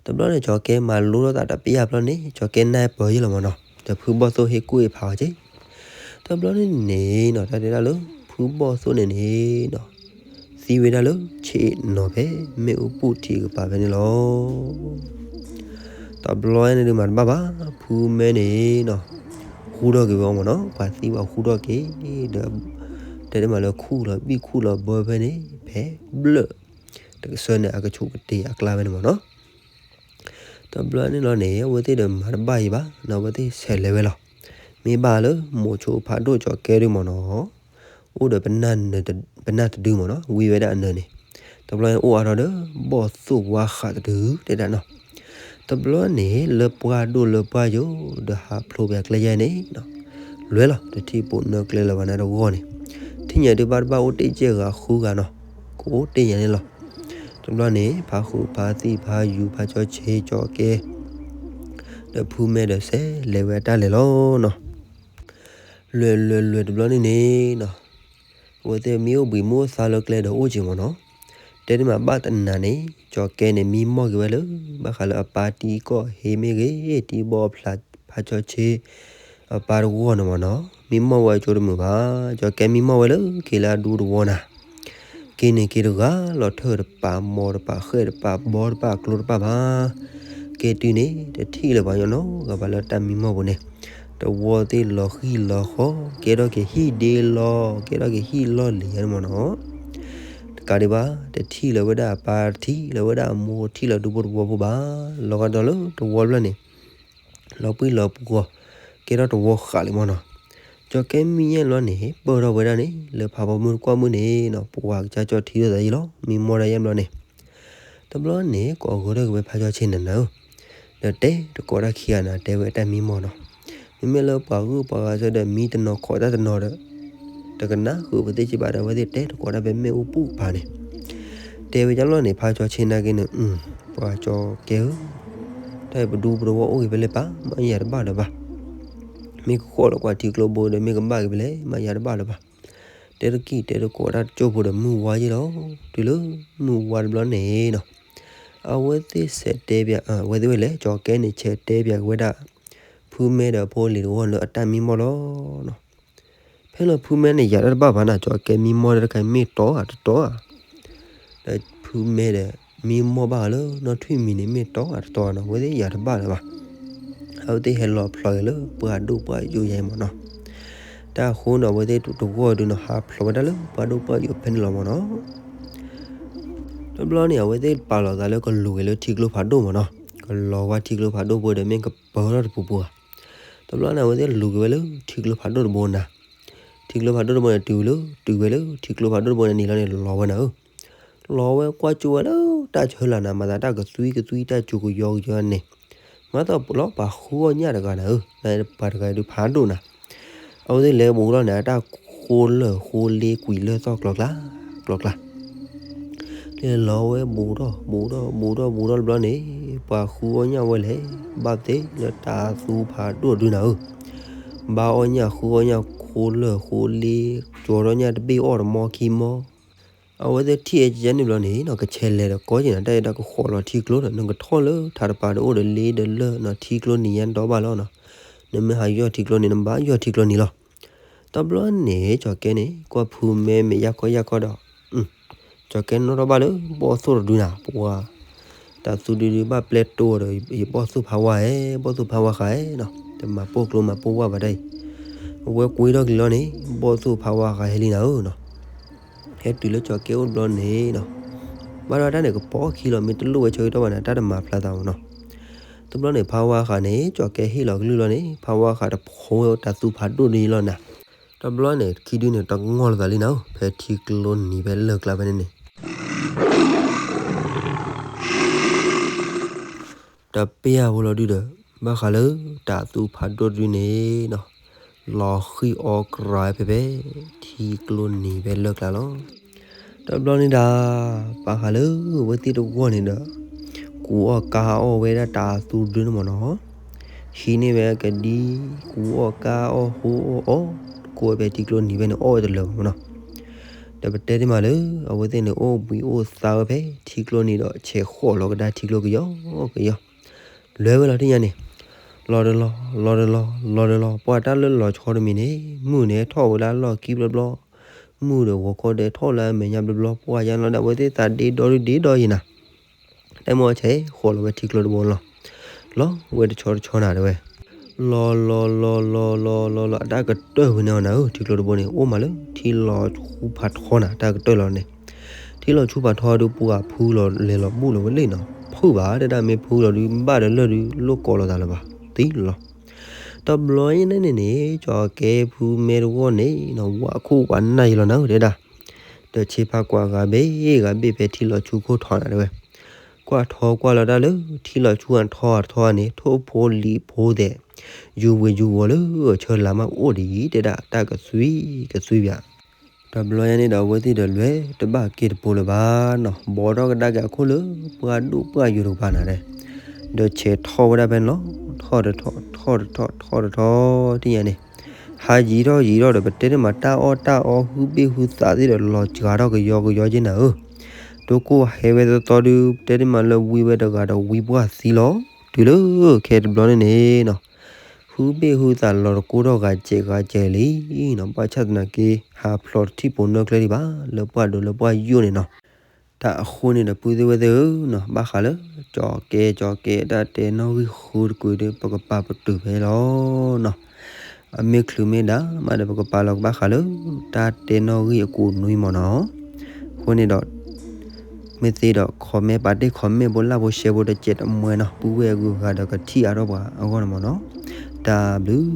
တဘျီန့ၣ် ကၠီၤကဲမၤလိထီၣ်သးတပျၢ်ဘျီန့ၣ် ကၠီၤကဲနၢ်ပၢၢ်ယဲလီၤမ့ၢ်နီၤ, ဒီးဖုဘီၣ်သိၣ်ဟ့ၣ်ကူၣ်ဟ့ၣ်ဖးအီၤက့ၤ, တဘျီန့ၣ်န့ၣ်နီၤ တၢ်တဲဒၣ်လၢ ဖုဘီၣ်သိၣ်န့ၣ်န့ၣ်နီၤ သံဝဲဒၣ်လၢ ဆ့ၣ်နီၤဖဲ မ့ၣ်အူပူၤထံးကပၤဖဲန့ၣ်လီၤ. တဘျီန့ၣ်ဒုးမၤတဘၣ်ဘၣ်, ဖုမဲန့ၣ်နီၤ ဃူထီၣ်က့ၤဝဲအီၤမ့ၢ်နီၤ, ပှၤသံဝဲဃူထီၣ်က့ၤ, ဒီး တဲဒၣ်မးလၢခူၣ်လီၤဘံၣ်ခူၣ်လီၤဘၢဖဲန့ၣ် ဖဲဘျၢၣ် တကဆၢန့ၣ် အကဆူးကတ့ၤအကျါဖဲန့ၣ်မ့ၢ်နီၤ. တဘျီန့ၣ်လီၤန့ၣ် အဝဲသ့ၣ်ဒီးမၤတဘၣ်အံၤဘၣ်နီၤ, အဝဲသ့ၣ်ဆဲးလဲၤဝဲလီၤ. မ့ၢ်ဘၣ်လၢ မိၤဆိဖးဒိၣ်ကၠီၤကဲဒုမ့ၢ်နီၤ, အိၣ်ဒီး ပနၢ်တဒုမ့ၢ်နီၤ, ဝံဝဲဒၣ်အနၢၤန့ၣ်, တဘျီန့ၣ်အိၣ်အါထီၣ်ဒီး ဘီၣ်သိၣ်ဝါဃးတဒု တဲဒၣ်နီၤ. တဘျီန့ၣ် လၢပှၢ်ဒိၣ်လၢပှၢ်ယိာ် ဒီးဟးဖျိးပှၤကျဲယါန့ၣ်နီၤ, လွဲလီၤ တထံၣ်ပိာ်နၢကျဲလၢၤဘၣ်နၤတဂီၢ်န့ၣ်, ထံၣ်ညါဒုးဘၣ်တဘၣ်အိၣ်တ့ၢ်ကဲဂၤဃုဂၤနီၤ, ကအိၣ်တ့ၢ်ညါန့ၣ်လီၤ. တဘျီန့ၣ် ဖါဃုာ်ဖါသံၣ်ဖါယူၤဖါကၠီဆ့ကၠီၤကဲ ဒီးဖုမဲဒီးဆဲးလဲၤဝဲအတၢ်လဲၤလီၤနီၤ. လွဲၢ်လွဲၢ်လွဲၢ်တဘျီန့ၣ်န့ၣ်နီၤ, အဝဲသ့ၣ်မ့ၢ်အိၣ်ဘှံးမ့ၢ်အိၣ်သါလၢကျဲဒီးအိၣ်က့ၤမ့ၢ်နီၤ, တဲဒၣ်မးဘၣ်တနၤန့ၣ် ကၠီၤကဲန့ၣ်မံမီၢ်က့ၤဝဲလၢ ဘၣ်ဃးလၢအပၢ်တံၤကီၢ်ဟ့မ့ၢ်ဂ့ၤ, တံၤဘီဖျါဖါကၠီဆ့ အပၢ်တဂီၢ်န့ၣ်မ့ၢ်နီၤ, မံမီၢ်ဝဲအကၠိတမုာ်ဘၣ်. ကၠီၤကဲမံမီၢ်ဝဲလၢက့ၤလၢအဒူတဝီနၤ, က့ၤန့ၣ်က့ၤတဂၤလီၤထၢၣ်တပာ် မီၤတပာ် ဃဲၣ်တပာ် ဘီတပာ် ကျိတပာ်ဘၣ်. ကဲတုၤန့ၣ် တထံၣ်လၢၤပှၤညီနီတဂၤဘၣ်လၢတၢ်မံမီၢ်ပူၤန့ၣ်, တဝီသ့ၣ်လီၤဃံၢ်လီၤဃီ, ကဲထီၣ်က့ၤဟံၣ်ဒ့လီၤ, ကဲထီၣ်က့ၤဟံၣ်လီၢ်လံၤညါန့ၣ်မ့ၢ်နီၤ. တကးဒံးဘၣ် တထံၣ်လၢၤဝဲဒၣ်အပၢ် တထံၣ်လၢၤဝဲဒၣ်အမိၢ် ထံၣ်လၢၤဒူဖိတဝီဖိဘၣ်. လီၤဂာ်ဒီးလၢတဝီတဖျၢၣ်န့ၣ် လီၤပှံၢ်လီၤပှီၤ ကဲထီၣ်တဝီဃာ်လံမ့ၢ်နီၤ. ကၠီၤကဲမံယဲၢ်ဘျီန့ၣ် ပၢၢ်ထီၣ်ဝဲဒၣ်န့ၣ် လၢဖးဖီမုၢ်တကွၢ်မုၢ်န့ၣ်နီၤ, ပှၤကစၢ်ကၠီၣ်ထံထီၣ်သးယံာ်လီၤ, မံမီၢ်ဒၣ်ယဲၢ်ဘျီန့ၣ်. တဘျီန့ၣ် ကိးဂီၤထီၣ်က့ၤဝဲဖးကၠီဆ့နၤနၤဧၢ, ဒီးတဲတကိးတၢ်ခံဂၤနၤ တဲဝဲတၢ်မံမီၢ်နီၤ. မ့မ့ၢ်လၢပှၤဂုၤပှၤဂၤဆၢဒီး မံတနီၤခိးတၢ်တနီၤဒီး တကနၣ်ဃုာ်ပသ့ၣ်စံးဘၣ်ဒီး အဝဲသ့ၣ်တဲတကိးတၢ်ဖဲမ့ၣ်အူပူၤတဖၣ်န့ၣ်, တဲဝဲဒ်လီၤန့ၣ် ဖးကၠီဆ့နၤက့န့ၣ်, ပှၤကၠီၤကဲဧၢ, တၢ်အံၤပဒူပတဝီအိၣ်ဂ့ၤဖဲလဲၣ်ပၢ်, မၤယၤတဘၣ်လၢၤဘၣ်. မ့ၢ်ကဃီၣ်လီၤကွၢ်ထံကျိဘိဒီး မ့ၢ်ကဘၣ်ဂ့ၤဖဲလဲၣ် မၤယၤတဘၣ်လၢၤဘၣ်. တဲတကံၢ်တဲတကိးတၢ်တကၠိၢ်ဖိဒီးမုၢ်ဝါယဲၢ်လီၤ. တုၤလၢမုၢ်ဝါတဘျီန့ၣ်နီၤ, အဝဲသ့ၣ်စဲးတဲပၠး, အဝဲသ့ၣ်ဝဲလဲၣ် ကၠီၤကဲန့ၣ် ဆဲးတဲပၠးက့ၤဝဲဒၣ် ဖုမဲဒီးအဖိအလံၤတဂီၢ်လၢအတၢ်မံမီၢ်လီၤနီၤ. ဖဲလၢဖုမဲန့ၣ် ယၤတၢ်တဘၣ်ဘၣ်နၤ, ကၠီၤကဲမံမီၢ်တၢ်တခါအံၤ မ့ၢ်တီဧါတတီဧါ. ဒီးဖုမဲဒီး မံမီၢ်ဘၣ်ဃးလၢနီၢ်ထွံၣ်မံၤန့ၣ် မ့ၢ်တီဧါတတီဧါနီၤ, အဝဲသ့ၣ်ယၤတဘၣ်လၢၤဘၣ်. အဝဲသ့ၣ်ဟဲလီၤဖျိးက့ၤလၢပှၢ်ဒိၣ်ပှၢ်ယိာ်ယဲမ့ၢ်နီၤ. တၢ်အဃိန့ၣ် အဝဲသ့ၣ်တဂီၢ်ဒုးနီၤ ဟးဖျိးဝဲဒၣ်လၢပှၢ်ဒိၣ်ပှၢ်ယိာ်ဖဲန့ၣ်လီၤမ့ၢ်နီၤ. တဘျီန့ၣ် အဝဲသ့ၣ်ပာ်လီၤသးလၢကလူၤက့ၤလၢထံကျိဖးဒိၣ်မ့ၢ်နီၤ, ကလီၤဝဲထံကျိဖးဒိၣ်ဖိဒီး မ့ၢ်ကပၢၤထီၣ်တပူၤပူၤဧါ. တဘျီန့ၣ် အဝဲသ့ၣ်လူၤက့ၤဝဲလၢထံကျိဖးဒိၣ်တဘိနၤ. ထံကျိဖးဒိၣ်တဘိန့ၣ် တုၤလၢ တုၤဝဲလၢထံကျိဖးဒိၣ်တဘိန့ၣ် နံၤလီၤန့ၣ် လီၤဝဲနၤဧၢ. လီၤဝဲကွၢ်ကၠိဝဲလၢတၢ်ဆၢလၢ်နၤ, မၤသးတၢ်ကသွံကသွံ တၢ်စူၤကယီကယီန့ၣ်, မၤသးလီၤပာ်ဃုအီၣ်ညၣ်တဂၤနၤဧၢ, နပှၤတဂၤဒုးဖးဒိၣ်နၤ. အဝဲသ့ၣ်လဲၤဘူးထီၣ်န့ၣ် အတၢ်ဃိလၢာ်ဃိလ့ကွံာ်လၢာ်သီၣ်ကျီကျါ, ကျီကျါ လဲၤလီၤဝဲဘူးထီၣ် ဘူးထီၣ် ဘူးထီၣ် ဘူးထီၣ်တဘျီန့ၣ်, ပှၤဃုအီၣ်ညၣ်ဝဲလဲၣ်, ဘၣ်သ့ၣ်လၢတၢ်သူဖးဒိၣ်ဒုနၤဧၢ. ဘၣ်အီၣ်ညၣ်ဃုအီၣ်ညၣ် ဃိလၢာ်ဃိလ့, ကၠီထီၣ်ညၣ်တဘ့ၣ်အီၣ်တမီခံမီ. အဝဲသ့ၣ်ထံၣ်အကန့ၣ်ဘျီန့ၣ်နီၤ ကဆဲးလဲၤဒီးကီက့ၤနၤ တၢ်အဲၣ်ဒိးကဃီၤလီၤထံကျိဒီး နကထီၣ်လၢထးတပၤဒီးအိၣ်ဒီးလ့ဒီးလၢၢ်နီၤ ထံကျိနံၤညါဒီဘၣ်လီၤနီၤ. နမ့ၢ်ဟးယီၢ်ထံကျိန့ၣ် နဘၣ်ယီၢ်ထံကျိနံၤလီၤ. တဘျီန့ၣ် ကၠီၤကဲန့ၣ် ကွၢ်ဖုမဲမ့ၢ်ယၢ်ခီယၢ်ခီဒီး ကၠီၤကဲနီၣ်ထီၣ်ဘၣ်လၢဘီၣ်သိၣ်တဒုနၤ ပှၤ တၢ်သူဒုဒုဘၣ်ပျဲတိၢ်ဒီး ယဘီၣ်သိၣ်ဖးဝါဧၢ ဘီၣ်သိၣ်ဖးဝါဃးဧၢနီၤ တမၤပိာ်ကျိမၤပိာ်ဝါဘၣ်တၢ်အံၤ အဝဲကွံထီၣ်က့ၤလီၤန့ၣ် ဘီၣ်သိၣ်ဖးဝါဃးဟဲလံနၤဧၢနီၤ. ဟဲတုၤလၢကၠီၤကဲအိၣ်တဘျီန့ၣ်နီၤ ဘၣ်ဒီးတၢ်န့ၣ်ကပီၤခံလီၤ မ့ၢ်တလိၣ်ဝဲဆၢကတီၢ်ဘၣ်န့ၣ် တၢ်တမၤဖျါသးမ့ၢ်နီၤ. တဘျီန့ၣ် ဖးဝါဃးန့ၣ် ကၠီၤကဲဟ့ၣ်လီၤကလုၢ်လီၤန့ၣ် ဖးဝါဃးတဖိတၢ်သူဖးဒိၣ်ဒ်လီၤနၤ. တဘျီန့ၣ် ခံဒုန့ၣ် တငီၢ်လိာ်သးလံနၤဧၢ ဖဲထံကျိနံၤဖဲလၢၢ်ကျါဖဲန့ၣ်န့ၣ် တပျၢ်ဖိလီၤဒုဒီး ဘၣ်ဃးလၢတၢ်သူဖးဒိၣ်တဒုန့ၣ်နီၤ လီၤဃံၢ်အီၣ်ကြၤဖဲဖဲ ထံကျိနံၤဖဲလၢၢ်ကျါလီၤ. တဘျီန့ၣ်ဒၣ် ဘၣ်ဃးလၢအဝဲသ့ၣ်တဂီၢ်န့ၣ်ဒီး ကူအီၣ်ကါအီၣ်ဝဲဒၣ်တၢ်သူဒုန့ၣ်မ့ၢ်နီၤ ဟံးန့ၢ်ဝဲကဒံ ကူအီၣ်ကါအီၣ် ဟိအီၣ်အီၣ် ကိးဝဲဖဲထံကျိနံၤဖဲန့ၣ် အီၣ်ဝဲတလၢာ်ဘၣ်မ့ၢ်နီၤ. ဒီးပတဲတ့ၢ်မးလၢ အဝဲသ့ၣ်န့ၣ် အိၣ်ဘှံးအိၣ်သါဝဲဖဲထံကျိနံၤဒီး ဆဲးဃီးလီၤကဒါထံကျိကယီကယီ လဲၤဝဲလီၤတ့ၢ်ညါန့ၣ် လီၤတလီၤ လီၤတလီၤ လီၤတလီၤ ပှၤတၢ်လၢလီၤဆီတမံၤန့ၣ် မုၢ်န့ၣ်ထီၣ်ဝဲလၢအလီၢ်ခံဘျီဘျီ မုၢ်ဒီးဂီၤခီဒီးထီၣ်လၢအမဲာ်ညါဘျီဘျီ ပှၤယါလီၤဒၣ် အဝဲသ့ၣ်သးဒ့ဒီဒုဒ့ဒီယံၤနၤ တၢ်မ့ၢ်အီၣ်ဆဲးဃီးလီၤဝဲထံကျိတဘိလီၤ. လီၤဝဲတဆီတဆီနၤတဲဝဲ လီၤလီၤလီၤလီၤလီၤလီၤလီၤ အတၢ်ကတၢၢ်ဝဲန့ၣ်အီၤနၤဧၢ ထံကျိတဘိန့ၣ် အိၣ်မးလၢ ထံလီၤဆူဖးထီနၤ တၢ်ကတၢၢ်လီၤန့ၣ် ထံလီၤဆူဖးထီဒုးပှၤဖုလီၤလဲၤလီၤဘူးလီၤဝဲလံနီၤ ဖုဘၣ်တဲဒၣ်မ့ၢ်ဖုလီၤဒုး ဘၣ်ဒီးလၢၢ်ဒုး လိၣ်ကိးလိာ်သးလၢၤဘၣ် သံလီၤ. တဘျီန့ၣ်န့ၣ်န့ၣ် ကၠီၤကဲဖုမဲတဂီၢ်န့ၣ်နီၤ ဝါခိၣ်ဝါနၢ်ယံၤလီၤနၤဧၢတဲဒၣ် ဒီးဆ့ဖးကွၢ်ဂၤဘ့ၣ်ဂၤဘ့ၣ်ဖဲထံလီၤဆူခိၣ်ထီနၤတဲဝဲ ကွၢ်ထီကွၢ်လီၤတၢ်လၢ ထံလီၤဆူအထီအထီန့ၣ် ထိၣ်ဖိလံၤဖိသဲး ယူၤဝ့ၤယူၤဝီၤလၢအဆၢလၤမးအိၣ်ဒ် တဲဒၣ်တၢ်ကသွံကသွံဘၣ်. တဘျီညါန့ၣ်ဒီးအဝဲသ့ၣ်ဒီးလဲၤတဘၣ်က့ၤတပိၤလၢၤဘၣ်နီၤ ဘီထီၣ်ကဒါက့ၤအခိၣ်လၢ ပှၢ်ဒိၣ်ပှၢ်ယိာ်တကပၤနၤတဲ ဒီးဆဲးထီၣ်ဝဲဒၣ်ဖဲန့ၣ်လီၤ ထီၣ်တထီၣ် ထီၣ်တထီၣ် ထီၣ်တထီၣ် တံၢ်ညါန့ၣ် ဟးယံၤထီၣ်ယံၤထီၣ်ဒီး ပတဲန့ၣ်မး တၢ်အီၣ်တၢ်အီ ဟုဘ့ၣ်ဟုသးသ့ၣ်ဒီး လီၤစှၤထီၣ်ကယီကယီက့နၤဧၢ တိခိၣ်ဟဲဝဲသီသီဒုး ပတဲန့ၣ်မးလၢဝံဝဲတဂၤဒီးဝံပှၢ်သံလီၤ တုၤလၢခဲတဘျီန့ၣ်န့ၣ်နီၤ ဟုဘ့ၣ်ဟုသးလီၤတကိးထီၣ်ဂၤစဲးဂၤစဲးလံနီၤ, ဘၣ်ဆၣ်သနာ်က့ ဟးဖျိးတထံၣ်ပိာ်နၢၣ်ချ့ဒံးဘၣ် လၢပှၢ်ဒိးလၢပှၢ်ယိာ်န့ၣ်နီၤ. တၢ်အဃိန့ၣ်ဒီး ပုၢ်သ့ၣ်ဝဲၢ်သ့ၣ်ဧၢနီၤ, ဘၣ်ဃးလၢ ကၠီၤကဲ ကၠီၤကဲ တၢ်တဲနီၣ်ဂံၢ်ဃုတကွံာ်ဒီး ပကပာ်ပတုာ်ဖဲလီၤနီၤ. အမ့ၢ်ချုးမ့ၢ်ဒၣ်မးဒီး ပကပာ်လီၤကဘၣ်ဃးလၢ တၢ်တဲနီၣ်ဂံၢ်အကိးနွံမ့ၢ်နီၤ. အဃိန့ၣ်ဒီး မ့ၢ်သ့ဒီး comment ပာ်တ့ၢ် comment ဖိ like ဖိ share ဖိ တစဲးတမှဲနီၤ, ပုၢ်ဝဲၢ်အဂုၤအဂၤဒီးကထံၣ်အါထီၣ်ပှၤအဂီၢ်န့ၣ်မ့ၢ်နီၤ. တၢ်ဘျုး